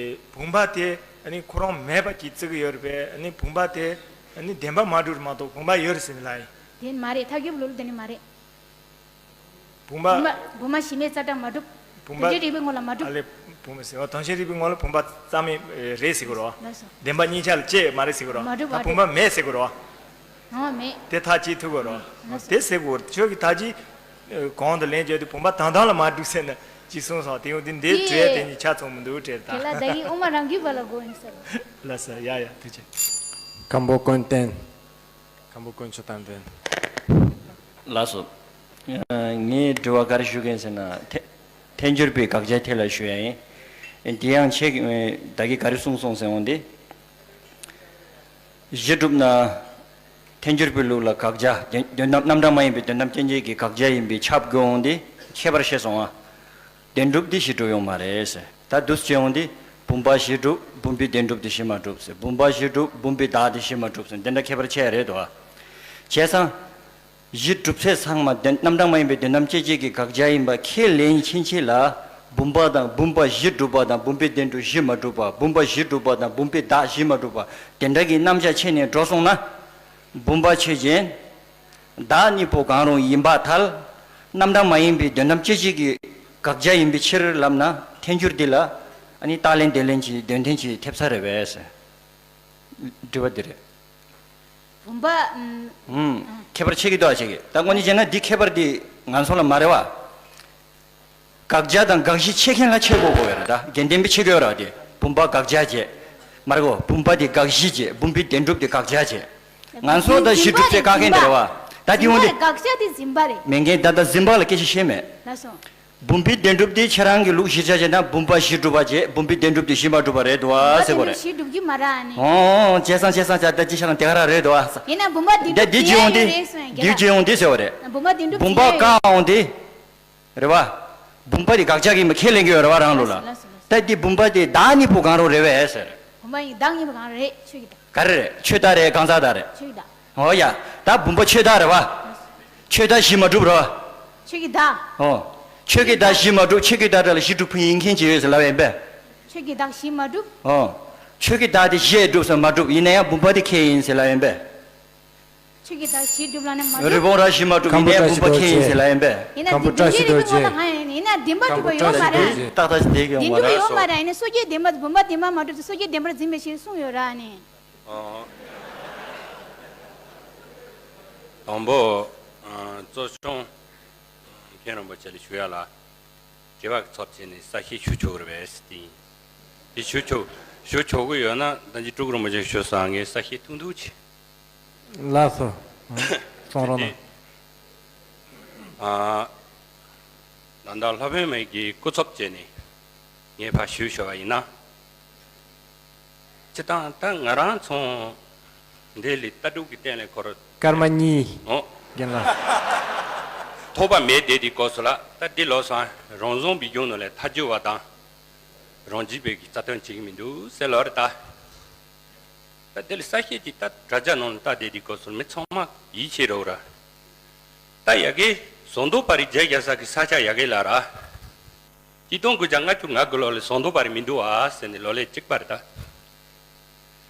བུམ་པ་དེ་ཨ་ནི་ཁོ་རང་མེད་པ་གྱིས་བརྩི་གི་ཡོད་རེད་པས། ཨ་ནི་བུམ་པ་དེ་ཨ་ནི་བདེན་པ་མ་གྲུབ་མ་གཏོགས་བུམ་པ་ཡོད་རེད་ཟེར་ནི་ལ་ཡིན། དེ་མ་རེད། ཐབས་མཁས་པའི་ལུགས་ལ་དེ་ནི་མ་རེད། བུམ་པ། བུམ་པ་བུམ་པ་གཞི་མེད་རྩ་བྲལ་མ་གྲུབ། བུམ་པ། དོན་བྱེད་རིག་པའི་ངོ་ལ་མ་གྲུབ། ཨ་ལས། བུམ་པ་ཟེར་བ་དོན་བྱེད་རིག་པའི་ངོ་ལ་བུམ་པ་རྩ་མེད་རེད་ཟེར་གི་རེད་བ། ལགས་སོ། བདེན་པ་གཉིས་ཆ་ལ་དཔྱད་མ་རེད་ཟེར་གི་རེད་བ། མ་གྲུབ། ད་མ་བུམ་པ་གྲུབ། མེད་ཟེར་གི་རེད་བ། ཨང་། མེད། དེ་ཐག་བཅད་ཐུབ་གི་རེད་བ། ལགས་སོ། དེ་ཟེར་གི་རེད། ཁྱོད་ཀྱིས་ད་ཅི་གོང་དུ་ལན་བརྒྱབ་དུས་བུམ་པ་དང་དང་ལ་མ་གྲུབ་ཟེར་ན་ཅི་གསུངས་སོང་། དེ་ཡང་དེ་འདི་དེ་བྲིས་དེ་ནི་ཆ་ཚང་མི་འདུག་བྲིས་ད། དེ་ལ་ད་གིན་དབུ་མ་རང་རྒྱུད་པ་ལ་གོ་ཡིན་ཟེར། ལགས་སོ། ཡ་ཡ། ཐུགས་རྗེ་ཆེ། སྐམ་པོ་ཀུན་བསྟན། སྐམ་པོ་དཀོན་མཆོག་དམ་པས། ལགས་སོ། ངས་དྲི་བ་ག་རེ་ཞུ་མཁན་ཟེར་ན། ཐལ་ཐལ་འགྱུར་བའི་དགག་བྱའི་ཐད་ལ་ཞུ་ཡ་ཡིན། དེ་ཡང་ཁྱེད་ད་གིས་ག་རེ་གསུངས་སོང་ཟེར་འོང་དེ། གཞི་གྲུབ་ན་ཐལ་འགྱུར་བའི་ལུགས་ལ་དགག་བྱ། དོན་དོན་དམ་རྣམ་གྲངས་མ་ཡིན་པའི་དོན་དམ་སྐྱེ་མཆེད་ཀྱི་དགག་བྱ་ཡིན་པས་ཁྱབ་དགོས་འོང་དེ། ཁྱད་པར་ཕྱེ་སོང་ང་། བདེན་གྲུབ་འདི་གཞི་གྲུབ་ཡོང་མ་རེད་ཟེར། ད་འདུག་སེ་བྱས་འོང་དེ། བུམ་པ་གཞི་གྲུབ། བུམ་པའི་བདེན་གྲུབ་དེ་གཞི་མ་གྲུབ་ཟེར། བུམ་པ་གཞི་གྲུབ། བུམ་པའི་བདག་དེ་གཞི་མ་གྲུབ་ཟེར། འདི་འདྲ་ཁྱད་པར་ཕྱེ་ཡ་རེད་དོ། བྱས་ཙང་། གཞི་གྲུབ་ཚད་ཚང་མ་དོན་རྣམ་གྲངས་མ་ཡིན་པའི་དོན་དམ་སྐྱེ་མཆེད་ཀྱི་དགག་བྱ་ཡིན་པ་ཁས་ལེན་ཕྱིན་ཆད་ལ། བུམ་པ་དང་བུམ་པ་གཞི་གྲུབ་པ་དང་བུམ་པའི་བདེན་གྲུབ་གཞི་མ་གྲུབ་པ། བུམ་པ་གཞི་གྲུབ་པ་དང་བུམ་པའི་བདག་གཞི་མ་གྲུབ་པ། དེ་འདྲ་གི་རྣམ་གཞག་ཕྱེ་ནས་འགྲོ་སོང་ན། བུམ་པ་ཆོས་ཅན། བདག་གཉིས་པོ་གང་རུང་ཡིན་པར་ཐལ། རྣམ་གྲངས་མ་ཡིན་པའི་དོན་དམ་སྐྱེ་མཆེད་ཀྱི་དགག་བྱ་ཡིན་པའི་ཕྱིར་ལབ་ན། ཐལ་འགྱུར་འདི་ལ་ཨ་ནི་རྟགས་ལན་འདོད་ལན་གྱི་དོན་མཐུན་གྱི་ཐེབས་རྩ་རེད་པས་ཟེར། དྲི་བ་འདི་རེད། བུམ་པ། ཨུམ། ཨུམ། ཁྱད་པར་ཕྱེ་གི་འདུག་ཨ། ཕྱེ་གི། ད་དངོས་གནས་བྱས་ན་འདི་ཁྱད་པར་འདི་ང་ཚོ་ལ་མ་རེད་བ། དགག་བྱ་དང་དགག་གཞི་ཕྱེ་མཁན་ལ་ཕྱེ་དགོས་དགོས་ཡོད་རེད། ད་དགེ་ལྡན་པས་ཕྱེ་གི་ཡོད་རེད་བ། དེ་བུམ་པ་དགག་བྱ་བྱས། མ་རེད་གོ། བུམ་པ་དེ་དགག་གཞི་བྱས། བུམ་པའི་བདེན་གྲུབ་དེ་དགག་བྱ་བྱས། ང་ཚོ་ད་གཞི་གྲུབ་ཚད་བཀག་མཁན་དེ་རེད་བ། ད་དེ་འོང་དེ། འཛིན་པ་རེད། དགག་བྱ་དེ་འཛིན་པ་རེད། མེད་མཁན་ད་ལྟ་འཛིན་པ་ལ་སྐད་ཆ་བཤད་མེད། ལགས་སོ། བུམ་པའི་བདེན་གྲུབ་དེ་ཁྱེད་རང་གི་ལུགས་གཞིར་བྱས་བྱས་ན་བུམ་པ་གཞི་གྲུབ་པ་བྱས། བུམ་པའི་བདེན་གྲུབ་དེ་གཞི་མ་གྲུབ་པ་རེད་འདུག་ཨ་ཟེར་གོ་རེད། བུམ་པ་དེ་གཞི་གྲུབ་ཀྱི་མ་རེད་ཨ་ནི། ཨོ། བྱས་ཙང་བྱས་ཙང་བྱས་ད་ཅི་ཤ་ན་དེ་ག་རང་རེད་འདུག་ཨ། ཡིན་ན་བུམ་པ་བདེན་གྲུབ་དེ་ཡང་ཡོད་རེད་གསུངས་ཡ་རྒྱ་ལ། འདི་བྱས་འོང་དེ་ཟེར་བ་རེད། བུམ་པ་བདེན་གྲུབ་བུམ་པ་བཀག་འོང་དེ། རེད་བ། བུམ་པ་དེ་དགག་བྱ་གི་མི་ཁས་ལེན་གྱི་ཡོད་རེད་བ་རང་ལུགས་ལ། ལགས་སོ་ལགས་སོ། ད་དེ་བུམ་པ་དེ་བདག་གཉིས་པོ་གང་རུང་རེད་པས་ཟེར། བུམ་པ་ཡི་བདག་གཉིས་པོ་གང་རུང་རེད། ཆོས་ཀྱི་བདག་ག་རེ་རེད། ཆོས་བདག་རེད་གང་ཟག་བདག་རེད། ཆོས་ཀྱི་བདག་ཨོ་ཡ། ད་བུམ་པ་ཆོས་བདག་རེད་བ། ཆོས་བདག་གཞི་མ་གྲུབ་རེད་བ། ཆོས་ཀྱི་བདག་ཨོ། ཆོས་ཀྱི་བདག་གཞི་མ་གྲུབ། ཆོས་ཀྱི་བདག་ར་ལ་གཞི་གྲུབ་ཕུན་ཡིན་མཁན་ཅིག་ཡོད་ཟེར་ལབ་ཡིན་པས། ཆོས་ཀྱི་བདག་གཞི་མ་གྲུབ། ཨོ། ཆོས་ཀྱི་བདག་དེ་གཞི་གྲུབ་ཟེར་མ་གྲུབ་ཡིན་ན་ཡང་བུམ་པ་དེ་ཁས་ཡིན་ཟེར་ལབ་ཡིན་པས། ཆོས་ཀྱི་བདག་གཞི་གྲུབ་ལབ་ན་མ་རི་གྲུབ། བོང་རྭ་གཞི་མ་གྲུབ་ཡིན་ནའི་བུམ་པ་ཁས་ཡིན་ཟེར་ལབ་ཡིན་པས། ཡིན་ན་སྐམ་པོ་བཀྲ་ཤིས་རྡོ་རྗེ། སྐམ་པོ་བཀྲ་ཤིས་རྡོ་རྗེ། ཏག་ཏག་ཅིག་བསྡད་ཀྱི་ཡོད་མ་རེད། བདེན་གྲུབ་ཡོད་མ་རེད། ཡིན་ན་བདེན་པ་དེ་བུམ་པ་བདེན་པ་མ་གྲུབ་ཚེ་སོ་སྐྱེ་བདེན་པར་འཛིན་པའི་ཕྱིར་གསུངས་ཡོད་ར་ནི། ཨོ། དང་པོ། ཨ། གཙོ་སྐྱོང་། མཁན་རིན་པོ་ཆེ་ལ་ཞུ་ཡ་ལ། དྲི་བ་གི་ཚབ་བྱས་ནས་གསལ་བཤད་ཞུ་ཆོག་གི་རེད་པས་ཟེར་དེ་ཡིན། དེ་ཞུ་ཆོག་ཞུ་ཆོག་གི་ཡོད་ན་ད་ཅི་སྤྲུལ་སྐུ་རིན་པོ་ཆེ་ཞུས་སོང་། ངས་གསལ་བཤད་ཐུང་ཐུང་བྱས། ལགས་སོ། གསུང་རོགས་གནང་། ཨ། ད་ལྟ་ལྷ་བུད་མེད་ཀྱི་སྐུ་ཚབ་བྱས་ནས་ངས་ཕར་ཞུས་ཞུ་བ་ཡིན་ན། སྤྱིར་བཏང་ད་ང་རང་ཚོ་འདི་ལ་ལྟ་གྲུབ་ཀྱི་སྟེང་ལ་ཁོ་རང་། སྐར་མ་གཉིས། ཨོ། རྒན་ལགས། ཐོགས་པ་མེད་བསྡད་དེ་སྐབས་སུ་ལ་ད་འདི་ལོ་སང་རང་བཟུང་བའི་གཞུང་ནང་ལ་ཐལ་འགྱུར་བ་དང་། རང་འཇུག་པའི་གི་རྩ་དོན་བྱེད་ཀྱི་མི་འདུག་ཟེར་ལབ་རེད་ད། ད་དེ་ལ་གསལ་བཤད་ཀྱི་ད་དྲ་རྒྱ་ནང་ལ་ལྟ་བསྡད་དེ་སྐབས་སུ་མི་ཚང་མ་ཡིད་ཆེས་རོགས་ར། ད་ཡ་གི་ཟངས་མདོག་དཔལ་རི་རྗེ་རྒྱལ་ས་གི་ས་ཆ་ཡ་གི་ལ་ར། ཆིག་སྟོང་དགུ་བརྒྱ་ལྔ་བཅུ་ང་དགུ་ལོ་ལ་ཟངས་མདོག་དཔལ་རི་མི་འདུག་ཨ་ཟེར་ནས་ལོ་ལེགས་གཅིག་པ་རེད་ད།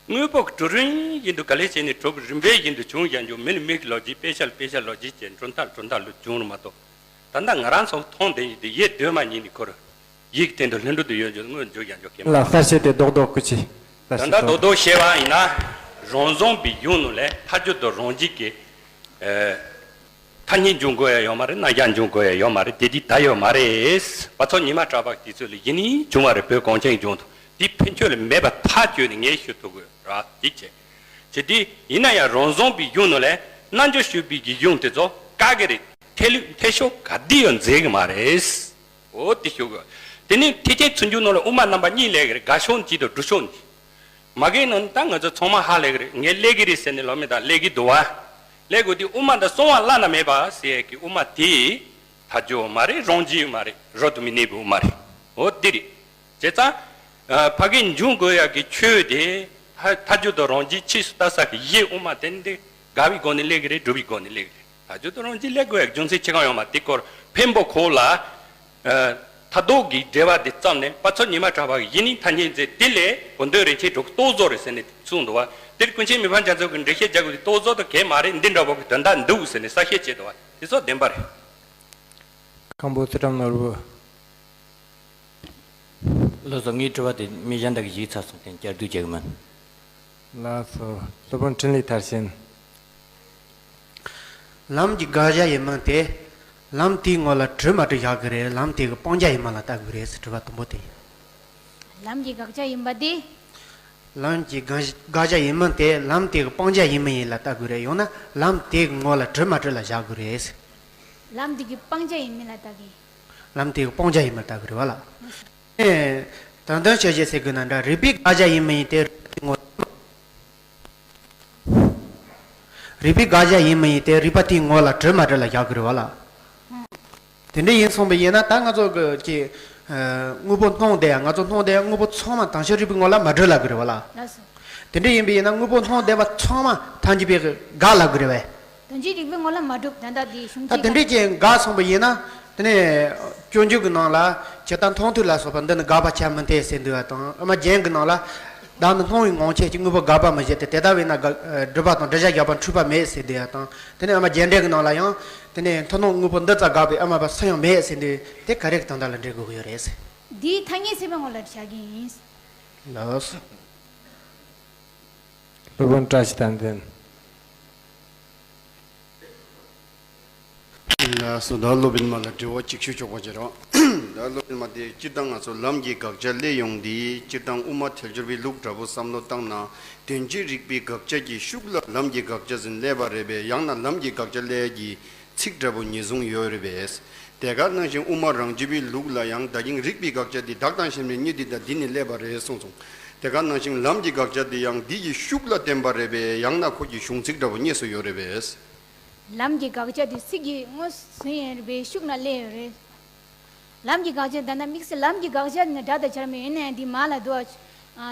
དངོས་པོ་གི་གྲུབ་རིམ་བཞིན་དུ་ག་ལེ་བྱས་ནས་གྲུབ་རིམ་པས་བཞིན་དུ་བྱུང་ཡང་བྱུང་། མི་ལ་མི་གི་ལོ་རྒྱུས། དཔེ་ཆ་ལ་དཔེ་ཆ་ལོ་རྒྱུས་བྱས། འབྲུ་མཐའ་ལ་འབྲུ་མཐའ་ལ་བྱུང་རུང་མ་གཏོགས། ད་ལྟ་ང་རང་ཚོ་མཐོང་བསྡད་ཡིན་དེ་ཡེ་གདོད་མ་ཉིད་ནས་ཁོ་རང་ཡིད་ཀྱི་སྟེང་དུ་ལྷུན་གྲུབ་ཏུ་ཡོད་འཇུག་དངོས་འཇུག་ཡང་འཇུག་གི་མ་ལ་རེད། གསལ་བཤད་དེ་རྡོག་རྡོག་སྐུ་མཁྱེན། ད་ལྟ་རྡོག་རྡོག་བཤད་པ་ཡིན་ན། རང་བཟུང་བའི་གཞུང་ནང་ལས་ཐལ་འགྱུར་དང་རང་འཇུག་གི། ཨེ། ཐ་སྙད་འབྱུང་དགོས་ཡ་ཡོད་མ་རེད། རྣམ་གཞག་འབྱུང་དགོས་ཡ་ཡོད་མ་རེད། དེ་དུས་ད་ཡོད་མ་རེད། བ་ཚོ་ཉི་མ་གྲགས་པ་དུས་ཚོད་ལ་ཡིན་ནི་བྱུང་བ་རེད། བོད་གངས་ཅན་ལྗོངས་དུ་དེ་ཕན་ཆོད་ལ་མེད་པ་ཐག་ཆོད་ནས་ངས་ཞུ་ཐུབ་དགོས་ར་དེ་བྱས། བྱས་དུས་ཡིན་ན་ཡང་རང་བཟུང་བའི་གཞུང་ནང་ལས་རྣལ་འབྱོར་སྤྱོད་པའི་གི་གཞུང་དེ་ཚོ་བཀག་གི་རེད། ཐལ་ལུགས་འཐད་ཕྱོགས་ག་དུས་ཡང་འཛིན་གི་མ་རེད། འོ་དེ་ཞུ་དགོས། དེ་ནས་ཐེག་ཆེན་ཚུལ་འཇུག་ནང་ལ་དབུ་མ་རྣམ་པ་གཉིས་སླེབས་ཀྱི་རེད། དགག་ཕྱོགས་གཅིག་དང་སྒྲུབ་ཕྱོགས་གཉིས། མ་གི་ནང་ད་ང་ཚོ་ཚང་མ་ཧ་ལས་ཀྱི་རེད། ངས་སླེབས་ཀྱི་རེད་ཟེར་ནས་ལབ་མི་དང་སླེབས་ཀྱི་འདུག་བ། སླེབས་དགོས་དུས་དབུ་མ་ད་གསང་བ་བླ་ན་མེད་པ་ཟེར་ཡས་ཀྱི་དབུ་མ་དེ་ཐལ་འགྱུར་མ་རེད། རང་འཇུག་མ་རེད། རབ་ཏུ་མི་གནས་པའི་དབུ་མ་རེད། འོ་དེ་རེད། བྱས་ཙང་། ཨ། ཕ་གི་འབྱུང་དགོས་ཡ་གི་ཆོས་དེ། ཐལ་ཐལ་འགྱུར་དང་རང་འཇུག་ཕྱིས་སུ་བལྟ་ས་གི་གཞི་དབུ་མ་དེ་འདི་དགག་པའི་སྒོ་ནས་སླེབས་ཀྱི་རེད། སྒྲུབ་པའི་སྒོ་ནས་སླེབས་ཀྱི་རེད། ཐལ་འགྱུར་དང་རང་འཇུག་སླེབས་དགོས་ཡ་རྒྱུ་མཚན་ཅི་གང་ཡོད་མ་རེད། དེ་སྐོར་འཕན་པོ་ཁོག་ལ་ མཐའ་ལྡོག་གི་འགྲེལ་པ་དེ་བརྩམས་ནས་པ་ཚོ་ཉི་མ་གྲགས་པ་གི་ཡིན་ནི་ཐ་སྙད་མཛད། དེ་ལས་གོ་འདོད་རིན་ཆེན་གྲོགས་རྟོག་བཟོ་རེད་ཟེར་ནས་གསུངས་འདུག་བ། དེར་ཀུན་མཁྱེན་མི་ཕམ་རྒྱ་མཚོ་གིས་འགྲེལ་བཤད་རྒྱག་དགོས་དེ་རྟོག་བཟོ་དང་གལ་མ་རེད། འདི་འདྲ་བོ་གི་དོན་དག་འདུག་ཟེར་ནས་གསལ་བཤད་བྱས་འདུག་བ། དེ་ཚོ་བདེན་པ་རེད། ཁམས་པོ་ཚུལ་ཁྲིམས་ནོར་བུ། ལགས་སོ། ངའི་དྲི་བ་དེ་མི་གཞན་དག་གིས་ཞུས་ཚར་སོང་། དེ་བསྐྱར་ཟློས་བྱེད་ཀྱི་མིན། ལགས་སོ། སློབ་དཔོན་འཕྲིན་ལས་མཐར་ཕྱིན། ལམ་གྱི་དགག་བྱ་ཡིན་མིན་དེ། ལམ་དེའི་ངོ་ལ་གྲུ་མ་གྲུ་བཞག་གི་རེད། ལམ་དེ་གི་སྤང་བྱ་ཡིན་མིན་ལ་ལྟ་དགོས་རེད་ཟེར། དྲི་བ་དང་པོ་དེ་ཡིན། ལམ་གྱི་དགག་བྱ་ཡིན་པ་དེ། ལམ་གྱི་དགག་དགག་བྱ་ཡིན་མིན་དེ་ལམ་དེ་གི་སྤང་བྱ་ཡིན་མིན་ཡིན་ལ་ལྟ་དགོས་རེད། ཡང་ན་ལམ་དེ་གི་ངོ་ལ་གྲུ་མ་གྲུ་ལ་བཞག་དགོས་རེད་ཟེར། ལམ་དེ་གི་སྤང་བྱ་ཡིན་མིན་ལ་ལྟ་གི། ལམ་དེ་གི་སྤང་བྱ་ཡིན་མིན་ལ་ལྟ་དགོས་རེད་བ་ལ། ཨེ། དོན་དམ་ཆོས་ཅན་ཟེར་དགོས་ན་འདྲ། རིགས་པའི་དགག་བྱ་ཡིན་མིན་ཡིན་ཏེ། རིགས་པའི་དགག་བྱ་ཡིན་མིན་ཡིན་ཏེ། རིགས་པ་དེའི་ངོ་ལ་གྲུ་མ་གྲུ་ལ་བཞག་དགོས་རེད་བ་ལ། དེ་འདྲ་ཡིན་སོང་བ་ཡིན་ན། ད་ང་ཚོ་གི་ཅིག་ཨ། དངོས་པོ་སྣང་བསྡད་ཡ། ང་ཚོ་སྣང་བསྡད་ཡ་དངོས་པོ་ཚང་མ་དོན་གཞི་རིགས་པའི་ངོ་ལ་མ་གྲུ་ལབ་དགོས་རེད་བ་ལ། ལགས་སོ། དེ་འདྲ་ཡིན་པ་ཡིན་ན་དངོས་པོ་སྣང་བསྡད་པ་ཚང་མ་ཐམས་ཅད་པའི་དགག་ལབ་དགོས་རེད་བས། དོན་གཞི་རིགས་པའི་ངོ་ལ་མ་གྲུབ། ད་ལྟ་དེ་གཞུང་ད་དེ་འདྲ་ཅིག་དགག་སོང་བ་ཡིན་ན། དེ་ནས་སྤྱོད་འཇུག་གི་ནང་ལ་ཇི་ལྟར་མཐོང་ཐོས་ལ་སོགས་པ་འདི་ནི་དགག་པ་ཆ་མི་འཐད་ཟེར་འདུག་པ་དང་། ཨ་མ་རྒྱན་གྱི་ནང་ལ་བདག་ནི་སྣང་བའི་ངང་ཆོས་ཀྱི། དངོས་པོ་དགག་པ་མི་བྱེད་དེ། དེ་ལྟ་བས་ན་དགག་སྒྲུབ་པ་དང་བསྒྲུབ་བྱ་བཞག་པ་འཁྲུལ་པ་མེད་ཟེར་འདུག་པ་དང་། དེ་ནས་ཨ་མ་རྒྱན་འགྲེལ་གྱི་ནང་ལ་ཡང་དེ་ནས་མཐོང་སྣང་དངོས་པོ་འདི་ཙམ་དགག་པའི་ཨ་མ་པ་སུ་ཡང་མེད་ཟེར་འདུག། དེ་ག་རེ་གི་དོན་དག་ལ་འགྲེལ་དགོས་ཀྱི་ཡོད་རེད་ཟེར། འདིའི་ཐ་སྙད་ཚད་མའི་ངོ་ལ་བཞག་གི་ཡིན། ལགས་སོ། སློབ་དཔོན་བཀྲ་ཤིས་དར་ལྡན། ལགས་སོ། ད་སློབ་དཔོན་མ་ལ་དྲི་བ་གཅིག་ཞུ་ཆོག་པ་བྱེད་རོགས། ད་སློབ་དཔོན་མ་དེ་སྤྱིར་བཏང་ང་ཚོ་ལམ་གྱི་དགག་བྱ་སླེབས་ཡོང་དུས། སྤྱིར་བཏང་དབུ་མ་ཐལ་འགྱུར་བའི་ལུགས་འདྲ་པོ་བསམ་བློ་བཏང་ན། དོན་གཞི་རིགས་པའི་དགག་བྱ་གྱི་ཤུགས་ལ་ལམ་གྱི་དགག་བྱ་ཟེར་སླེབས་པ་རེད་པས། ཡང་ན་ལམ་གྱི་དགག་བྱ་སླེབས་ཀྱི་ཚིག་འདྲ་པོ་ཉེས་བཟུང་ཡོད་རེད་པས། དེ་ག་ནང་བཞིན་དབུ་མ་རང་རྒྱུད་པའི་ལུགས་ལ་ཡང་ད་གིན་རིགས་པའི་དགག་བྱ་འདི་བདག་དང་གཞན་མའི་གཉིས་འདི་དང་འདི་ནི་སླེབས་པ་རེད་གསུངས་སོང་། དེ་ག་ནང་བཞིན་ལམ་གྱི་དགག་བྱ་འདི་ཡང་འདི་ཡི་ཤུགས་ལ་བརྟེན་པ་རེད་པས། ཡང་ན་ཁོ་གི་གཞུང་ཚིག་འདྲ་པོ་རྙེད་སུ་ཡོད་རེད་པས། ལམ་གྱི་དགག་བྱ་འདི་ཚིག་གི་ངོས་ཟིན་ཡོད་རེད་པས། ཤུགས་ལ་སླེབས་ཡོད་རེད། ལམ་གྱི་དགག་བྱ་ད་ལྟ་དམིགས་བསལ་ལམ་གྱི་དགག་བྱ་ནི་སྒྲ་དང་བྱར་མེད་ཡིན་ནའང་འདི་མ་ལ་དུ་བ།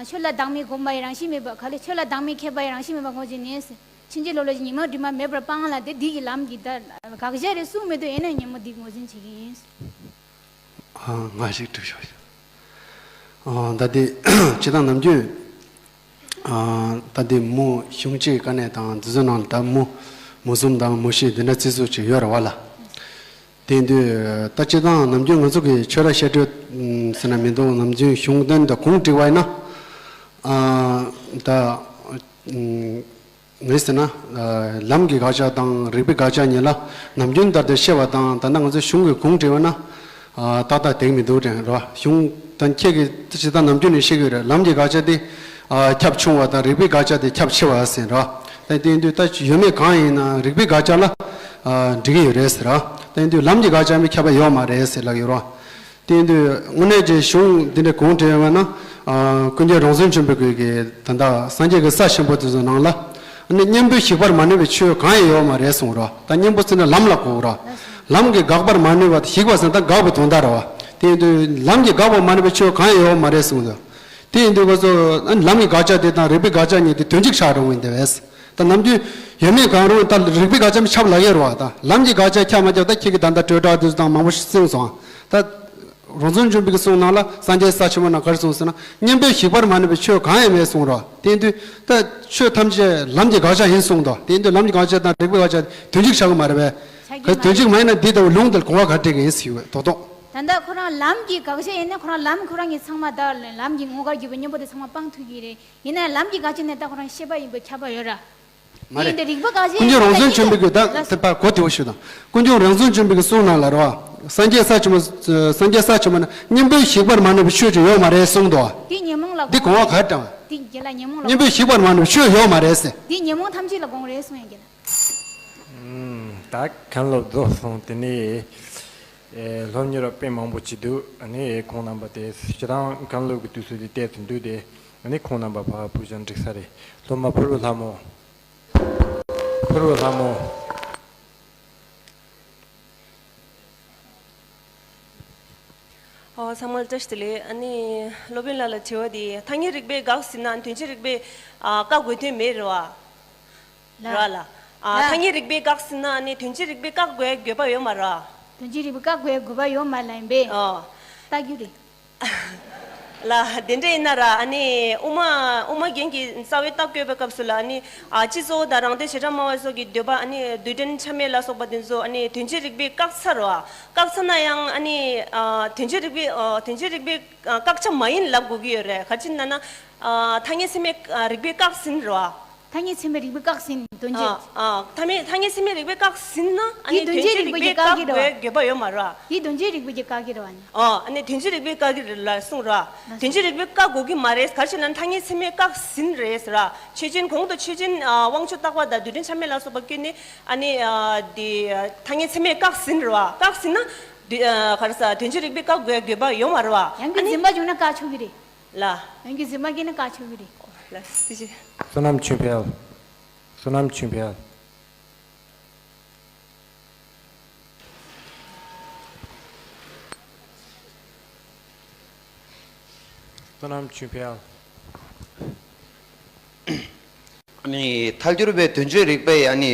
ཆོས་ལ་བདག་མེད་སྒོམ་པ་ཡི་རང་བཞིན་མེད་པ། ག་ལེ་ཆོས་ལ་བདག་མེད་མཁས་པ་ཡི་རང་བཞིན་མེད་པ་ངོས་འཛིན་ནས། ཕྱིན་ཅི་ལོག་ལས་ཀྱི་ཉོན་མོངས་དྲི་མ་མེད་པར་སྤང་ལ། དེ་འདི་གི་ལམ་གྱི་ད་དགག་བྱ་རེད་གསུངས་མེད་དུ་ཡིན་ན་ཉོན་མོངས་འདི་ངོས་འཛིན་བྱེད་ཀྱི་ཡིན། ཨ། ང་ཞིག་འགྲིག་ཤོག་ཨ། ད་དེ་སྤྱིར་བཏང་ནམ་རྒྱུན། ཨ། ད་དེ་མུ་གཞུང་གཅིག་ག་ནས་དང་འདི་ཚོ་ནང་ད་མུ་མུ་གསུམ་དང་མུ་བཞི་འདི་འདྲ་བརྩི་སྲོལ་ཅིག་ཡོད་རེད་བ་ལ། དེ་དུས་ད་སྤྱིར་བཏང་ནམ་རྒྱུན་ང་ཚོ་གི་ཆོས་ར་བཤད་གྲོས་ཟེར་ན་མི་འདུག་ནམ་རྒྱུན་གཞུང་དོན་དང་གུང་བསྒྲིགས་པ་ཡིན་ན། ཨ། ད། ངས་ཟེར་ན། ལམ་གྱི་དགག་བྱ་དང་རིགས་པའི་དགག་བྱ་གཉིས་ལ་ནམ་རྒྱུན་ལྟར་དུ་བཤད་པ་དང་། ད་ལྟ་ང་ཚོས་གཞུང་གི་གུང་བསྒྲིགས་པ་ན། ཏག་ཏག་འགྲིག་མི་འདུག་དྲན་རོ། གཞུང་དང་ཁྱེད་ཀྱིས་ད་ཅི་ད་ནམ་རྒྱུན་ནས་བཤད་ཀྱི་རེད། ལམ་གྱི་དགག་བྱ་དེ་ཁྱབ་ཆུང་བ་དང་རིགས་པའི་དགག་བྱ་དེ་ཁྱབ་ཆེ་བ་ཟེར་རོ། ད་དེ་ཡིན་དུས་ད་ཡོད་མེད་གང་ཡིན་ན་རིགས་པའི་དགག་བྱ་ལ་འགྲིག་གི་ཡོད་རེད་ཟེར་རོ། ད་ཡིན་དུས་ལམ་གྱི་དགག་བྱ་མི་ཁྱབ་པ་ཡོད་མ་རེད་ཟེར་ལབ་ཡོད་རོ། དེ་ཡིན་དུས་དངོས་གནས་ཀྱི་གཞུང་འདི་འདྲ་གུང་བསྒྲིགས་ཡོད་པ་ན། ཨ། ཀུན་མཁྱེན་རང་བྱུང་ཆེན་པོའི་སྐུ་གིས་ད་ལྟ་སངས་རྒྱས་ཀྱི་ས་ཆེན་པོ་དེ་ཚོའི་ནང་ལ། ཨ་ནི་གཉེན་པོས་གཞིག་པར་མ་ནུས་པའི་ཆོས་གང་ཡང་ཡོད་མ་རེད་གསུངས་རོ། ད་གཉེན་པོ་ཟེར་ན་ལམ་ལ་གོ་རོ། ལམ་གྱིས་དགག་པར་མ་ནུས་པ་དེ་གཞིག་པ་ཟེར་ན་ད་དགག་པའི་དོན་དག་རེད་བ། དེ་ཡིན་དུས་ལམ་གྱིས་དགག་པར་མ་ནུས་པའི་ཆོས་གང་ཡང་ཡོད་མ་རེད་གསུངས་རོ། དེ་ཡིན་དུས་ཁོ་ཚོ་ཨ་ནི་ལམ་གྱི་དགག་བྱ་དེ་དང་རིགས་པའི་དགག་བྱ་གཉིས་དེ་དོན་གཅིག་ཆགས་འགྲོ་གི་ཡིན་དེ་བས། ད་ནམ་རྒྱུན་ཡོད་མེད་གང་རུང་ད་རིགས་པའི་དགག་བྱ་མི་ཁྱབ་ལབ་ཡོད་རེད་བ། ད་ལམ་གྱི་དགག་བྱ་ཁྱབ་མ་ཁྱབ་ད་ཁྱེད་ཀྱིས་ད་ལྟ་སྤྲོས་བྲལ་དེ་ཚོ་དང་མང་པོ་ཞིག་གསུངས་སོང་། ད། རང་བྱུང་ཆེན་པོའི་གསུང་ནང་ལ་སངས་རྒྱས་ས་ཆེན་པོ་ན་ག་རེ་གསུངས་ཟེར་ན། གཉེན་པོས་གཞིག་པར་མ་ནུས་པའི་ཆོས་གང་ཡང་མེད་གསུངས་རོ། དེ་ཡིན་དུས་ད་ཆོས་ཐམས་ཅད་ལམ་གྱི་དགག་བྱ་ཡིན་གསུངས་དོ། དེ་ཡིན་དུས་ལམ་གྱི་དགག་བྱ་དང་རིགས་པའི་དགག་བྱ་དོན་གཅིག་ཆགས་ཀྱི་མ་རེད་པས། ཆགས་ཀྱི་མ་རེད། དོན་གཅིག་མ་ཡིན་ན་འདི་ལྟ་བུ་ལུང་དེར་གོ་བ་ག་རེ་འགྲིག་གི་ཡིན་ཟེར་བའི་དོ་དོ། ད་ལྟ་ཁོ་རང་ལམ་གྱི་དགག་བྱ་ཡིན་ན་ཁོ་རང་ལམ་ཁོ་རང་གིས་ཚང་མ་ད་ལམ་གྱི་ངོ་དགར་གྱུར་པའི་གཉེན་པོ་དེ་ཚང་མ་སྤང་ཐུབ་ཀྱི་རེད། ཡིན་ན་ལམ་གྱི་དགག་བྱ་ནི་ད་ཁོ་རང་ཤེས་པ་ཡིན་པས་ཁྱབ་པ་ཡོད་ར། མ་རེད། ཡིན་ཏེ་རིགས་པ་དགག་བྱ་ཀུན་མཁྱེན་རང་བྱུང་ཆེན་པོའི་གི་ད་དེ་པ་གོ་དེ་བོ་ཞུ་དང་། ཀུན་མཁྱེན་རང་བྱུང་ཆེན་པོའི་གི་གསུང་ནང་ལ་རོ། སངས་རྒྱས་ས་ཆེན་པོ། སངས་རྒྱས་ས་ཆེན་པོ་ན་གཉེན་པོས་གཞིག་པར་མ་ནུས་པའི་ཆོས་ཅིག་ཡོད་མ་རེད་གསུངས་དོ། དེ་ཉོན་མོངས་ལ་དེ་གོ་བ་ག་དྲངས། དེ་རྒྱ་ལ་ཉོན་མོངས་ལ་གཉེན་པོས་གཞིག་པར་མ་ནུས་པའི་ཆོས་ཡོད་མ་རེད་ཟེར། དེ་ཉོན་མོངས་ཐམས་ཅད་ལ་དགོངས་རེད་གསུངས་ཡང་རྒྱ་ལ། ད་མཁན་སློབ་རྫོགས་སོང་། དེ་ནས་ཨེ་སློབ་གཉེར་བ་དཔེ་མང་པོ་ཅིག་འདུག་ཨ་ནི་ཁོང་རྣམ་པ་དེ་སྤྱིར་བཏང་མཁན་སློབ་ཀྱི་དུས་ཚོད་དེ་བལྟས་ཚུལ་འདུག་སྟེ། ཨ་ནི་ཁོང་རྣམ་པ་ཕར་ཕུལ་ཀྱང་འགྲིག་ས་རེད། སློབ་མ་ཕུར་བུ་ལྷ་མོ། ཕུར་བུ་ལྷ་མོ། ཨོ། ཚང་མ་ལ་བཀྲ་ཤིས་བདེ་ལེགས། ཨ་ནི་སློབ་དཔོན་ལགས་ལ་དྲི་བ་འདི། ཐ་སྙད་རིགས་པས་དགག་ཟིན་ན་དོན་སྤྱི་རིགས་པས་ཨ་བཀག་དགོས་དོན་མེད་རེད་བ། ལ། ར་ལ། ཨ། ལ། ཐ་སྙད་རིགས་པས་བཀག་ཟིན་ན་ནི་དོན་སྤྱི་རིགས་པས་བཀག་དགོས་དགོས་པ་ཡོད་མ་རེད། དོན་སྤྱིའི་རིགས་པ་བཀག་དགོས་དགོས་པ་ཡོད་མ་རེད་ལབ་ཡིན་པས། ཨོ། ལྟ་རྒྱུ་རེད། ལ་དེ་འདྲ་ཡིན་ན་ར། ཨ་ནི་དབུ་མ་དབུ་མ་རྒན་གྱིས་རྩ་བའི་རྟགས་བཀོད་པའི་སྐབས་སུ་ལ། ཨ་ནི་ཨ་སྤྱི་གཙོ་བོ་དང་རང་སྡེ་བྱེ་བྲག་སྨྲ་བ་སོགས་ཀྱི་འདོད་པ། ཨ་ནི་རྡུལ་ཕྲན་ཆ་མེད་ལ་སོགས་པ་དེ་ཚོ། ཨ་ནི་དོན་སྤྱིའི་རིགས་པས་བཀག་ཚར་རོ། བཀག་ཚར་ན་ཡང་། ཨ་ནི་ཨ་དོན་སྤྱིའི་རིགས་པས་ཨ་དོན་སྤྱིའི་རིགས་པས་ཨ་བཀག་ཆ་མ་ཡིན་ལབ་དགོས་ཀྱི་ཡོད་རེད། ག་ཅི་ན་ན། ཨ་ཐ་སྙད་ཚད་མའི་ཨ་རིགས་པས་བཀག་ཟིན་རོ། ཐ་སྙད་ཚད་མའི་རིགས་པས་བཀག་ཟིན། དོན་སྤྱི། ཨ་ཨ་ཐ་མའི་ཐ་སྙད་ཚད་མའི་རིགས་པས་བཀག་ཟིན་ན། ཨ་དེ་ནི་དོན་དོན་སྤྱིའི་སྤྱིའི་རིགས་རིགས་པས་པས་བཀག་བཀག་གི་རེད་པ། དགོས་དགོས་པ་ཡོད་མ་རེད་པ། དེ་དོན་སྤྱིའི་རིགས་པས་ཀྱི་བཀག་གི་རེད་པ། ཨ་ཨ་ནི་དོན་སྤྱིའི་རིགས་པས་བཀག་གི་རེད་ལ་གསུངས་ར། ལགས་སོ། དོན་སྤྱིའི་རིགས་པས་བཀག་དགོས་ཀྱི་མ་རེད། ག་ཅི་ལབ་ན་ཐ་སྙད་ཚད་མས་བཀག་ཟིན་རེད་ཟེར་ར། ཆོས་ཅན། གོང་དུ་ཆོས་ཅན་ཨ་དབང་ཕྱུག་རྟག་པ་དང་རྡུལ་ཕྲན་ཆ་མེད་ལ་སོགས་པ་བཀོད་ནས། ཨ་ནི་ཨ་དེ་ཐ་སྙད་ཚད་མས་བཀག་ཟིན་རེད་པ། བཀག་ཟིན་ན་དེ་ཨ་ག་རེ་ཟ། དོན་སྤྱིའི་རིགས་པས་བཀག་དགོས་དགོས་པ་ཡོད་མ་རེད་པ། ཡང་ཨ་གི་ནི་འཛིན་པ་བྱུང་ན་བཀག་ཆོག་གི་རེད། ལ། ཡང་གི་འཛིན་པ་སྐྱེས་ན་བཀག་ཆོག་གི་རེད། ལ་སི་ཅི། བསོད་ནམས་ཆོས་འཕེལ། བསོད་ནམས་ཆོས་འཕེལ། བསོད་ནམས་ཆོས་འཕེལ། ཨ་ནི་ཐལ་འགྱུར་བའི་དོན་སྤྱིའི་རིགས་པས་ཨ་ནི་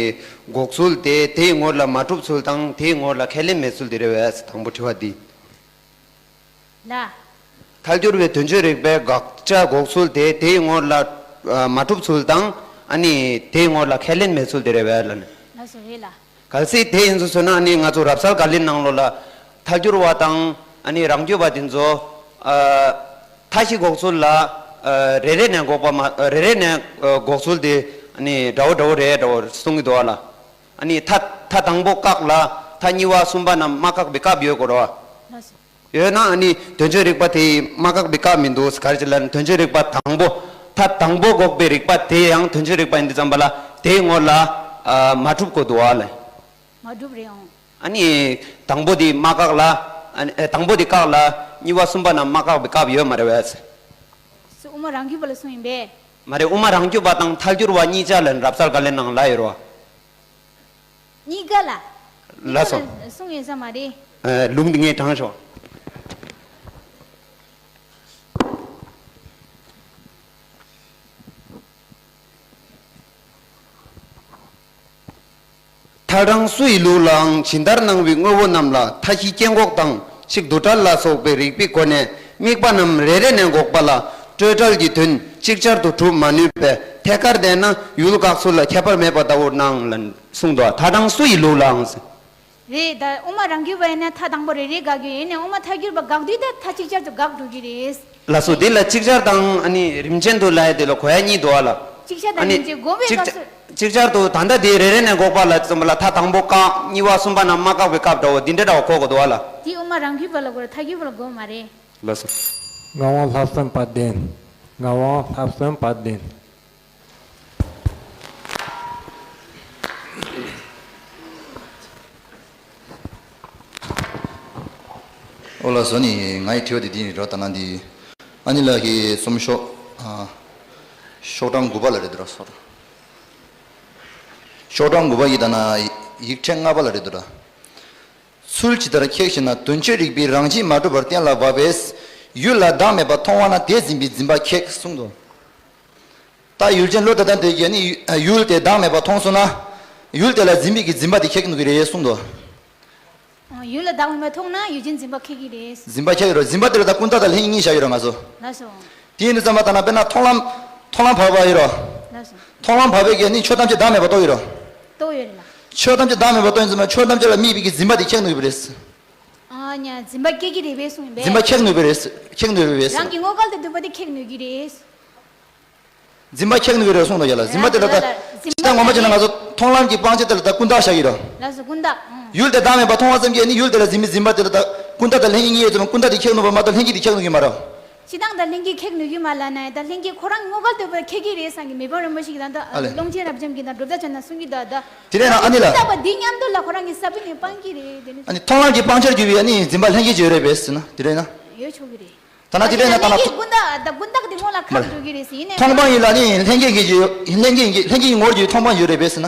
འགོག་ཚུལ་དེ་དེའི་ངོར་ལ་མ་གྲུབ་ཚུལ་དང་། དེའི་ངོར་ལ་ཁས་ལེན་མེད་ཚུལ་དེ་རེད་པས། དང་པོ་དྲི་བ་འདི། ལ། ཐལ་འགྱུར་བའི་དོན་སྤྱིའི་རིགས་པས་དགག་བྱ་འགོག་ཚུལ་དེ་དེའི་ངོར་ལ་ཨ་མ་གྲུབ་ཚུལ་དང་། ཨ་ནི་དེའི་ངོར་ལ་ཁས་ལེན་མེད་ཚུལ་དེ་རེད་པས་ལབ་ནས། ལགས་སོ། རེད་ལ། གལ་སྲིད་དེ་ཡིན་ཚུལ་བཟོས་ན། ཨ་ནི་ང་ཚོ་རབ་གསལ་དགག་ལེན་ནང་ལོགས་ལ་ཐལ་འགྱུར་བ་དང་། ཨ་ནི་རང་རྒྱུད་པ་དེ་ཚོ་ཨ་མཐའ་བཞི་འགོག་ཚུལ་ལ་ཨ་རེ་རེ་ནས་འགོག་པ་མ། རེ་རེ་ནས་ཨ་འགོག་ཚུལ་དེ་ཨ་ནི་འདྲ་བོ་འདྲ་བོ་རེད། འདྲ་བོ་གསུང་གི་འདུག་པ་ལ། ཨ་ནི་མཐའ་མཐའ་དང་པོ་བཀག་ལ་མཐའ་གཉིས་པ་གསུམ་པ་རྣམས་མ་བཀག་པའི་སྐབས་ཡོད་དགོས་རེད་པ། ལགས་སོ། ཡོད་ན་ཨ་ནི་དོན་སྤྱིའི་རིགས་པ་དེ་མ་བཀག་པའི་སྐབས་མི་འདུག། ག་རེ་བྱས་ལབ་ན་དོན་སྤྱིའི་རིགས་པ་དང་པོ། མཐའ་དང་པོ་འགོག་པའི་རིགས་པ་དེ་ཡང་དོན་སྤྱིའི་རིགས་པ་ཡིན་དུས་ཙམ་པ་ལ་དེའི་ངོར་ལ་ཨ་མ་གྲུབ་དགོས་འདུག་པ་ལ། མ་གྲུབ་རེད་ཨང་། ཨ་ནི་དང་པོ་དེ་མ་བཀག་ལ། ཨ་ནི་ཨེ་དང་པོ་དེ་བཀག་ལ་གཉིས་པ་གསུམ་པ་རྣམས་མ་བཀག་པའི་སྐབས་ཡོད་མ་རེད་པས། སུ་དབུ་མ་རང་རྒྱུད་པ་ལ་གསུངས་ཡིན་པས། མ་རེད། དབུ་མ་རང་རྒྱུད་པ་དང་ཐལ་འགྱུར་བ་གཉིས་ཆ་ལ་རབ་གསལ་དགག་ལེན་ནང་ལ་ཡོད་རེད་པ། གཉིས་ཀ་ལ། ལགས་སོ། གཉིས་ཀ་ལ་གསུངས་ཡོད་ས་མ་རེད། ཨ་ལུང་འདི་ངས་དྲངས་ཤོག། མཐའ་དྲངས་སུ་ཡི་ལུགས་ལའང་། ཇི་ལྟར་སྣང་བའི་དངོས་པོ་རྣམས་ལ་མཐའ་བཞིའི་སྐྱེ་འགོག་དང་ཕྱིས་འདུ་བྲལ་ལ་སོགས་པའི་རིགས་པའི་སྒོ་ནས་དམིགས་པ་རྣམས་རེ་རེ་ནས་འགོག་པ་ལ་སྤྲོས་བྲལ་གྱི་དོན་ཅིག་ཅར་དུ་གྲུབ་མ་ནུས་པས། ཐད་ཀར་བལྟས་ན་ཡུལ་དགག་ཚུལ་ལ་ཁྱད་པར་མེད་པ་ལྟ་བུར་སྣང་ལ་གསུངས་འདུག། མཐའ་དྲངས་སུ་ཡི་ལུགས་ལའང་། རེད། ད་དབུ་མ་རང་རྒྱུད་པ་ཡིན་ན་མཐའ་དང་པོ་རེ་རེ་དགག་རྒྱུ་ཡིན་ནའི། དབུ་མ་ཐལ་འགྱུར་བ་དགག་དུས་ད་མཐའ་གཅིག་ཅར་དུ་དགག་འགྲོ་གི་རེད། ལགས་སོ། དེ་ལ་ཅིག་ཅར་དང་ཨ་ནི་རིམ་ཅན་དུ་ལབ་ཡ་དེ་ལ་གོ་ཡ་གཉིས་འདུག་པ་ལ། ཅིག་ཅར་དང་ཨ་ནི་རིམ་ཅན་དགོངས་པའི་ཅིག་སྐབས་སུ། ཅིག་ཅར་དུ་ད་ལྟ་དེ་རེ་རེ་ནས་འགོག་པ་ལ་ཙམ་པ་ལ་མཐའ་དང་པོ་བཀག། གཉིས་པ་གསུམ་པ་རྣམས་མ་བཀག་པའི་སྐབས་འདྲ་བོ་འདི་འདྲ་འདྲ་བ་གོ་དགོས་འདུག་པ་ལ། དེ་དབུ་མ་རང་རྒྱུད་པ་ལ་གོ་རེད། ཐལ་འགྱུར་བ་ལ་གོ་མ་རེད། ལགས་སོ། ངག་དབང་ལྷག་བསམ་དཔལ་ལྡན། ངག་དབང་ལྷག་བསམ་དཔལ་ལྡན། ཨོ་ལགས་སོ། ནི་ངའི་དྲི་བ་དེ་འདི་ཡིན་རོ། ད་ན་འདི་ཨ་ནི་ལགས་ཀྱི་གསུང་ཤོག། ཨ་ཤོག་གྲངས་དགུ་པ་ལ་རེད་འདུག་ར། ཤོག་གྲངས་དགུ་པ་ཡི་ད་ན་ཡིག་ཕྲེང་ལྔ་པ་ལ་རེད་འདུག་ར། ཚུལ་ཇི་ལྟར་ཁེགས་ཞེ་ན། དོན་སྤྱིའི་རིགས་པས་རང་བཞིན་མ་གྲུབ་པར་གཏན་ལ་དབབ་པས། ཡུལ་ལ་བདག་མེད་པར་མཐོང་བ་ན་དེ་འཛིན་པའི་འཛིན་པ་ཁེགས་གསུངས་འདུག། ད་ཡུལ་ཅན་བློ་ལྟ་སྟངས་དེ་གིས་ནི་ཡུལ་དེ་བདག་མེད་པར་མཐོང་སོང་ན། ཡུལ་དེ་ལ་འཛིན་པའི་གི་འཛིན་པ་དེ་ཁེགས་ནུས་ཀྱི་རེད་གསུངས་འདུག། ཨ་ཡུལ་ལ་བདག་མེད་པར་མཐོང་ན་ཡུལ་ཅན་འཛིན་པ་ཁེགས་ཀྱི་རེད། འཛིན་པ་ཁེགས་རེད། འཛིན་པ་དེ་ལ་ད་ཀུན་བཏགས་དང་ལྷན་སྐྱེས་གཉིས་བཞག་ཡོད་རེད་ང་ཚོ། ལགས་སོ། དེ་ཡིན་དུས་ཙམ་པ་ད་ན་དཔེར་ན་མཐོང་ལམ། མཐོང་ལམ་བར་པ་ཡོད་རོ། ལགས་སོ། མཐོང་ལམ་བར་པའི་གི་ནི་ཆོས་ཐམས་ཅད་བདག་མེད་པར་རྟོགས་ཡོད་རོ། རྟོགས་ཡོད་རེད་ལ། ཆོས་ཐམས་ཅད་བདག་མེད་པར་རྟོགས་ཡིན་ཙམ་པ་ཆོས་ཐམས་ཅད་ལ་དམིགས་པའི་གི་འཛིན་པ་དེ་ཁེགས་ནུས་པ་རེད། ཨ་ཉ་འཛིན་པ་སྐྱེ་གི་རེད་པས་གསུངས་ཡིན་པས། འཛིན་པ་ཁེགས་ནུས་པ་རེད། ཁེགས་ནུས་པ་རེད། རང་གི་ངོ་སྐལ་དུ་འདུག་པ་དེ་ཁེགས་ནུས་ཀྱི་རེད། འཛིན་པ་ཁེགས་ནུས་ཀྱི་རེད་གསུངས་འདུག་ཡ་ལ། འཛིན་པ་དེ་ལ་ད། རང་གི་ལ་ལ་འཛིན་པ་ད་ངོ་མ་བྱས་ན་ང་ཚོ་མཐོང་ལམ་གྱི་སྤང་བྱ་དེ་ལ་ད་ཀུན་བཏགས་བཞག་གི་རོ། ལགས་སོ་ཀུན་བཏགས། ཨང་། ཡུལ་དེ་བདག་མེད་པར་མཐོང་བ་ཙམ་གྱིས་ནི་ཡུལ་དེ་ལ་འཛིན་པའི་འཛིན་པ་དེ་ལ་ད་ཀུན་བཏགས་དང་ལྷན་སྐྱེས་གཉིས་ཡོད་ཙམ་ཀུན་བཏགས་དེ་ཁེགས་ནུས་པ་མ་གཏོགས་ལྷན་སྐྱེས་དེ་ཁེགས་ནུས་ཀྱི་མ་རེད། སྤྱི་བཏང་དང་ལྷན་སྐྱེས་ཁེགས་ནུས་ཀྱི་མ་ལ་ན་ད་ལྷན་སྐྱེས་ཁོ་རང་ངོ་སྐལ་དུ་བ་ཁེགས་ཀྱི་རེད་བསམ་གྱི་མི་ཕམ་རིན་པོ་ཆེ་གིས་ད་ལྟ་ཨ་ལས། ཀློང་ཆེན་རབ་འབྱམས་ཀྱིས་ད་སྒྲུབ་རྟགས་བྱས་ན་གསུང་གི་ད་ད། དེ་རེད་ན་ཨ་ནི་ལ། ཀུན་བཏགས་པ་འདི་མཉམ་དུ་ལ་ཁོ་རང་གི་ས་བོན་ནས་སྤང་གི་རེད་དེ་ནི། ཨ་ནི་མཐོང་ལམ་གྱི་སྤང་བྱར་གྱུར་པའི་ཨ་ནི་འཛིན་པ་ལྷན་སྐྱེས་ཅིག་ཡོད་རེད་པས་ཟེར་ན་དེ་རེད་ན། ཡོད་ཆོག་གི་རེད། ད་ན་དེ་རེད་ན་ད་ན། ཀུན་བཏགས་ཀུན་བཏགས་དེ་སྔོན་ལ་ཁག་འགྲོ་གི་རེད་ཟེར་ཡིན་ནའི། མཐོང་སྤང་ཡིན་ལ་ནི་ལྷན་སྐྱེས་ཀྱི་ལྷན་སྐྱེས་ཀྱི་ལྷན་སྐྱེས་ཀྱི་ངོར་གྱུར་མཐོང་སྤང་ཡོད་རེད་པས་ཟེར་ན།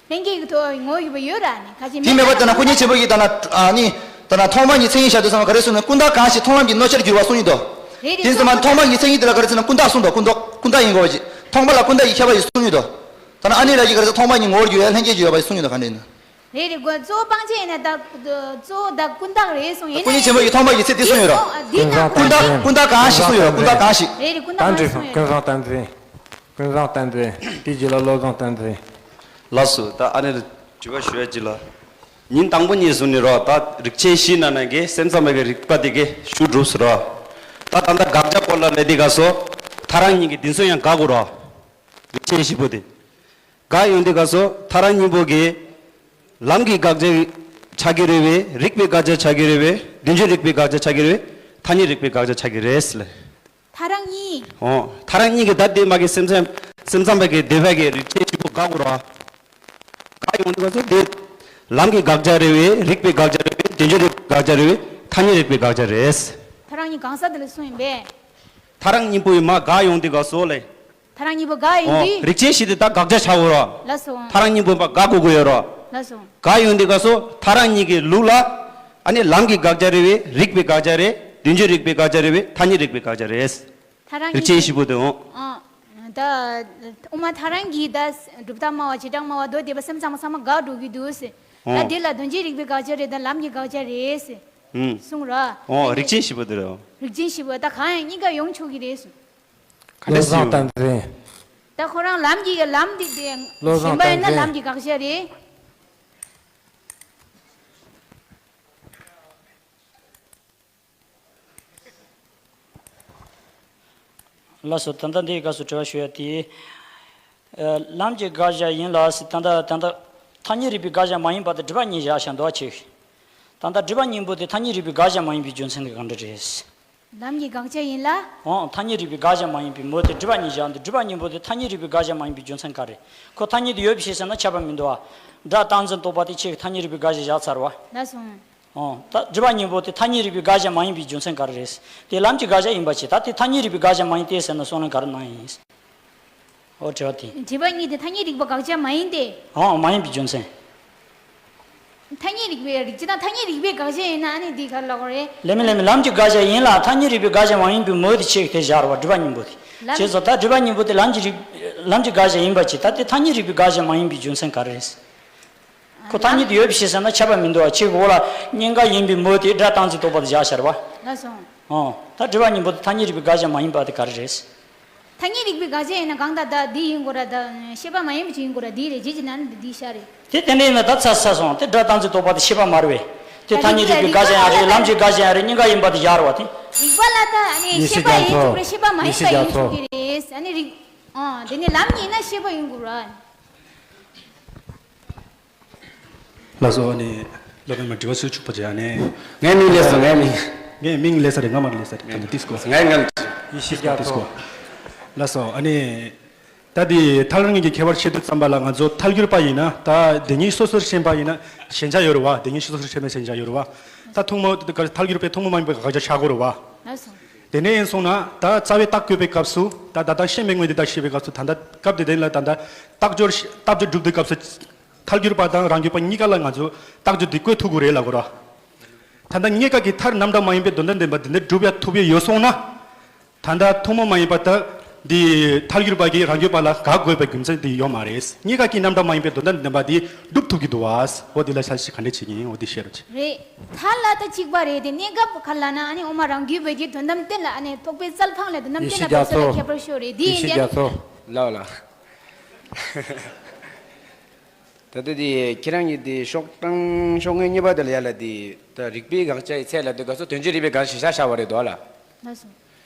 ལྷན་སྐྱེས་ཀྱི་ཐོག་ངོ་ཡོད་པ་ཡོད་ར་ནི་ག་ཅི་དེ་མེད་པ་ད་ན་སྐུ་ཉིད་ཆེན་པོ་གིས་ད་ན་ཨ་ནི་ད་ན་མཐོང་སྤང་གི་མཚན་ཉིད་བཞག་དུས་ཙམ་ག་རེ་གསུངས་ན་ཀུན་བཏགས་གང་ཞིག་མཐོང་ལམ་གྱི་གནོད་བྱར་གྱུར་པ་གསུངས་ཡོད་དོ། རེད་རེད། དེ་ཙམ་མ་མཐོང་སྤང་གི་མཚན་ཉིད་དེ་ལ་ག་རེ་ཟེར་ན་ཀུན་བཏགས་གསུངས་དོ། ཀུན་བཏགས་ཀུན་བཏགས་ཡིན་དགོས་པ་ཅིག་མཐོང་སྤང་ལ་ཀུན་བཏགས་ཀྱི་ཁྱད་པར་ཡོད་གསུངས་ཡོད་དོ། ད་ན་ཨ་ནི་ལ་གི་ག་རེ་ཟེར་མཐོང་སྤང་གི་ངོ་བོར་གྱུར་ཡ་ལྷན་སྐྱེས་ཀྱི་ཡོད་པ་ཞིག་གསུངས་ཡོད་དོ་ག་འདྲ་ཡིན་ན། རེད་རེད། གོ་གཙོ་བོ་སྤང་བྱ་ཡིན་ན་ད་གཙོ་བོ་ད་ཀུན་བརྟགས་རེད་གསུངས་ཡིན་ན། ཀུན་མཁྱེན་ཆེན་པོ་ཡིས་ཐོག་མ་གི་ཚེ་འདི་གསུངས་ཡོད་རོ། འདི་ནང་ཀུན་བརྟགས་ཀུན་བརྟགས་གང་ཞིག་གསུངས་ཡོད་རོ། ཀུན་བརྟགས་གང་ཞིག་རེད་རེད། ཀུན་བརྟགས་གང་ཞིག་ཀུན་བཟང་བསྟན་འཛིན། ཀུན་བཟང་བསྟན་འཛིན། དེའི་རྗེས་ལ་བློ་བཟང་བསྟན་འཛིན། ལགས་སོ། ད་ཨ་ནི་ལ་དྲི་བ་ཞུ་ཡ་ཅིག་ལ། ཉིན་དང་པོ་ཉིན་བཟུང་ནས་རོ། ད་རིགས་ཆེན་བཞི་ནང་ནས་ཀྱི་སེམས་ཙམ་པའི་གི་རིགས་པ་དེ་གི་ཞུ་གྲུབ་སོང་རོ། ད་ད་ལྟ་དགག་བྱ་སྐོར་ལ་ལས་དེ་ག་སོ། ཐ་རང་གཉིས་ཀྱི་འདི་ཚོ་ཡང་དགག་དགོས་རོ། རིགས་ཆེན་བཞི་པོ་དེ། དགག་ཡོང་དུས་ག་སོ་ཐ་རང་གཉིས་པོ་གི། ལམ་གྱི་དགག་བྱ་ཆགས་ཀྱི་རེད་བས། རིགས་པའི་དགག་བྱ་ཆགས་ཀྱི་རེད་བས། དོན་བྱེད་རིགས་པའི་དགག་བྱ་ཆགས་ཀྱི་རེད་བས། ཐ་སྙད་རིགས་པའི་དགག་བྱ་ཆགས་ཀྱི་རེད་ཟེར་ལ། ཐ་རང་གཉིས། ཨོ། ཐ་རང་གཉིས་ཀྱི་ད་དེ་མ་གི་སེམས་ཙམ་སེམས་ཙམ་པ་གི་སྡེ་པ་གི་རིགས་ཆེན་བཞི་པོ་དགག་དགོས་རོ། དགག་ཡོང་དུས་ག་སོ་དེ། ལམ་གྱི་དགག་བྱ་རེད་བས། རིགས་པའི་དགག་བྱ་རེད་བས། དོན་བྱེད་རིགས་དགག་བྱ་རེད་བས། ཐ་སྙད་རིགས་པའི་དགག་བྱ་རེད། ཐ་རང་གཉིས་གང་ཟག་དེ་ལ་གསུངས་ཡིན་པས། ཐ་རང་གཉིས་པོ་ཡི་མ་དགག་ཡོང་དུས་ག་སོ་ལས། ཐ་རང་གཉིས་པོ་དགག་ཡིན་ཨོ། དུས། རིགས་ཆེན་བཞི་དེ་ད་དགག་བྱ་ཆགས་དགོས་རོ། ལགས་སོ། ཐ་རང་གཉིས་པོ་ཡི་མ་དགག་དགོས་ཀྱི་ཡོད་རོ། ལགས་སོ། དགག་ཡོང་དུས་ག་སོ་ཐ་རང་གཉིས་ཀྱི་ལུགས་ལ། ཨ་ནི་ལམ་གྱི་དགག་བྱ་རེད་བས། རིགས་པའི་དགག་བྱ་རེད། དོན་བྱེད་རིགས་པའི་དགག་བྱ་རེད་བས། ཐ་སྙད་རིགས་པའི་དགག་བྱ་རེད། ཐ་རང་རིགས་ཆེན་གཉིས་བཞི་པོ་དེ་འོང་། ཨ། ད། དབུ་མ་ཐ་རང་གིས་ད་སྒྲུབ་རྟགས་སྨྲ་བ་བྱེ་བྲག་སྨྲ་བ་མདོ་སྡེ་པ་སེམས་ཙམ་པ་ཚང་མ་དགག་འགྲོ་གི་འདུག་ཟེར། ད་ཨོ། དེ་ལ་དོན་བྱེད་རིགས་པའི་དགག་བྱ་རེད་དང་ལམ་གྱི་དགག་བྱ་རེད་ཟེར། ཨུམ། གསུངས་ར། ཨོ། རིགས་ཆེན་བཞི་པོ་དེ་རེད། རིགས་ཆེན་བཞི་པོ་ད་གང་ཡང་གཉིས་ཀ་ཡོང་ཆོག་གི་རེད་གསུངས། ག་འདྲ་བློ་བཟང་ཞིག་བསྟན་འཛིན། ད་ཁོ་རང་ལམ་གྱི་ལམ་འདི་དེ་བློ་བཟང་གཞན་པ་ཡིན་ན་བསྟན་འཛིན། ལམ་གྱི་དགག་བྱ་རེད། ལགས་སོ། ད་ལྟ་འདིའི་སྐབས་སུ་དྲི་བ་ཞུ་ཡ་དེ། ཨ། ལམ་གྱི་དགག་བྱ་ཡིན་ལ་ཟེར། ད་ལྟ་ད་ལྟ་ཐ་སྙད་རིག་པའི་དགག་བྱ་མ་ཡིན་པ་དེ་སྒྲུབ་པ་གཉིས་བཞག་བཞག་འདུག་ཅིག་ད་ལྟ་སྒྲུབ་པ་གཉིས་པོ་དེ་ཐ་སྙད་རིག་པའི་དགག་བྱ་མ་ཡིན་པའི་རྒྱུ་མཚན་དེ་གང་འདྲ་རེད། ལམ་གྱི་དགག་བྱ་ཡིན་ལ། འོང་། ཐ་སྙད་རིག་པའི་དགག་བྱ་མ་ཡིན་པའི་མོ་དེ་སྒྲུབ་པ་གཉིས་བཞག་འདུག་སྒྲུབ་པ་གཉིས་པོ་དེ་ཐ་སྙད་རིག་པའི་དགག་བྱ་མ་ཡིན་པའི་རྒྱུ་མཚན་ག་རེ། ཁོ་ཐ་སྙད་དུ་ཡོད་པའི་ཕྱིར་ཟེར་ན་ཁྱབ་པ་མི་འདུག་བ། སྒྲ་རྟག་འཛིན་རྟོག་པ་དེ་ཁྱེད་ཀྱིས་ཐ་སྙད་རིག་པའི་དགག་བྱ་བཞག་ཚར་བ། ལགས་སོ། འོང་། ད་སྒྲུབ་པ་གཉིས་པོ་དེ་ཐ་སྙད་རིག་པའི་དགག་བྱ་མ་ཡིན་པའི་རྒྱུ་མཚན་ག་རེ་རེད། དེ་ལམ་གྱི་དགག་བྱ་ཡིན་པ་ཅིག་ད་དེ་ཐ་སྙད་རིག་པའི་དགག་བྱ་མ་ཡིན་ཏེ་ཟེར་ན་གསུང་ལན་ག་རེ་གནང་ཡིན། ཨོ། དྲི་བ་དེ། དྲི་བ་གཉིས་དེ་ཐ་སྙད་རིག་པ་དགག་བྱ་མ་ཡིན་ཏེ། འོང་། མ་ཡིན་པའི་རྒྱུ་མཚན། ཐ་སྙད་རིག་པའི་རིགས་ཅི་དང་ཐ་སྙད་རིག་པའི་དགག་བྱ་ཡིན་ན་ཨ་ནི་འདི་ག་ལ་གོ་རེད། ལེ་མི་ལེ་མི་ལམ་གྱི་དགག་བྱ་ཡིན་ལ་ཐ་སྙད་རིག་པའི་དགག་བྱ་མ་ཡིན་པའི་མོ་དེ་ཁྱེད་ཀྱིས་དེ་བཞག་རེད་བ། སྒྲུབ་པ་གཉིས་པོ་དེ། ལམ། བྱས་ཙང་ད་སྒྲུབ་པ་གཉིས་པོ་དེ་ལམ་གྱི་རིག་ལམ་གྱི་དགག་བྱ་ཡིན་པ་ཅིག་ད་དེ་ཐ་སྙད་རིག་པའི་དགག་བྱ་མ་ཡིན་པའི་རྒྱུ་མཚན་ག་རེ་རེད། ཁོ་ཐ་སྙད་དུ་ཡོད་པའི་ཕྱིར་ཟེར་ན་ཁྱབ་པ་མི་འདུག་བ། ཁྱེད་ཀྱི་འོག་ལ་གཉིས་ཀ་ཡིན་པའི་མོ་དེ་སྒྲ་རྟག་འཛིན་རྟོག་པ་དེ་བཞག་བཞག་རེད་བ། ལགས་སོ། ཨོ། ད་སྒྲུབ་པ་གཉིས་པོ་དེ་ཐ་སྙད་རིག་པའི་དགག་བྱ་མ་ཡིན་པ་དེ་ག་རེ་རེད། ཐ་སྙད་རིག་པའི་དགག་བྱ་ཡིན་ན་གང་ལྟར་ད་འདི་ཡིན་དགོས་ར། ད་ཤེས་པ་མ་ཡིན་པ་ཅིག་ཡིན་དགོས་ར། འདི་རེད། རྗེས་ཀྱི་ནང་ནས་འདི་ཤར་རེད། དེ་དེ་འདྲ་ཡིན་ན་ད་ཚར་ཚར་སོང་། དེ་སྒྲ་རྟག་འཛིན་རྟོག་པ་དེ་ཤེས་པ་མ་རེད་བས། དེ་ཐ་སྙད་རིག་པའི་དགག་བྱ་ཡང་རེད། ལམ་གྱི་དགག་བྱ་ཡང་རེད། གཉིས་ཀ་ཡིན་པ་དེ་ཡག་རེད་བ། དེ་རིགས་པ་ལ་ད་ཨ་ནི་ཡེ་ཤེས་ཤེས་རྒྱ་མཚོ། ཆོག་རེད། ཤེས་པ་མ་ཡིན་པ་ཡིན་ཆོག་གི་རེད། ཨ་ནི་རིགས། ཨ། དེ་ནི་ལམ་ཡིན་ན་ཤེས་པ་ཡིན་དགོས་ར། ལགས་སོ། ཨ་ནི་སློབ་དཔོན་མ་དྲི་བ་སུ་ཆུག་པ་བྱས། ཨ་ནི། ངའི་མིང་ལས་སོ། ངའི་མིང་། ངའི་མིང་ལས་ས་རེད། ང་མར་ལས་ས་རེད། ད་ནི་ཏིས་ཀོ། ངའི་ངའི། ཡེ་ཤེས་རྒྱ་མཚོ། ལགས་སོ། ཨ་ནི། ད་དེ་ཐལ་རང་གཉིས་ཀྱི་ཁྱད་པར་ཕྱེ་དུས་ཙམ་པ་ལ་ང་ཚོ་ཐལ་འགྱུར་པ་ཡིན་ན་ད་དེ་གཉིས་སོ་སོར་ཕྱེ་བ་ཡིན་ན་ཞེན་ཆགས་ཡོད་རེད་བ། དེ་གཉིས་སོ་སོར་ཕྱེ་ན་ཞེན་ཆགས་ཡོད་རེད་བ། ད་ཐུན་མོང་ཐལ་འགྱུར་པས་ཐུན་མོང་མ་ཡིན་པའི་དགག་བྱ་ཆགས་དགོས་རེད་བ། ལགས་སོ། དེ་ནས་ཡིན་སོང་ན་ད་རྩ་བའི་རྟགས་བཀོད་པའི་སྐབས་སུ་ད་ད་ལྟ་ཤེས་མེད་མངོན་དེ་ལྟར་ཤེས་པའི་སྐབས་སུ་ད་ལྟ་སྐབས་དེ་དེ་ལ་ད་ལྟ་རྟགས་སྦྱོར་རྟགས་སྦྱོར་སྒྲུབ་དུས་སྐབས་སུ། ཐལ་འགྱུར་པ་དང་རང་རྒྱུད་པ་གཉིས་ཀ་ལ་ང་ཚོ་རྟགས་སྦྱོར་འདི་བཀོད་ཐུབ་ཀྱི་རེད་ལབ་དགོས་ར། ད་ལྟ་རྙེད་དཀའ་གི་མཐར་རྣམ་གྲངས་མ་ཡིན་པའི་དོན་དམ་བདེན་པ་འདི་འདྲ་སྒྲུབ་ཡ་ཐུབ་ཡ་ཡོད་སོང་ན། ད་ལྟ་ཐུན་མོང་མ་ཡིན་པ་ད་འདི་ཐལ་འགྱུར་པ་གིས་རང་རྒྱུད་པ་ལ་དགག་དགོས་པའི་རྒྱུ་མཚན་འདི་ཡོད་མ་རེད། རྙེད་དཀའ་གི་རྣམ་གྲངས་མ་ཡིན་པའི་དོན་དམ་བདེན་པ་འདི་སྒྲུབ་ཐུབ་ཀྱི་འདུག་བ། འོ་འདི་ལ་ཆ་ཤས་ག་འདྲ་བྱེད་ཀྱི་ཡིན། འོ་འདི་བཤད་རོགས་བྱེད། རེད། ཐལ་ལ་ད་གཅིག་པ་རེད་དེ། གནས་སྐབས་ག་ལ་ན་ཨ་ནི་དབུ་མ་རང་རྒྱུད་པ་གི་དོན་དམ་གཏན་ལ་ཨ་ནི་རྟོག་པའི་རྩལ་འཕངས་ལ་དོན་དམ་གཏན་ལ་ཡེ་ཤེས་རྒྱ་མཚོ། ཁྱད་པར་ཤོར་རེད། འདི་ཡེ་ཡིན་ཤེས་ཏེ། རྒྱ་མཚོ། ལའོ་ལ། ད་ལྟ་དེ་ཁྱེད་རང་གིས་དེ་ཤོག་གྲངས་ཤོག་ངོས་གཉིས་པ་དེ་ལ་ཡ་ལ་དེ་ད་རིགས་པའི་དགག་བྱ་ཡི་ཚད་ལ་དེ་ག་སོ་དོན་བྱེད་རིགས་པའི་དགག་བྱ་བཞག་བཞག་པ་རེད་དོ་ལ། ལགས་སོ།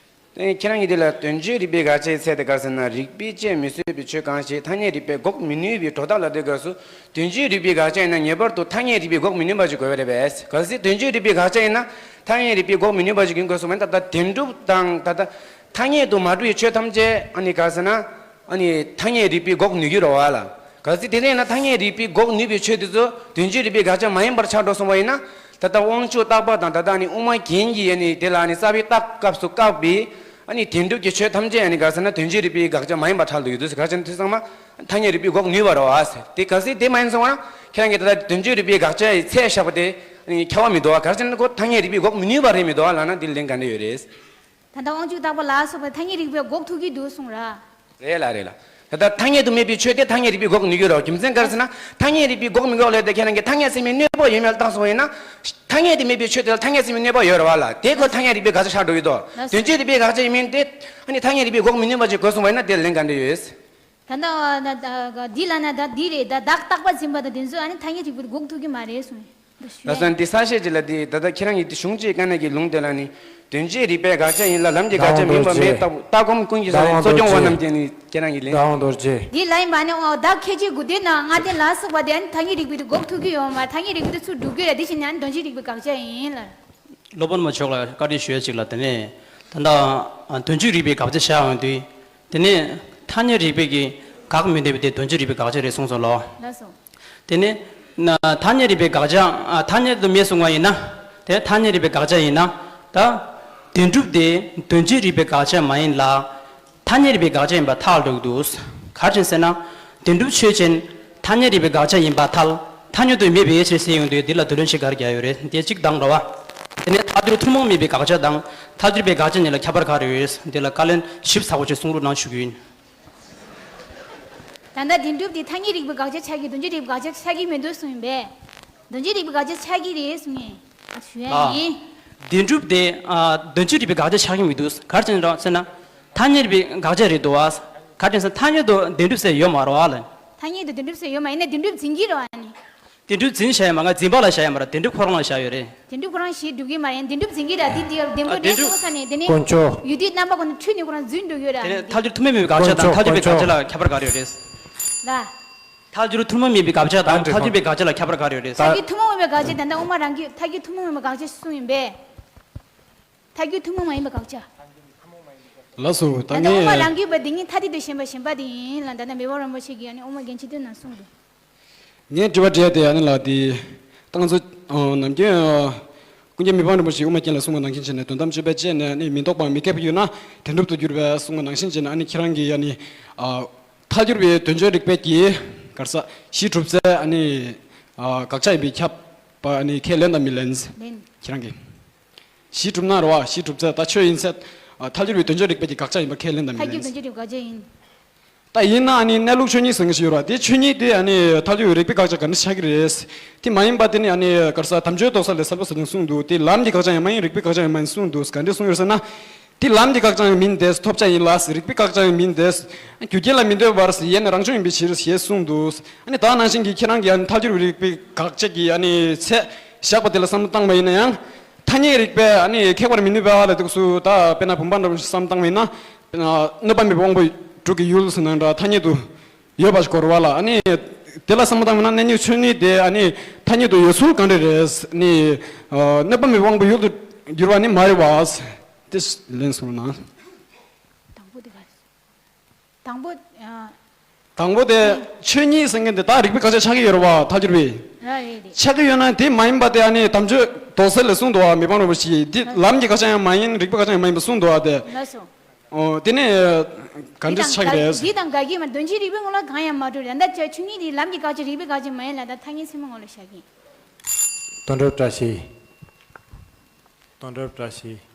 དེ་ཁྱེད་རང་གིས་དེ་ལ་དོན་བྱེད་རིགས་པའི་དགག་བྱ་ཡི་ཚད་དེ་ག་རེ་ཟེར་ན། རིགས་པས་དཔྱད་མི་བཟོད་པའི་ཆོས་གང་ཞིག་ཐ་སྙད་རིགས་པས་འགོག་མི་ནུས་པའི་སྒྲོ་བཏགས་ལ་དེ་ག་སོ་དོན་བྱེད་རིགས་པའི་དགག་བྱ་ཡིན་ན་ངེས་པར་དུ་ཐ་སྙད་རིགས་པས་འགོག་མི་ནུས་པ་ཞིག་དགོས་པ་རེད་པས། གལ་སྲིད་དོན་བྱེད་རིགས་པའི་དགག་བྱ་ཡིན་ན་ཐ་སྙད་རིགས་པས་འགོག་མི་ནུས་པ་ཞིག་ཡིན་དགོས་སོང་བས་ན། ད་ལྟ་བདེན་གྲུབ་དང་ད་ལྟ་ཐ་སྙད་དུ་མ་གྲུབ་པའི་ཆོས་ཐམས་ཅད་ཨ་ནི་ག་རེ་ཟེར་ན། ཨ་ནི་ཐ་སྙད་རིགས་པས་འགོག་ནུས་ཀྱི་རེད་བ་ལ། གལ་སྲིད་དེ་འདྲ་ཡིན་ན་ཐ་སྙད་རིགས་པས་འགོག་ནུས་པའི་ཆོས་དེ་ཚོ་དོན་བྱེད་རིགས་པའི་དགག་བྱ་མ་ཡིན་པར་ཆགས་འགྲོ་སོང་བ་ཡིན་ན། ད་ལྟ་དབང་ཕྱུག་རྟག་པ་དང་ད་ལྟ་ཨ་ནི་དབུ་མ་རྒྱན་གྱིས་ཨ་ནི་དེ་ལ་ཨ་ནི་རྩ་བའི་རྟགས་སྐབས་སུ་བཀག་པའི་ཨ་ནི་བདེན་གྲུབ་ཀྱི་ཆོས་ཐམས་ཅད་ཨ་ནི་ག་རེ་ཟེར་ན་དོན་བྱེད་རིགས་པའི་དགག་བྱ་མ་ཡིན་པར་ཁྲལ་དུ་ཡོད་ཟེར། ག་རེ་ཟེར་ན་དེ་ཚང་མ་ཐ་སྙད་རིགས་པས་འགོག་ནུས་པ་རེད་བ་ཟེར། དེ་གལ་སྲིད་དེ་མ་ཡིན་སོང་བ་ན་ཁྱེད་རང་གིས་ད་ལྟ་དོན་བྱེད་རིགས་པའི་དགག་བྱ་ཡི་ཚད་བཞག་པ་དེ་ཨ་ནི་ཁྱབ་པ་མི་འདུག་བ། ག་རེ་ཟེར་ན་ཁོ་ཐ་སྙད་རིགས་པས་འགོག་མི་ནུས་པ་རེད་མི་འདུག་བ་ལབ་ན་དེ་ལན་ག་འདྲ་ཡོད་རེད། ད་ལྟ་དབང་ཕྱུག་རྟག་པ་ལ་སོགས་པའི་ཐ་སྙད་རིགས་པས་འགོག་ཐུབ་ཀྱི་འདུག་གསུངས་ར། རེད་ལ་རེད་ལ། ད་ ད་ལྟ་ཐ་སྙད་དུ་མེད་པའི་ཆོས་དེ་ཐ་སྙད་རིག་པས་འགོག་ནུས་ཀྱི་རེད། རྒྱུ་མཚན་ག་རེ་ཟེར་ན། ཐ་སྙད་རིག་པས་འགོག་མི་འགོག་ལས་དེ་ཁྱེད་རང་གིས་ཐ་སྙད་ཟེར་མི་གནོད་པ་ཡོད་མེད་ལ་བརྟགས་སོང་བ་ཡིན་ན། ཐ་སྙད་དུ་མེད་པའི་ཆོས་དེ་ལ་ཐ་སྙད་ཟེར་མི་གནོད་པ་ཡོད་རེད་བ་ལ། དེ་ཁོ་ཐ་སྙད་རིག་པའི་དགག་བྱ་ཆགས་འགྲོ་གི་འདུག་དོན་སྤྱིའི་རིག་པའི་དགག་བྱ་ཡིན་མིན་དེ། ཨ་ནི་ཐ་སྙད་རིག་པས་འགོག་མི་ནུས་པ་ཅིག་གོ་སོང་བ་ཡིན་ན་དེ་ལན་ག་འདྲ་ཡོད། ད་ལྟ་འདི་ལ་ན་ད་འདི་རེད། ད་བདག་རྟག་པ་འཛིན་པ་དང་དེ་ཚོ་ཨ་ནི་ཐ་སྙད་རིག་པས་འགོག་ཐུབ་ཀྱི་མ་རེད་གསུངས། ད་ལགས་སོ། འདི་གསལ་བཤད་ཅིག་ལ། འདི་ད་ལྟ་ཁྱེད་རང་གིས་འདི་གཞུང་གཅིག་བཀའ་གནང་གི་ལུང་དེ་ལ་ནི། དོན་སྤྱིའི་རིག་པའི་དགག་བྱ་ཡིན་ལ་ལམ་གྱི་དགག་བྱ་མིན་པ་མེད་ལྟ་བུ། ལྟ་སྒོམ་ཀུན་གྱི་ས་ནས་གཙོ་སྐྱོང་བ་རྣམས་ཀྱིས་ནི་ཁྱེད་རང་གི་ལན། ལྡང་དོར་རྗེ། འདི་ལ་ཡིན་པ་ནི་འོ་བདག་ཁྱད་ཆོས་དགུ་ལྡན་ན་ལྔ་ལྡན་ལ་སོགས་པ་དེ་ཨ་ནི་ཐ་སྙད་རིག་པས་དེ་འགོག་ཐུབ་ཀྱི་ཡོད་མ་རེད། ཐ་སྙད་རིག་པས་དེ་ཚུར་སྒྲུབ་ཀྱི་རེད། དེ་བཞིན་ནི་ཨ་ནི་དོན་སྤྱིའི་རིག་པའི་དགག་བྱ་ཡིན་ལ། སློབ་དཔོན་མ་མཆོག་ལ་བཀའ་འདྲི་ཞུ་ཡ་ཅིག་ལ། དེ་ནས་ད་ལྟ་དོན་སྤྱིའི་རིག་པའི་དགག་བྱ་བཞག་ཡོང་དུས། དེ་ནས་ཐ་སྙད་རིག་པས་ཀྱིས་དགག་མི་ནུས་པ་དེ་དོན་སྤྱིའི་རིག་པའི་དགག་བྱ་རེད་གསུངས་སོང་ལོ། ལགས་སོ། དེ་ནས་ན་ཐ་སྙད་རིག་པའི་དགག་བྱ། ཨ། ཐ་སྙད་དུ་མེད་གསུང་བ་ཡིན་ན། དེ་ཐ་སྙད་རིག་པའི་དགག་བྱ་ཡིན་ན། ད་བདེན་གྲུབ་དེ་དོན་སྤྱིའི་རིག་པའི་དགག་བྱ་མ་ཡིན་ལ། ཐ་སྙད་རིག་པའི་དགག་བྱ་ཡིན་པ་ཐལ་འགྲོ་གི་འདུག་ག་རེ་བྱས་ཟེར་ན། བདེན་གྲུབ་ཆོས་ཅན། ཐ་སྙད་རིག་པའི་དགག་བྱ་ཡིན་པ་ཐལ། ཐ་སྙད་དུ་མེད་པའི་ཕྱིར་ཟེར་ཡོང་དུས་འདི་ལ་རྡུལ་ཕྲན་ཞིག་ག་རེ་རྒྱག་ཡོད་རེད། དེ་གཅིག་དང་འགྲོ་བ། དེ་ནས་ཐལ་འགྱུར་ཐུན་མོང་མེད་པའི་དགག་བྱ་དང་ཐལ་འགྱུར་བའི་དགག་བྱ་གཉིས་ལ་ཁྱད་པར་ག་རེ་ཡོད། འདི་ལ་བཀའ་ལན་ཞིབ་ཚགས་པོ་ཅིག་གསུང་རོགས་གནང་ཞུ་གི་ཡིན། ད་ལྟ་བདེན་གྲུབ་དེ་ཐ་སྙད་རིག་པའི་དགག་བྱ་ཆགས་ཀྱི། དོན་སྤྱིའི་རིག་པའི་དགག་བྱ་ཆགས་ཀྱི་མི་འདུག་གསུངས་ཡིན་པས། དོན་སྤྱིའི་རིག་པའི་དགག་བྱ་ཆགས་ཀྱི་རེད་གསུངས་ངེས། ཨ་ཞུ་ཡ་ཡིན། བདེན་གྲུབ་དེ། ཨ། དོན་སྤྱིའི་རིག་པའི་དགག་བྱ་ཆགས་ཀྱི་མི་འདུག་ག་རེ་བྱས་ནས་ཟེར་ན། ཐ་སྙད་རིག་པའི་དགག་བྱ་རེད་འདུག་བ། ག་རེ་བྱས་ན་ཐ་སྙད་དུ་བདེན་གྲུབ་ཟེར་ཡོད་མ་རེད་བ་ལ། ཐ་སྙད་དུ་བདེན་གྲུབ་ཟེར་ཡོད་མ་ཡིན་ན་བདེན་གྲུབ་འཛིན་གྱི་རེད་བ་ནི། བདེན་གྲུབ་འཛིན་བྱ་ཡ་མ་ག་འཛིན་པ་ལ་བྱ་ཡ་མ་རེད། བདེན་གྲུབ་ཁོ་རང་ལ་བྱ་ཡོད་རེད། བདེན་གྲུབ་ཁོ་རང་ཞེས་སྒྲུབ་ཀྱི་མ་རེད། བདེན་གྲུབ་འཛིན་གྱི་རེད། དེ་དེ་བདེན་པ་འདྲ་ས་ནས་དེ་ནས། དཀོན་མཆོག་ཡུལ་དུས་རྣམ་པ་ཀུན་ཏུ་འཁྲུལ་ནས་ཁོ་རང་འཛིན་འགྲོ་གི་ཡོད་རེད། དེ་ནས་ཐལ་འགྱུར་ཐུན་མོང་མེད་པའི་དགག་བྱ་དང་། དཀོན་མཆོག་ཐལ་འགྱུར་བའི་དཀོན་མཆོག་དགག་བྱ་ལ་ཁྱད་པར་ག་རེ་ཡོད་རེད། ལ། ཐལ་འགྱུར་ཐུན་མོང་མེད་པའི་དགག་བྱ་དང་། ཐལ་འགྱུར་བའི་དགག་བྱ་ལ་ཁྱད་པར་ག་རེ་ཡོད་རེད། ཐལ་འགྱུར་ཐུན་མོང་མེད་པའི་དགག་བྱ་ད་ལྟ་དབུ་མ་རང་གི་ཐལ་འགྱུར་ཐུན་མོང་མེད་པའི་དགག་བྱ་གསུངས་ཡིན་པས། ཐལ་འགྱུར་ཐུན་མོང་མ་ཡིན་པའི་དགག་བྱ། ལགས་སོ། ད་ད་ལྟ་དབུ་མ་ངས། རང་རྒྱུད་པ་དེ་ཉིད་ཐ་དད་དུ་ཞེན་པ་ཞེན་པ་དེ་ཡིན་ལ། ད་ལྟ་མི་ཕམ་རིན་པོ་ཆེ་གིས་ཨ་ནི་དབུ་མ་རྒྱན་ཆེན་བསྟོད་ནང་གསུངས་འདུག་ངས་དྲི་བ་དྲིས་ཡ་དེ་ཨ་ནི་ལ་དེ། ད་ང་ཚོ་ནམ་རྒྱུན་ཀུན་མཁྱེན་མི་ཕམ་རིན་པོ་ཆེས་དབུ་མ་རྒྱན་ལ་གསུངས་པ་ནང་བཞིན་བྱས་ནས་དོན་དམ་དཔྱོད་པས་དཔྱད་ནས་ནི་མི་རྟོག་པའམ་མི་ཁེགས་པ་ཡོད་ན་བདེན་གྲུབ་ཏུ་འགྱུར་བས་གསུངས་པ་ནང་བཞིན་བྱས་ནས། ཨ་ནི་ཁྱེད་རང་གིས་ཨ་ནི། ཨ། ཐལ་འགྱུར་བའི་དོན་སྤྱོད་རིགས་པས་ཀྱིས་ག་རེ་ཟ། གཞི་གྲུབ་ཚད་ཨ་ནི། ཨ། དགག་བྱ་ཡིན་པས་ཁྱབ་པ་ཨ་ནི་ཁས་ལེན་དང་མི་ལེན། ལེན། ཁྱེད་རང་གིས། གཞི་གྲུབ་ན་རེད་བ། གཞི་གྲུབ་ཚད་ད་ཆོས་ཡིན་ཚད། ཨ། ཐལ་འགྱུར་བའི་དོན་སྤྱོད་རིགས་པས་ཀྱིས་དགག་བྱ་ཡིན་པ་ཁས་ལེན་དང་མི་ཐལ་ལེན། འགྱུར་དོན་སྤྱོད་རིགས་དགག་བྱ་ཡིན། ད་ཡིན་ན་ཨ་ནི་གནས་ལུགས་ཆོས་ཉིད་ཟེར་མཁན་ཞིག་ཡོད་རེད་བ། དེ་ཆོས་ཉིད་དེ་ཨ་ནི་ཐལ་འགྱུར་བའི་རིགས་པའི་དགག་བྱ་ག་འདྲ་ཆགས་ཀྱི་རེད། དེ་མ་ཡིན་པ་དེ་ནི་ཨ་ནི་ག་རེ་ཟ། དམ་ཆོས་རྟོགས་ས་ལས་གསལ་པོ་ཟེར་ནས་གསུངས་འདུག་དེ་ལམ་གྱི་དགག་བྱ་ཡང་མ་ཡིན། རིགས་པའི་དགག་བྱ་ཡང་མ་ཡིན་གསུངས་འདུག་ག་འདྲ་གསུངས་ཡོད་ཟེར་ན། དེ་ལམ་གྱི་དགག་བྱ་ཡང་མིན་ཏེ་ཐོབ་བྱ་ཡིན་ལ། རིགས་པའི་དགག་བྱ་ཡང་མིན་ཏེ། རྒྱུ་རྐྱེན་ལ་མི་ལྟོས་པར་ཡེ་ནས་རང་བྱུང་ཡིན་པའི་ཕྱིར་ཞེས་གསུངས་འདུག་ཨ་ནི་ད་ནང་བཞིན་གྱི་ཁྱེད་རང་གིས་ཨ་ནི་ཐལ་འགྱུར་བའི་རིགས་པའི་དགག་བྱ་གི་ཨ་ནི་ཚད་བཞག་པ་དེ་ལ་བསམ་བློ་བཏང་བ་ཡིན་ན་ཡང་། ཐ་སྙད་རིགས་པས་ཨ་ནི་ཁེགས་པར་མི་ནུས་པ་ལ་འདུག་སུ། ད་དཔེར་ན་བུམ་པ་འདྲ་བོ་ཞིག་བསམ་བཏང་བ་ཡིན་ན། དཔེར་ན་གནོད་པ་མེད་པའི་དབང་པོ་དྲུག་གི་ཡུལ་ཟེར་ན་འདྲ་ཐ་སྙད་དུ་ཡོད་པ་ཞིག་གོ་རེད་བ་ལ། ཨ་ནི་དེ་ལ་བསམ་བློ་བཏང་བ་ཡིན་ན་གནས་ལུགས་ཆོས་ཉིད་དེ་ཨ་ནི་ཐ་སྙད་དུ་ཡོད་ཚུལ་གང་འདྲ་རེད། ཨ་ནི་གནོད་པ་མེད་པའི་དབང་པོ་ཡུལ་དུ་འགྱུར་བ་ནི་མ་རེད་བ། དེ་ལན་གསུངས་ན། དང་པོ་དེ་ག་རེ། དང་པོ། ཨ། དང་པོ་དེ་ཆོས་ཉིད་ཟེར་མཁན་དེ་ད་རིགས་པའི་དགག་བྱ་ཆགས་ཀྱི་ཡོད་རེད་བ། ཐལ་འགྱུར་བའི། ར་རེད་རེད། ཆགས་ཀྱི་ཡོད་ན་དེ་མ་ཡིན་པ་དེ་ཨ་ནི་དམ་ཆོས་རྟོགས་ས་ལས་གསུངས་འདུག་བ། མི་ཕམ་རིན་པོ་ཆེས་འདི་ལམ་གྱི་དགག་བྱ་ཡང་མ་ཡིན། རིགས་པའི་དགག་བྱ་ཡང་མ་ཡིན་པ་གསུངས་འདུག་བ་དེ། ལགས་སོ། ཨོ། དེ་ནས་ག་འདྲ་ཆགས་ཀྱི་རེད། འདི་དང་འགལ་གྱི་མ། དོན་སྤྱིའི་རིགས་པའི་ངོ་ལ་གང་ཡང་མ་འགྲོ་རེད། ད་ཆོས་ཉིད་དེ་ལམ་གྱི་དགག་བྱ། རིགས་པའི་དགག་བྱ་མ་ཡིན་ལ། ད་ཐ་སྙད་ཚད་མའི་ངོ་ལ་བཞག་གི། དོན་གྲུབ་བཀྲ་ཤིས། དོན་གྲུབ་བཀྲ་ཤིས།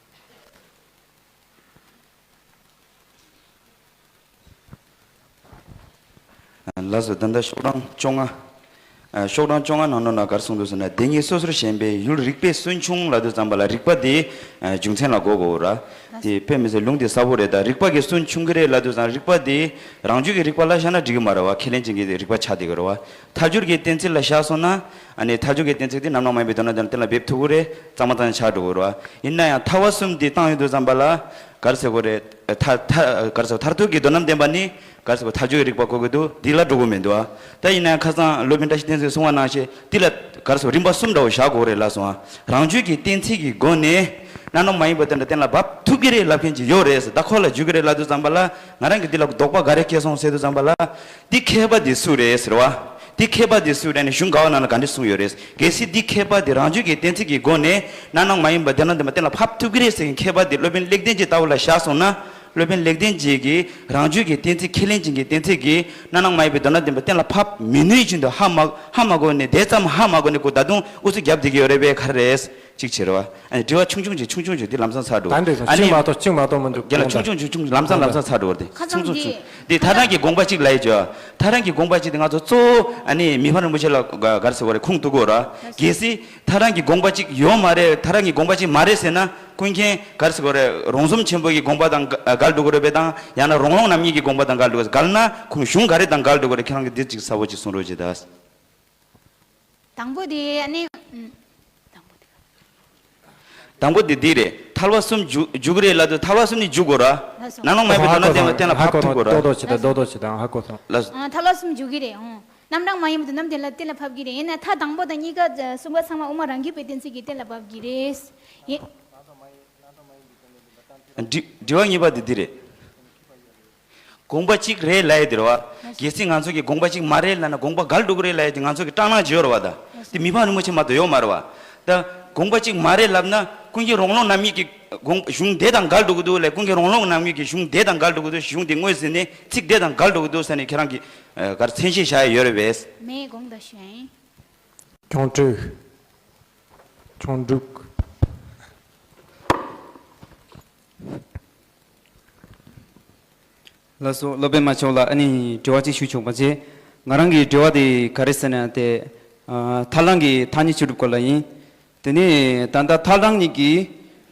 ལགས་སོ། ད་ལྟ་ཤོག་གྲངས་བཅོ་ལྔ། ཨ། ཤོག་གྲངས་བཅོ་ལྔ་ནང་ལོགས་ན་ག་རེ་གསུངས་འདུག་ཟེར་ན། དེ་གཉིས་སོ་སོར་ཞེན་པའི་ཡུལ་རིགས་པས་སུན་ཕྱུང་ལབ་དུས་ཙམ་པ་ལ་རིགས་པ་དེ། ཨ། རྒྱུ་མཚན་ལ་གོ་དགོས་ར། དེ་དཔེ་མི་སྲིད་ལུང་དེ་གསལ་པོ་རེད། ད་རིགས་པ་གིས་སུན་ཕྱུང་གི་རེད་ལབ་དུས་ཙམ། རིགས་པ་དེ་རང་རྒྱུད་ཀྱི་རིགས་པ་ལ་བཞག་ན་འགྲིག་གི་མ་རེད་བ། ཁས་ལེན་བྱེད་མཁན་དེ་རིགས་པ་ཆགས་བསྡད་ཀྱི་རེད་བ། ཐལ་འགྱུར་གྱི་གཏན་ཚིགས་ལ་བཞག་སོང་ན། ཨ་ནི་ཐལ་འགྱུར་གྱི་གཏན་ཚིགས་དེ་རྣམ་སྣང་མ་ཡིན་པའི་དོན་དམ་དེ་ལ་གཏན་ལ་འབེབས་ཐུབ་ཀྱི་རེད། གཙང་མ་གཙང་རྐྱང་ཆགས་འགྲོ་གི་རེད་བ། ཡིན་ན་ཡང་ཐལ་བ་གསུམ་དེ་བཏང་ཡོང་དུས་ཙམ་པ་ལ། ག་རེ་ཟེར་དགོས་རེད། ཐ་ཐ་ག་རེ་ཟེར། མཐར་ཐུག་གི་དོན་དམ་བདེན་པ་ནི་ག་རེ་ཟེར་དགོས། ཐལ་འགྱུར་གྱི་རིགས་པ་གོ་གི་འདུག་འདི་ལ་འགྲོ་གི་མི་འདུག་ཨ། ད་ཡིན་ན་ཡང་ཁ་སང་སློབ་དཔོན་བཀྲ་ཤིས་བསྟན་འཛིན་གསུངས་པ་ནང་བཞིན་འདི་ལ་ག་རེ་ཟེར་དགོས། རིམ་པ་གསུམ་འདྲ་བོ་བཞག་དགོས་རེད་ལབ་སོང་ཨ། རང་རྒྱུད་ཀྱི་གཏན་ཚིགས་ཀྱི་སྒོ་ནས་རྣམ་སྣང་མ་ཡིན་པ་དེ་འདྲ་གཏན་ལ་ཕབ་ཐུབ་ཀྱི་རེད་ལབ་མཁན་ཅིག་ཡོད་རེད་ཟེར། ད་ཁོ་ལ་འཇུག་གི་རེད་ལབ་དུས་ཙམ་པ་ལ། ང་རང་གིས་འདི་ལ་དོགས་པ་ག་རེ་སྐྱེས་སོང་ཟེར་དུས་ཙམ་པ་ལ། འདི་མཁས་པ་འདི་སུ་རེད་ཟེར་བ། འདི་མཁས་པ་འདི་སུ་རེད་ནས་གཞུང་ག་བ་ནང་ལ་ག་འདྲ་གསུངས་ཡོད་རེད། གལ་སྲིད་འདི་མཁས་པ་འདི་རང་རྒྱུད་ཀྱི་གཏན་ཚིགས་ཀྱི་སྒོ་ནས་རྣམ་སྣང་མ་ཡིན་པ་དོན་དམ་བདེན་པ་གཏན་ལ་ཕབ་ཐུབ་ཀྱི་རེད་ཟེར་མཁན་མཁས་པ་འདི་སློབ་དཔོན་ལེགས་ལྡན་འབྱེད་ལྟ་བུ་ལ་བཞག་སོང་ན། སློབ་དཔོན་ལེགས་ལྡན་འབྱེད་ཀྱིས་རང་རྒྱུད་ཀྱི་གཏན་ཚིགས། ཁས་ལེན་བྱེད་མཁན་གྱི་གཏན་ཚིགས་ཀྱིས་རྣམ་སྣང་མ་ཡིན་པའི་དོན་དམ་བདེན་པ་གཏན་ལ་ཕབ་མི་ནུས་བཞིན་དུ་ཧ་མ་ཧ་མ་གོ་ནས། དེ་ཙམ་ཧ་མ་གོ་ནས་ཁོ་ད་དུང་ཨུ་ཚུགས་རྒྱབ་བསྡད་ཀྱི་ཡོད་རེད་པས། ག་རེ་རེད། གཅིག་བྱེད་རོགས། ཨ་ནི་དྲི་བ་ཆུང་ཆུང་ཅིག་ཆུང་ཆུང་ཅིག་འདི་ལམ་སང་ཚར་འགྲོ། ད་འདྲ་ཨ་ནི་གཅིག་མ་གཏོགས་གཅིག་མ་གཏོགས་མི་འདུག་རྒན་ལགས། ཆུང་ཆུང་ཆུང་ཆུང་ལམ་སང་ལམ་སང་ཚར་འགྲོ་བ་དེ། ཁ་ཆུང་སང་ཆུང་འདི་ཆུང་འདི་ཐག་རང་གི་དགོངས་པ་གཅིག་ལ་ཡི་ཅོ། ཐག་རང་གི་དགོངས་པ་གཅིག་དེ་ང་ཚོ་གཙོ་བོ་ཨ་ནི་མི་ཕམ་རིན་པོ་ཆེ་ལ་ག་ག་རེ་ཟེར་བ་རེད། ཁུངས་གཏུག་དགོས་ར། གལ་སྲིད་ཐག་རང་གི་དགོངས་པ་གཅིག་ཡོད་མ་རེད། ཐག་རང་གི་དགོངས་པ་གཅིག་མ་རེད་ཟེར་ན། ཀུན་མཁྱེན་ག་རེ་ཟེར་དགོས་རེད། རོང་ཟོམ་ཆེན་པོ་གི་དགོངས་པ་དང་འགལ་འགྲོ་གི་རེད་པས། དང་ཡང་ན་རོང་ལུང་རྣམ་གཉིས་ཀྱི་དགོངས་པ་དང་འགལ་འགྲོ་གི་རེད། འགལ་ན་ཁུངས་གཞུང་ག་རེ་དང་འགལ་འགྲོ་གི་རེད། ཁྱེད་རང་གིས་འདི་གཅིག་གསལ་པོ་གཅིག་གསུང་རོགས་བྱེད་ད། དང་པོ་དེ་ཨ་ནི། ཨུམ། དང་པོ་དེ། དང་པོ་དེ་འདི་རེད། ཐལ་བ་གསུམ་འཇུག་འཇུག་གི་རེད་ལབ་དུས་ཐལ་བ་གསུམ་ནི་འཇུག་དགོས་ར། ལགས་སོ། ནང་ལོགས་མ་ཡིན་པའི་དོན་ལ་བསྟན་ལ་བསྟན་ལ་ཧ་གོ་ཕབ་ཐུབ་དགོས་ར། རྡོག་རྡོག་བྱེད་དང་རྡོག་རྡོག་བྱེད་དང་ཧ་གོ་སོང་། ལགས་སོ། ཨ། ཐལ་བ་གསུམ་འཇུག་གི་རེད། ཨོ། རྣམ་གྲངས་མ་ཡིན་པའི་དོན་ལ་བསྟན་ལ་གཏན་ལ་ཕབ་ཀྱི་རེད། ཡིན་ན་ཐལ་དང་པོ་དང་གཉིས་ཀ་གསུམ་ཀ་ཚང་མ་དབུ་མ་རང་རྒྱུད་པའི་གཏན་ཚིགས་ཀྱིས་གཏན་ལ་ཕབ་ཀྱི་རེད། ཡིན། དྲི་དྲི་བ་གཉིས་པ་དེ་འདི་རེད། དགོངས་པ་གཅིག་རེད་ལབ་ཡ་དེ་རེད་བ། གལ་སྲིད་ང་ཚོ་གིས་དགོངས་པ་གཅིག་མ་རེད་ལབ་ན་དགོངས་པ་འགལ་འགྲོ་གི་རེད་ལབ་ཡ་དེ་ང་ཚོ་གིས་སྐྲག་སྣང་བྱེད་ཡོད་རེད་བ། ད་དེ་མི་ཕམ་རིན་པོ་ཆེ་མ་གཏོགས་ཡོད་མ་རེད་བ། ད་དགོངས་པ་གཅིག་མ་རེད་ལབ་ན་ཀུན་མཁྱེན་རོང་ལུང་རྣམ་གཉིས་ཀྱི་དགོངས་གཞུང་དེ་དང་འགལ་འགྲོ་གི་འདུག་ལབ། ཀུན་མཁྱེན་རོང་ལུང་རྣམ་གཉིས་ཀྱི་གཞུང་དེ་དང་འགལ་འགྲོ་གི་འདུག་གཞུང་དེ་དངོས་ཟིན་ནས་ཚིག་དེ་དང་འགལ་འགྲོ་གི་འདུག་ཟེར་ནས་ཁྱེད་རང་གིས་ཨ་ག་རེ་མཚན་ཤས་བཞག་ཡ་ཡོད་རེད་པས། མེད། དགོངས་དག་ཞུ་ཡིན། ཁྱུང་ཀྲུག་ཁྱུང་ཀྲུག་ལགས་སོ། སློབ་དཔོན་མ་མཆོག་ལ་ཨ་ནི་དྲི་བ་གཅིག་ཞུ་ཆོག་པ་བྱས། ང་རང་གི་དྲི་བ་དེ་ག་རེ་ཟེར་ན་དེ། ཨ། ཐལ་རང་གི་ཐ་སྙད་ཆོས་གྲུབ་སྐོར་ལ་ཡིན། དེ་ནས་ད་ལྟ་ཐལ་རང་ཉིད་ཀྱིས་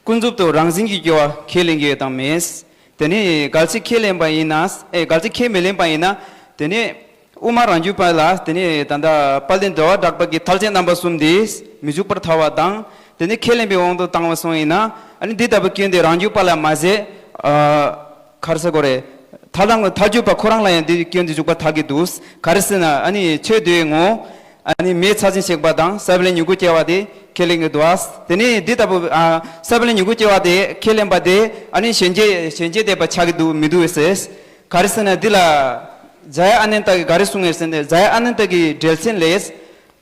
ཀུན་རྫོབ་ཏུ་རང་འཛིན་གྱི་སྐྱེ་བ་ཁས་ལེན་གྱི་ཡོད་དམ་མེད། དེ་ནས་གལ་སྲིད་ཁས་ལེན་པ་ཡིན་ན། ཨེ། གལ་སྲིད་ཁས་མི་ལེན་པ་ཡིན་ན། དེ་ནས་དབུ་མ་རང་རྒྱུད་པ་ལ། དེ་ནས་ད་ལྟ་དཔལ་ལྡན་འགྲོ་བ་གྲགས་པ་གི་ཐལ་དཔྱད་རྣམ་པ་གསུམ་དེ་མི་འཇུག་པར་ཐལ་བ་དང་། དེ་ནས་ཁས་ལེན་པའི་དབང་དུ་བཏང་བ་སོང་ཡིན་ན། ཨ་ནི་འདི་ལྟ་བུའི་སྐྱོན་དེ་རང་རྒྱུད་པ་ལ་མ་ཟད། ཨ། ག་རེ་ཟེར་དགོས་རེད། ཐལ་རང་གི་ཐལ་འགྱུར་བ་ཁོ་རང་ལ་ཡང་འདི་སྐྱོན་འདི་འཇུག་པར་ཐལ་གྱི་འདུག་ག་རེ་ཟེར་ན། ཨ་ནི་ཆོས་འདིའི་ངོ་། ཨ་ནི་མེ་ཚ་ཅན་གཤེགས་པ་དང་ས་བོན་ལས་མྱུ་གུ་སྐྱེ་བ་དེ་ཁས་ལེན་གྱི་འདུག་ཨ། དེ་ནས་འདི་ལྟ་བུ། ཨ། ས་བོན་ལས་མྱུ་གུ་སྐྱེ་བ་དེ་ཁས་ལེན་པ་དེ་ཨ་ནི་གཞན་བརྒྱད་གཞན་བརྒྱད་དེ་བ་ཆགས་ཀྱི་འདུག་མི་འདུག་ཟེར། ག་རེ་ཟེར་ན་འདི་ལ་ཛ་ཡ་ཨ་ནན་ཏ་གིས་ག་རེ་གསུངས་ཡོད་ཟེར་ན། ཛ་ཡ་ཨ་ནན་ཏ་གི་འགྲེལ་ཆེན་ལས།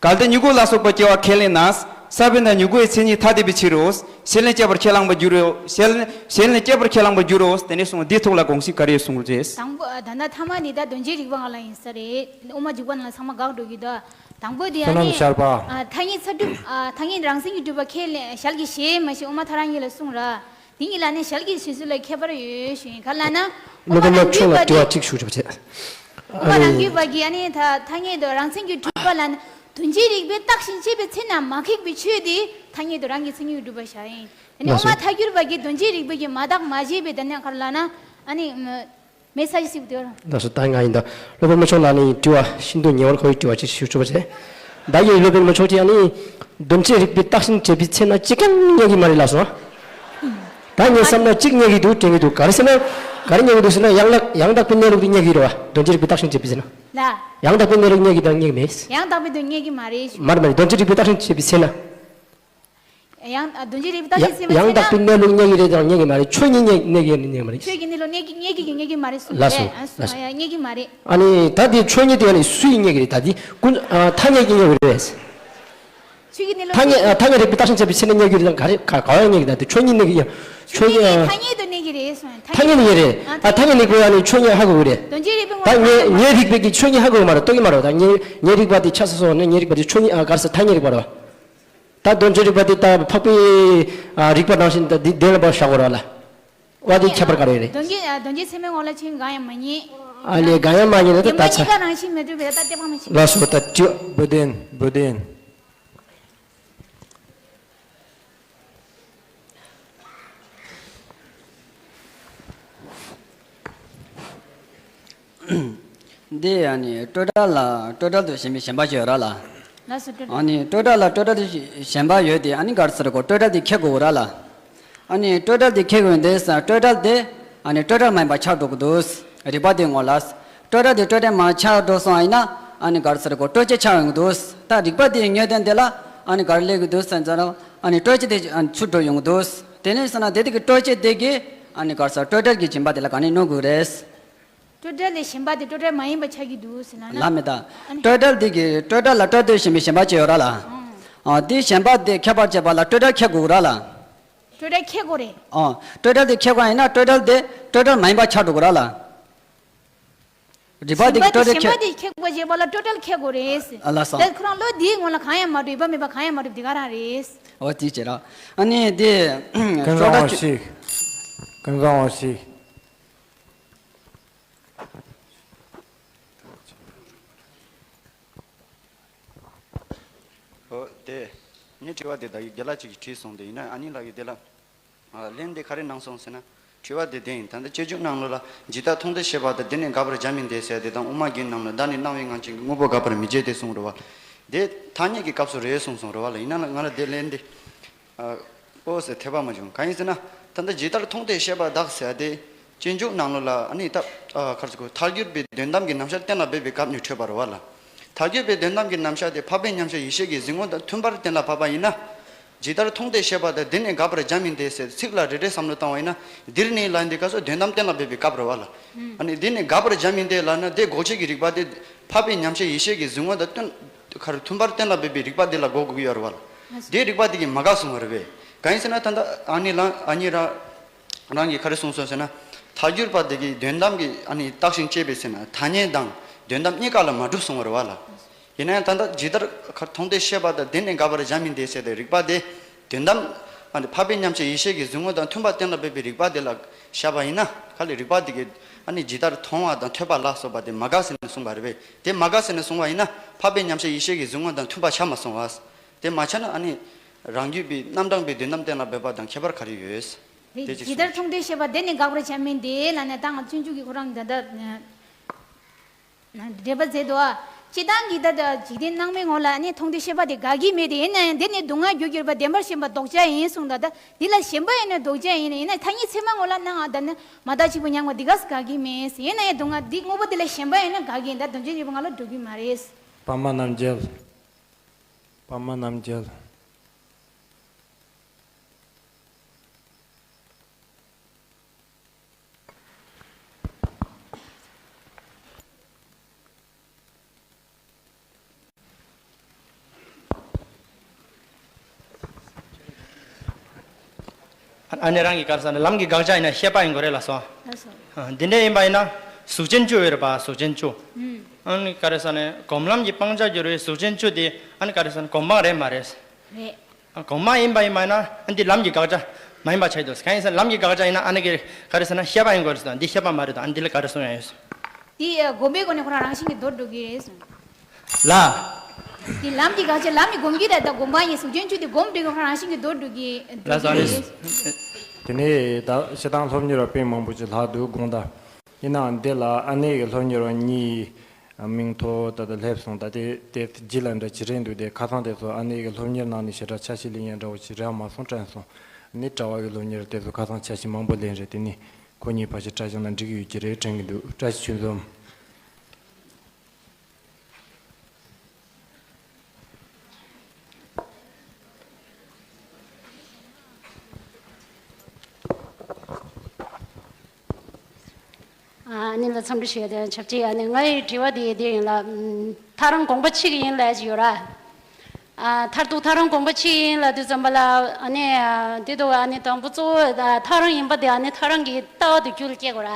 གལ་ཏེ་མྱུ་གུ་ལ་སོགས་པ་སྐྱེ་བ་ཁས་ལེན་ན། ས་བོན་དང་མྱུ་གུའི་མཚན་ཉིད་ཐ་དད་པའི་ཕྱིར་རོ། གཞན་ལས་སྐྱེ་བར་ཁས་བླངས་པར་འགྱུར་རོ། གཞན་གཞན་ལས་སྐྱེ་བར་ཁས་བླངས་པར་འགྱུར་རོ། དེ་ནས་གསུངས། འདིའི་ཐོག་ལ་དགོངས་གཞི་ག་རེ་གསུངས་རྗེས། དང་པོ། ཨ། ད་ལྟ་ཐ་མ་ནི་ད་དོན་བྱེད་རིག་པ་ང་ལ་ཡིན་ས་རེད། དབུ་མ་འཇུག་པ་ནང་ལ་ཚང་མ་འགག་འགྲོ་གི་འདུག་དང་པོ་དེ་ཨ་བསོད་ནམས་ནི། ཤར་པ། ཨ། ཐ་སྙད་ཚ་གྲུབ། ཨ། ཐ་སྙད་རང་མཚན་གྱིས་གྲུབ་པ་ཁས་ལེན། ཞལ་གྱིས་བཞེས་མ་བཞེས་དབུ་མ་ཐལ་རང་ཉིད་ལ་གསུངས་ར། དེ་གཉིས་ལ་ནི་ཞལ་གྱིས་བཞེས་ཚུལ་ལ་ཁྱད་པར་ཡོད་ཞུ་ཡིན། ག་ལ་ན། དབུ་མ་རང་རྒྱུད་པ་དེ། དྲི་བ་གཅིག་ཞུ་ཆོག་བྱས། དབུ་མ་རང་རྒྱུད་པ་གིས་ཨ་ནི་ད་ཐ་སྙད་དུ་རང་མཚན་གྱིས་གྲུབ་པ་ལ་ནི་དོན་བྱེད་རིག་པས་བརྟགས་ཤིང་དཔྱད་པའི་ཚེ་ན་མ་ཁེགས་པའི་ཆོས་དེ་ཐ་སྙད་དུ་རང་གི་མཚན་ཉིད་གྲུབ་པ་བཞག་ཡིན། དེ་ནི་ལགས་སོ། དབུ་མ་ཐལ་འགྱུར་བ་གིས་དོན་བྱེད་རིག་པ་གིས་མ་བརྟགས་མ་དཔྱད་པའི་དོན་ནི་ག་ལ་ན། ཨ་ནི། མེ་ཚ་ཅན་གཤེགས་པ་དེ་བ་རང་། ལགས་སོ། ད་ང་ཡིན་ད། སློབ་དཔོན་མ་མཆོག་ལ་ནི་དྲི་བ་ཤིན་ཏུ་ཉེ་བར་མཁོ་བའི་དྲི་བ་ཅིག་ཞུ་ཆོག་པ་བྱས། བདག་གིས་སློབ་དཔོན་མ་མཆོག་ཅིག་ཨ་ནི། དོན་བྱེད་རིག་པས་བརྟགས་ཤིང་དཔྱད་པའི་ཚེ་ན་གཅིག་ཀྱང་རྙེད་ཀྱི་མ་རེད་ལབ་སོང་། ད་ངས་བསམ་ན་གཅིག་རྙེད་ཀྱི་འདུག་དྲན་གྱི་འདུག་ག་རེ་ཟེར་ན། ག་རེ་རྙེད་ཀྱི་འདུག་ཟེར་ན། ཡང་ལག་ཡང་དག་པའི་གནས་ལུགས་དེ་རྙེད་ཀྱི་རེད་བ། དོན་བྱེད་རིག་པས་བརྟགས་ཤིང་དཔྱད་པའི་ཚེ་ན། ལ། ཡང་དག་པའི་གནས་ལུགས་རྙེད་ཀྱི་དང་རྙེད་ཀྱི་མེད། ཡང་དག་པའི་དོན་རྙེད་ཀྱི་མ་རེད། མ་རེད་མ་རེད། དོན་བྱེད་རིག་པས་བརྟགས་ཤིང་དཔྱད་པའི་ཚེ་ན། ཡང་། ཨ། དོན་བྱེད་རིག་པས་བརྟགས་ཤིང་དཔྱད་པའི་ཚེ་ན། ཡང་དག་པའི་གནས་ལུགས་རྙེད་ཀྱི་རེད་དང་རྙེད་ཀྱི་མ་རེད། ཆོས་ཉིད་རྙེད་རྙེད་ཀྱི་རྙེད་ཀྱི་མ་རེད། ཆོས་ཀྱི་གནས་ལུགས་རྙེད་ཀྱི་རྙེད་ཀྱི་རྙེད་ཀྱི་མ་རེད་གསུངས། ལགས་སོ། ཨ། ལགས་སོ། ཨ། རྙེད་ཀྱི་མ་རེད། ཨ་ནི་ད་དེ་ཆོས་ཉིད་དེ་ཨ་ནི་སུ་ཡིས་རྙེད་ཀྱི་རེད། ད་དེ་ཀུན། ཨ། ཐ་སྙད་ཀྱིས་རྙེད་པ་རེད། ཆོས་ཀྱི་གནས་ལུགས་ཐ་སྙད། ཨ། ཐ་སྙད་རིག་པས་བརྟགས་ཤིང་དཔྱད་པའི་ཚེ་ན་རྙེད་ཀྱི་རེད་དང་ག་རེ་ག་ག་བ་རྙེད་ཀྱི། ད་དེ་ཆོས་ཉིད་རྙེད་ཀྱི་ཡང་ཆོས་ཉིད། ཨ། ཐ་སྙད་དུ་རྙེད་ཀྱི་རེད་གསུངས། ཐ་སྙད་རྙེད་ཀྱི་རེད། ཨ། ཐ་སྙད་རྙེད་ཀྱི་ཡང་ནི་ཆོས་ཉིད་ཧ་གོ་གི་རེད། དོན་བྱེད་རིག་པས། ད་ངས་ངས་རིག་པས་ཀྱི་ཆོས་ཉིད་ཧ་གོ་གི་མ་རེད། རྟོགས་ཀྱི་མ་རེད། ད་ངས་ངས་རིག་པ་དེ་ཆ་ས་སོང་ནས་ངས་རིག་པ་དེ་ཆོས་ཉིད། ཨ། ག་རེ་ཟེར། ཐ་སྙད་རིག་པ་རེད་བ། ད་དོན་བྱེད་རིག་པ་དེ་ད་འཕགས་པའི། ཨ། རིག་པ་ནང་བཞིན་ད་འདི་བདེན་ལ་བ་བཞག་དགོས་ར་ལ། བ་དེ་ཁྱད་པར་ག་རེ་རེད། དོན་གྱི། ཨ། དོན་གྱི་ཚད་མའི་ངོ་ལ་ཆོས་གང་ཡང་མ་རྙེད། ཨ་ལས། གང་ཡང་མ་རྙེད་ན་ད་ཉིན་མ་ད་ཆ། གཉིས་ཀ་རང་བཞིན་མི་འགྲུབ་པས་ད་ལྟ་དཔག་མི་ཆེ། ལགས་སོ། ད་དྲི། བུ་དོན། བུ་དོན། འདི་ཨ་ནི་སྤྲོས་བྲལ་ལ་སྤྲོས་བྲལ་དུ་ཞེན་པའི་ཞེན་པ་ཅིག་ཡོད་ར་ལ། ལགས་སོ། སྤྲོས་བྲལ། ཨ་ནི་སྤྲོས་བྲལ་ལ་སྤྲོས་བྲལ་དུ་ཞེན་པ་ཡོད་དེ། ཨ་ནི་ག་རེ་ཟེར་གོ། སྤྲོས་བྲལ་དེ་ཁེགས་དགོས་ར་ལ། ཨ་ནི་སྤྲོས་བྲལ་དེ་ཁེགས་དགོས་འདི་ཟེར། སྤྲོས་བྲལ་དེ་ཨ་ནི་སྤྲོས་བྲལ་མ་ཡིན་པ་ཆགས་འགྲོ་གི་འདུག་རིག་པ་དེའི་ངོ་ལ། སྤྲོས་བྲལ་དེ་སྤྲོས་བྲལ་མ་ཆགས་འགྲོ་སོང་བ་ཡིན་ན། ཨ་ནི་ག་རེ་ཟེར་གོ། སྤྲོས་བཅས་ཆགས་ཡོང་གི་འདུག་ད་རིག་པ་དེའི་དངོས་དོན་དེ་ལ་ཨ་ནི་ག་རེ་སླེབས་ཀྱི་འདུག་ཟེར་ན། ཨ་ནི་སྤྲོས་བཅས་དེ་ཨ་ནི་ཚུར་འགྲོ་ཡོང་གི་འདུག་དེ་ནས་ཟེར་ན་དེ་དེ་གི་སྤྲོས་བཅས་དེ་གིས་ཨ་ནི་ག་རེ་ཟེར། སྤྲོས་བྲལ་གྱི་སྦྱིན་པ་དེ་ལ་ག་ནས་གནོད་དགོས་རེད། སྤྲོས་བྲལ་ལས་གཞན་པ་དེ་སྤྲོས་བྲལ་མ་ཡིན་པ་ཆགས་ཀྱི་འདུག་ཟེར་ན་ན། ལ་མེ་ད། ཨ་ནི། སྤྲོས་བྲལ་དེ་གི་སྤྲོས་བྲལ་ལ་སྤྲོས་བྲལ་དུ་ཞེན་པའི་ཞེན་པ་ཅིག་ཡོད་ར་ལ། ཨང་། ཨ། དེའི་ཞེན་པ་དེ་ཁྱད་པར་བྱེད་པ་ལ་སྤྲོས་བྲལ་ཁེགས་དགོས་ར་ལ། སྤྲོས་བྲལ་ཁེགས་དགོས་རེད། ཨ། སྤྲོས་བྲལ་དེ་ཁེགས་པ་ཡིན་ན་སྤྲོས་བྲལ་དེ་སྤྲོས་བྲལ་མ་ཡིན་པ་ཆགས་འགྲོ་གི་ར་ལ། རིག་པ་དེ་གི་ཞེན་པ་ཊོ་ཊལ་དེ་ཁྱེད་ཞེན་པ་དེ་ཁེགས་པ་ཞེས་པ་ལ་ཊོ་ཊལ་ཁེགས་དགོས་རེད། ཨ་ལ་སོ། ད་ཁོ་རང་བློ་དེའི་ངོ་ལ་གང་ཡང་མ་འགྲོ། ཡོད་པ་མེད་པ་གང་ཡང་མ་འགྲོ། དེ་ག་རང་རེད། འོ་དེ་བྱེད་ར། ཨ་ནི་དེ་ཀུན་བཟང་ཊོ་བ་ཊལ་ཞིག་ཀུན་བཟང་བ་ཞིག་ཨོ་དེ། ངའི་དྲི་བ་དེ་ད་ཡིག་རྒྱ་ལ་ཅིག་གིས་དྲིས་སོང་། དེ་ཡིན་ན་ཨ་ནི་ལགས་ཀྱིས་དེ་ལ། ཨ། ལན་དེ་ག་རེ་གནང་སོང་ཟེར་ན། དྲི་བ་དེ་དེ་ཡིན། ད་ལྟ་སྤྱོད་འཇུག་ནང་ལོགས་ལ་ཇི་ལྟར་མཐོང་ལྟས་ཤེས་པ་དང་། དེ་ནི་འགག་པར་བྱ་མིན་ཏེ་ཟེར་དེ་དང་། དབུ་མ་རྒྱན་རྣམས་ལ། བརྡ་ནི་སྣང་བའི་ངང་ཅན་གྱི། དངོས་པོ་འགག་པར་མི་བྱེད་དེ་གསུངས་རེད་བ། དེ་ཐ་སྙད་ཀྱི་སྐབས་སུ་རེད་གསུངས་སོང་རེད་བ་ལ། ཡིན་ན་ལ་ང་ལ་དེ་ལན་དེ། ཨ། ཨོ་ཟེར་འཐད་པ་མ་བྱུང་། གང་ཡིན་ཟེར་ན། ད་ལྟ་ཇི་ལྟར་མཐོང་ལྟས་ཤེས་པ་དག་ཟེར་དེ། སྤྱོད་འཇུག་ནང་ལོགས་ལ་ཨ་ནི་ད། ཨ། ག་རེ་ཟེར་དགོས། ཐལ་འགྱུར་བའི་དོན་དམ་གྱི་རྣམ་གཞག་གཏན་ལ་འབེབས་པའི་སྐབས་ནས་འཕྲོས་པ་རེད་བ་ལ། ཐལ་འགྱུར་བའི་དོན་དམ་གྱི་རྣམ་གཞག་དེ་འཕགས་པའི་མཉམ་གཞག་ཡིད་ཤེས་ཀྱི་གཟིགས་ངོ་དང་མཐུན་པར་གཏན་ལ་ཕབ་པ་ཡིན་ན། ཇི་ལྟར་མཐོང་ལྟས་ཤེས་པ་དང་། དེ་ནི་འགག་པར་བྱ་མིན་ཏེ་ཟེར་ཚིག་ལ་རེ་རེ་བསམ་བློ་བཏང་བ་ཡིན་ན། འདིར་ནི་ལ་འདི་སྐབས་སུ་དོན་དམ་གཏན་ལ་འབེབས་པའི་སྐབས་རེད་བ་ལ། ཨ་ནི་འདིར་ནི་འགག་པར་བྱ་མིན་ཏེ་ལབ་ན། དེ་འགོག་བྱེད་ཀྱི་རིགས་པ་དེ་འཕགས་པའི་མཉམ་གཞག་ཡིད་ཤེས་ཀྱི་གཟིགས་ངོ་དང་མཐུན། ག་རེ། མཐུན་པར་གཏན་ལ་འབེབས་པའི་རིགས་པ་དེ་ལ་གོ་དགོས་ཀྱི་ཡོད་རེད་བ་ལ། དེའི་རིགས་པ་དེ་གིས་མ་འགགས་གསུང་བ་རེད་པས། གང་ཡིན་ཟེར་ན་ད་ལྟ་ཨ་ནི་ལ་ཨ་ནི་ར། རང་གིས་ག་རེ་གསུངས་སོང་ཟེར་ན། ཐལ་འགྱུར་བ་དེ་གིས་དོན་དམ་གྱི་ཨ་ནི་བརྟགས་ཤིང་དཔྱད་པའི་ཚེ་ན་ཐ་སྙད་དང་དོན་དམ་གཉིས་ཀ་ལ་མ་གྲུབ་གསུང་བ་རེད་བ་ལ། ཡིན་ན་ཡང་ད་ལྟ་ཇི་ལྟར་མཐོང་ལྟས་ཤེས་པ་དང་། དེ་ནི་འགག་པར་བྱ་མིན་ཏེ་ཟེར་དེ་རིགས་པ་དེ། དོན་དམ་ཨ་ནི་འཕགས་པའི་མཉམ་གཞག་ཡིད་ཤེས་ཀྱི་གཟིགས་ངོ་དང་མཐུན་པར་གཏན་ལ་འབེབས་པའི་རིགས་པ་དེ་ལ་བཞག་པ་ཡིན་ན། ག་ལས་རིགས་པ་དེ་གིས་ཨ་ནི་ཇི་ལྟར་མཐོང་བ་དང་ཐོས་པ་ལ་སོགས་པ་དེ་མ་འགགས་ཟེར་ནས་གསུངས་པ་རེད་པས། དེ་མ་འགགས་ཟེར་ནས་གསུངས་པ་ཡིན་ན། འཕགས་པའི་མཉམ་གཞག་ཡིད་ཤེས་ཀྱི་གཟིགས་ངོ་དང་མཐུན་པ་ཆགས་མ་སོང་བ། དེ་མ་ཆགས་ན་ཨ་ནི་རང་རྒྱུད་པའི་རྣམ་གྲངས་པའི་དོན་དམ་གཏན་ལ་འབེབས་པ་དང་ཁྱད་པར་ག་རེ་ཡོད། དེ་ཅིག་ཇི་ལྟར་གསུངས། མཐོང་ལྟས་ཤེས་པ་དེ་ནི་འགག་པར་བྱ་མིན་ཏེ་ལབ་ནས། ད་ང་སྤྱོད་འཇུག་གི་ཁོ་རང་ད་ལྟ་འགྲེལ་པ་མཛད་འདུག་ཨ། སྤྱིར་བཏང་གི་ད་ལྟ་འཇིག་རྟེན་སྣང་བའི་ངོ་ལ་ནི་མཐོང་ལྟས་ཤེས་པ་དེ་དགག་གི་མེད་དེ། ཡིན་ན་ཡང་དེ་ནི་སྡུག་བསྔལ་རྒྱུར་གྱུར་པ་བདེན་པར་ཞེན་པ་ལྡོག་བྱ་ཡིན་གསུངས་ད། ད་འདི་ལ་ཞེན་པ་ཡིན་ན་ལྡོག་བྱ་ཡིན་ན། ཡིན་ན་ཐ་སྙད་ཚད་མའི་ངོ་ལ་སྣང་བ་དང་ནི་མ་བརྟགས་གཅིག་པུ་མྱང་བ་འདི་ག་སུ་དགག་གི་མེད། ཡིན་ན་ཡང་སྡུག་བསྔལ་འདི་དངོས་པོ་འདི་ལ་ཞེན་པ་ཡིན་ན་དགག་གི་ཡིན། ད་དོན་སྤྱི་ཡོད་པའི་ངང་ལ་འགྲོ་གི་མ་རེད། པདྨ་རྣམ་རྒྱལ། པདྨ་རྣམ་རྒྱལ། ཨ་ནི་རང་གི་ག་རེ་ཟེར་ན་ལམ་གྱི་དགག་བྱ་ཡིན་ན་ཤེས་པ་ཡིན་དགོས་རེད་ལགས་སོ། ལགས་སོ། ཨ། འདི་འདྲ་ཡིན་པ་ཡིན་ན་གཟུགས་ཅན་བཅུ་ཡོད་རེད་པ། གཟུགས་ཅན་བཅུ། ཨུམ། ཨ་ནི་ག་རེ་ཟེར་ན་སྒོམ་ལམ་གྱི་སྤང་བྱར་གྱུར་པའི་གཟུགས་ཅན་བཅུ་དེ་ཨ་ནི་ག་རེ་ཟེར་ན་སྒོམ་སྤང་རེད་མ་རེད། རེད། ཨ། སྒོམ་སྤང་ཡིན་པ་ཡིན་པ་ཡིན་ན་ཨ་འདི་ལམ་གྱི་དགག་བྱ་མ་ཡིན་པ་ཆགས་འདུག། གང་ཡིན་ཟེར་ན་ལམ་གྱི་དགག་བྱ་ཡིན་ན་ཨ་ནི་གི་ག་རེ་ཟེར་ན་ཤེས་པ་ཡིན་དགོས་རེད་ཟེར། འདི་ཤེས་པ་མ་རེད་དང་། ཨ་འདི་ལ་ག་རེ་གསུང་ཡ་ཡོད། དེ་སྒོམ་པའི་སྒོ་ནས་ཁོ་རང་རང་བཞིན་གྱིས་འདོར་འགྲོ་གི་རེད་ཟེར། ལ། དེ་ལམ་གྱི་དགག་བྱ། ལམ་གྱི་སྒོམ་གྱི་རེད། ད་སྒོམ་པ་ཡིན། གཟུགས་ཅན་བཅུ་དེ་སྒོམ་འགྲོ་གི། ཁོ་རང་རང་བཞིན་གྱིས་འདོར་འགྲོ་གི། ལགས་སོ། ཨ་ནི། དེ་ནས་ད་སྤྱིར་བཏང་སློབ་གཉེར་བ་དཔེ་མང་པོ་ཅིག་ལྷག་འདུག་དགོངས་དག། ཡིན་ནའང་འདི་ལ་ཨ་ནེ་གི་སློབ་གཉེར་བ་གཉིས་མིང་ཐོ་ད་ལྟ་སླེབས་སོང་། ད་དེ་དེ་རྗེས་ལ་འདྲ་ཅིག་རེད་འདུག། དེ་ཁ་སང་དེ་ཚོ་ཨ་ནེ་གི་སློབ་གཉེར་ནང་ནས་ཞེ་དྲག་ཆ་ཤས་ལེན་ཡ་འདྲ་བོ་ཅིག་རག་མ་སོང་། དྲན་སོང་། ཨ་ནི་གྲྭ་བ་གི་སློབ་གཉེར་དེ་ཚོ་ཁ་སང་ཆ་ཤས་མང་པོ་ལེན་རེད། དེ་ནི་ཁོ་གཉིས་ཕལ་ཆེར་བཀྲ་ཤིས་ན་འགྲིག་གི་ཡོད་ཀྱི་རེད་དྲན་གྱི་འདུག། བཀྲ་ཤིས་ཆོས་འཛོམས། ཨ་ནི་ལ་འཚམས་འདྲི་ཞུ་ཡ་དེ་ཆབས་ཅིག། ཨ་ནི་ང་ཡི་དྲི་བ་དེ་དེ་ཡིན་ལ། ཨམ། ཐག་རིང་དགོངས་པ་ཕྱེ་གི་ཡིན་ལབ་ཅིག་ཡོད་ར། ཨ། མཐར་ཐུག་ཐག་རིང་དགོངས་པ་ཕྱེ་གི་ཡིན་ལབ་དུས་ཙམ་པ་ལ། ཨ་ནི་འདི་འདུག། ཨ་ནི་དང་པོ་གཙོ་བོ་ཐག་རིང་ཡིན་པ་དེ་ཨ་ནི་ཐག་རིང་གི་ལྟ་བ་དེ་རྒྱུད་ལ་སྐྱེ་དགོས་ར།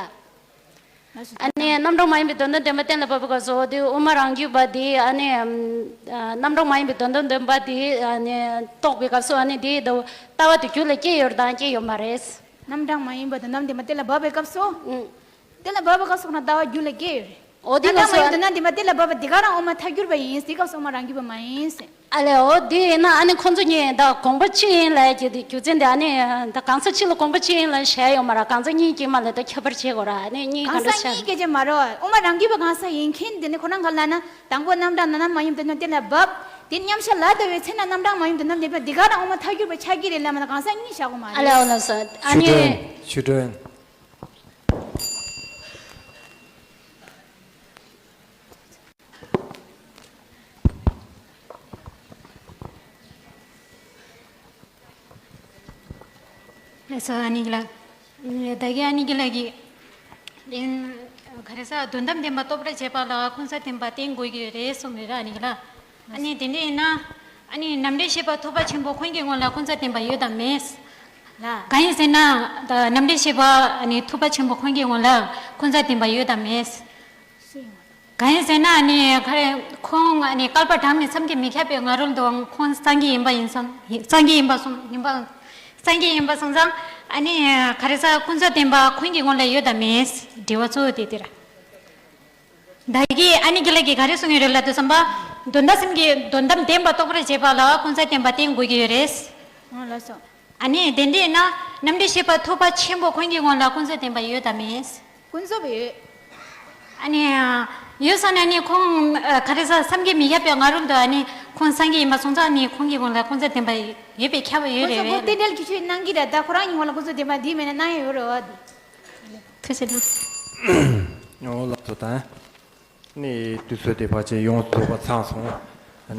ཨ་ནི་རྣམ་གྲངས་མ་ཡིན་པའི་དོན་དམ་བདེན་པ་གཏན་ལ་ཕབ་པའི་སྐབས་སུ་དེ་དབུ་མ་རང་རྒྱུད་པ་དེ་ཨ་ནི། ཨམ། རྣམ་གྲངས་མ་ཡིན་པའི་དོན་དམ་བདེན་པ་དེ་ཨ་ནི་རྟོགས་པའི་སྐབས་སུ་ཨ་ནི་དེ་ལྟ་བ་དེ་རྒྱུད་ལ་སྐྱེ་ཡོད་དང་སྐྱེ་ཡོད་མ་རེད། རྣམ་གྲངས་མ་ཡིན་པ་དང་རྣམ་བདེན་པ་གཏན་ལ་ཕབ་པའི་སྐབས་སུ། ཨང་། གཏན་ལ་ཕབ་པའི་སྐབས་སུ་ན་ལྟ་བ་རྒྱུད་ལ་སྐྱེ་ཡོད་རེད། འོ་དེ་རྣམ་གྲངས་མ་ཡིན་པ་དང་རྣམ་བདེན་པ་གཏན་ལ་ཕབ་པ་དེ་ག་རང་དབུ་མ་ཐལ་འགྱུར་བ་ཡིན། དེ་སྐབས་སུ་དབུ་མ་རང་རྒྱུད་པ་མ་ཡིན། ཨ་ལས། འོ་དེ་ཡིན་ན་ཨ་ནི་ཁོང་ཚོ་གཉིས་ད་དགོངས་པ་གཅིག་ཡིན་ལབ་ཀྱི་དེ་རྒྱུ་མཚན་དེ་ཨ་ནི་ད་གང་ཟག་གཅིག་ལ་དགོངས་པ་གཅིག་ཡིན་ལབ་བྱས་ཡོད་མ་རེད། གང་ཟག་གཉིས་ཀྱིས་མ་ལས་ད་ཁྱད་པར་བྱེད་དགོས་ར། ཨ་ནི་གཉིས་གང་འདྲ་ཆགས། གང་ཟག་གཉིས་སྐད་ཆ་མ་རེད། དབུ་མ་རང་རྒྱུད་པ་གང་ཟག་ཡིན་མཁན་དེ་ནི་ཁོ་རང་ག་ལ་ན་དང་པོ་རྣམ་གྲངས་རྣམ་མ་ཡིན་པ་དང་གཏན་ལ་ཕབ། དེ་མཉམ་བཞག་ལ་ལྟ་བའི་ཚེ་ན་རྣམ་གྲངས་མ་ཡིན་པ་དང་རྣམ་བདེན་པ་དེ་ག་རང་དབུ་མ་ཐལ་འགྱུར་བ་ཆགས་ཀྱི་རེད་ལབ་མ་ན་གང་ཟག་གཉིས་བཞག་དགོས་མ་ཨ་རེད། ལས། འོ་ལགས་སོ། ཨ་ཆོས་ནི་སྒྲོན། ཆོས་སྒྲོན། ལགས་སོ། ཨ་ནི་གི་ལ། ད་གིན་ཨ་ནི་གི་ལ་གི། ག་རེ་ཟེར། དོན་དམ་བདེན་པ་རྟོགས་པར་བྱེད་པ་ལ་འཁོར་འཛིན་བདེན་པ་བསྟེན་དགོས་ཀྱི་རེད་གསུངས་རེད་ར། ཨ་ནི་གི་ལ། ཨ་ནི་དེ་འདྲ་ཡིན་ན། ཨ་ནི་རྣམ་འགྲེལ་བཤད་པ་ཐུབ་པ་ཆེན་པོ་ཁོང་གི་ངོ་ལ་འཁོར་འཛིན་བདེན་པ་ཡོད་དམ་མེད། ལ། གང་ཡིན་ཟེར་ན། ད་རྣམ་འགྲེལ་བཤད་པ་ཨ་ནི་ཐུབ་པ་ཆེན་པོ་ཁོང་གི་ངོ་ལ་འཁོར་འཛིན་བདེན་པ་ཡོད་དམ་མེད། གང་ཡིན་ཟེར་ན་ཨ་ནི་ག་རེ་ཁོང་ཨ་ནི་བསྐལ་པ་གྲངས་མེད་བསམ་གྱིས་མི་ཁྱབ་པའི་སྔ་རོལ་དུའང་ཁོང་སངས་རྒྱས་ཡིན་པ་ཡིན་སོང་སངས་རྒྱས་ཡིན་པ་སོང་ཡིན་པ་སངས་རྒྱས་ཡིན་པ་སོང་ཙང་ཨ་ནི་ག་རེ་ཟེར་ཀུན་རྫོབ་བདེན་པ་ཁོང་གི་ངོས་ལ་ཡོད་དམ་མེད། དྲི་བ་གཙོ་བོ་དེ་དེ་རེད། ད་གིན་ཨ་ནི་དགེ་ལགས་ཀྱིས་ག་རེ་གསུང་གི་རེད་ལབ་དུས་ཙམ་པ། དོན་དམ་སེམས་ཀྱི་དོན་དམ་བདེན་པ་རྟོགས་པར་བྱེད་པ་ལ་ཀུན་རྫོབ་བདེན་པ་བསྟན་དགོས་ཀྱི་ཡོད་རེད། ཨང་ལགས་སོ། ཨ་ནི་དེ་འདྲ་ཡིན་ན་རྣམ་འགྲེལ་ཤེས་པ་ཐུབ་པ་ཆེན་པོ་ཁོང་གི་ངོས་ལ་ཀུན་རྫོབ་བདེན་པ་ཡོད་དམ་མེད། ཀུན་རྫོབ་ཡོད། ཨ་ནི་ཡོད་ས་ན་ནི་ཁོང་ག་རེ་ཟེར་བསམ་གྱིས་མི་ཁྱབ་པའི་སྔ་རོལ་དུ་ཨ་ནི་ཁོང་སངས་རྒྱས་ཡིན་པ་སོང་ཙང་ནི་ཁོང་གི་ངོས་ལ་ཀུན་རྫོབ་བདེན་པ་ཡོད་པས་ཁྱབ་པ་ཡོད་ཀུན་རེད་རྫོབ་པོ་བས། རྟེན་འབྲེལ་གྱི་ཆོས་གནང་གི་རེད་ད་ཁོ་རང་གི་ངོས་ལ་ཀུན་རྫོབ་བདེན་པ་འདི་མེད་ན་གནང་ཡ་ཡོད་རེད་བ། ཐུགས་རྗེ་གནང་། ཨོ་ལགས་སོ་ད། ནི་དུས་ཚོད་དེ་ཕལ་ཆེར་ཡོངས་རྫོགས་པ་ཚང་སོང་།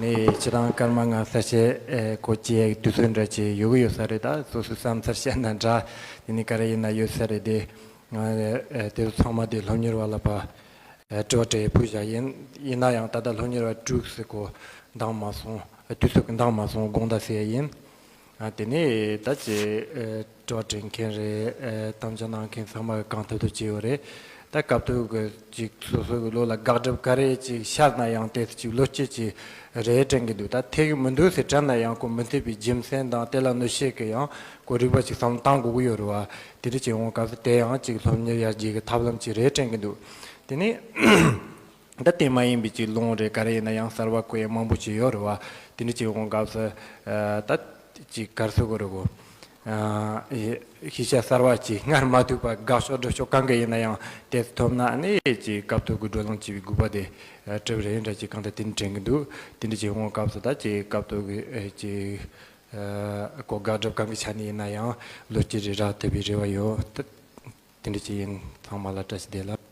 ནི་སྤྱིར་བཏང་སྐར་མ་ལྔ་ས་ཆའི་ཨེ་གོ་ཅི་ཡའི་དུས་ཚོད་འདྲ་ཅིག་ཡོད་ཀྱི་ཡོད་ས་རེད་ད་སོ་སོའི་བསམ་ཚུལ་བཤད་ན་འདྲ། དེ་ནི་ག་རེ་ཡིན་ན་ཡོད་ས་རེད་དེ། ང་ཨེ་དེ་ཚོ་ཚང་མ་དེ་སློབ་གཉེར་བ་ལ་ཕར་ཨེ་དྲི་བ་དྲི་ཕུལ་བཞག་ཡིན། ཡིན་ན་ཡང་ད་ལྟ་སློབ་གཉེར་བ་དྲུག་ཟེར་གོ་འདང་མ་སོང་། དུས་ཚོད་ཀྱི་འདང་མ་སོང་དགོངས་དག་ཟེར་ཡ་ཡིན། ཨ་དེ་ནས་ད་ཅི་ཨེ་དྲི་བ་དྲི་མཁན་རེད་ཨེ་གཏམ་བཤད་གནང་མཁན་ཚང་མ་གང་ཐུབ་ཐུབ་བྱས་ཡོད་རེད། ད་སྐབས་ཐོག་གི་ཅིག་སོ་སོ་གི་བློ་ལ་དགག་སྒྲུབ་ག་རེ་ཅིག་ཤར་ན་ཡང་དེ་ཅིག་བློ་སྐྱེད་ཅིག་རེད་དྲན་གི་འདུག་ད་འཐད་གི་མི་འདུག་ཟེར་དྲན་ན་ཡང་ཁོ་མི་འཐད་པའི་རྒྱུ་མཚན་དང་དེ་ལ་གནོད་བྱེད་གི་ཡང་ཁོ་རིག་པ་ཅིག་བསམ་བློ་བཏང་དགོས་ཀྱི་ཡོད་རེད་བ། དེ་འདྲ་ཅིག་འོང་སྐབས་སུ་དེ་ཡང་ཅིག་སློབ་གཉེར་ཡར་རྒྱས་ཀྱི་ཐབས་ལམ་ཅིག་རེད་དྲན་གི་འདུག་དེ་ནས། ད་དེ་མ་ཡིན་པའི་ཅིག་ལུང་རེད་ག་རེ་ཡིན་ན་ཡང་གསར་བ་བཀོད་ཡས་མང་པོ་ཅིག་ཡོད་རེད་བ། དེ་འདྲ་ཅིག་འོང་སྐབས་སུ་ཨ་ད་ཅིག་ག་རེ་ཟེར་དགོས་རེད་གོ། ཨ་ཤེས་བྱ་གསར་བ་ཅིག་སྔར་མ་ཐོས་པ་དགག་ཕྱོགས་སྒྲུབ་ཕྱོགས་གང་ག་ཡིན་ན་ཡང་དེ་ཐོབ་ན་ཨ་ནི་ཅིག་སྐབས་ཐོག་གི་བགྲོ་གླེང་བྱེད་པའི་དགོས་པ་དེ་གྲུབ་རེད་འདྲ་ཅིག་གང་ལྟར་དེ་འདྲ་དྲན་གི་འདུག་དེ་འདྲ་ཅིག་འོང་སྐབས་སུ་ད་ཅིག་སྐབས་ཐོག་གི་ཨ་ཅིག་ཨ་གོ་དགག་སྒྲུབ་གང་གི་ཆ་ནས་ཡིན་ན་ཡང་བློ་སྐྱེད་རེ་རག་ཐུབ་པའི་རེ་བ་ཡོད། ད་དེ་འདྲ་ཅིག་ཡིན། ཚང་མ་ལ་བཀྲ་ཤིས་བདེ་ལེགས།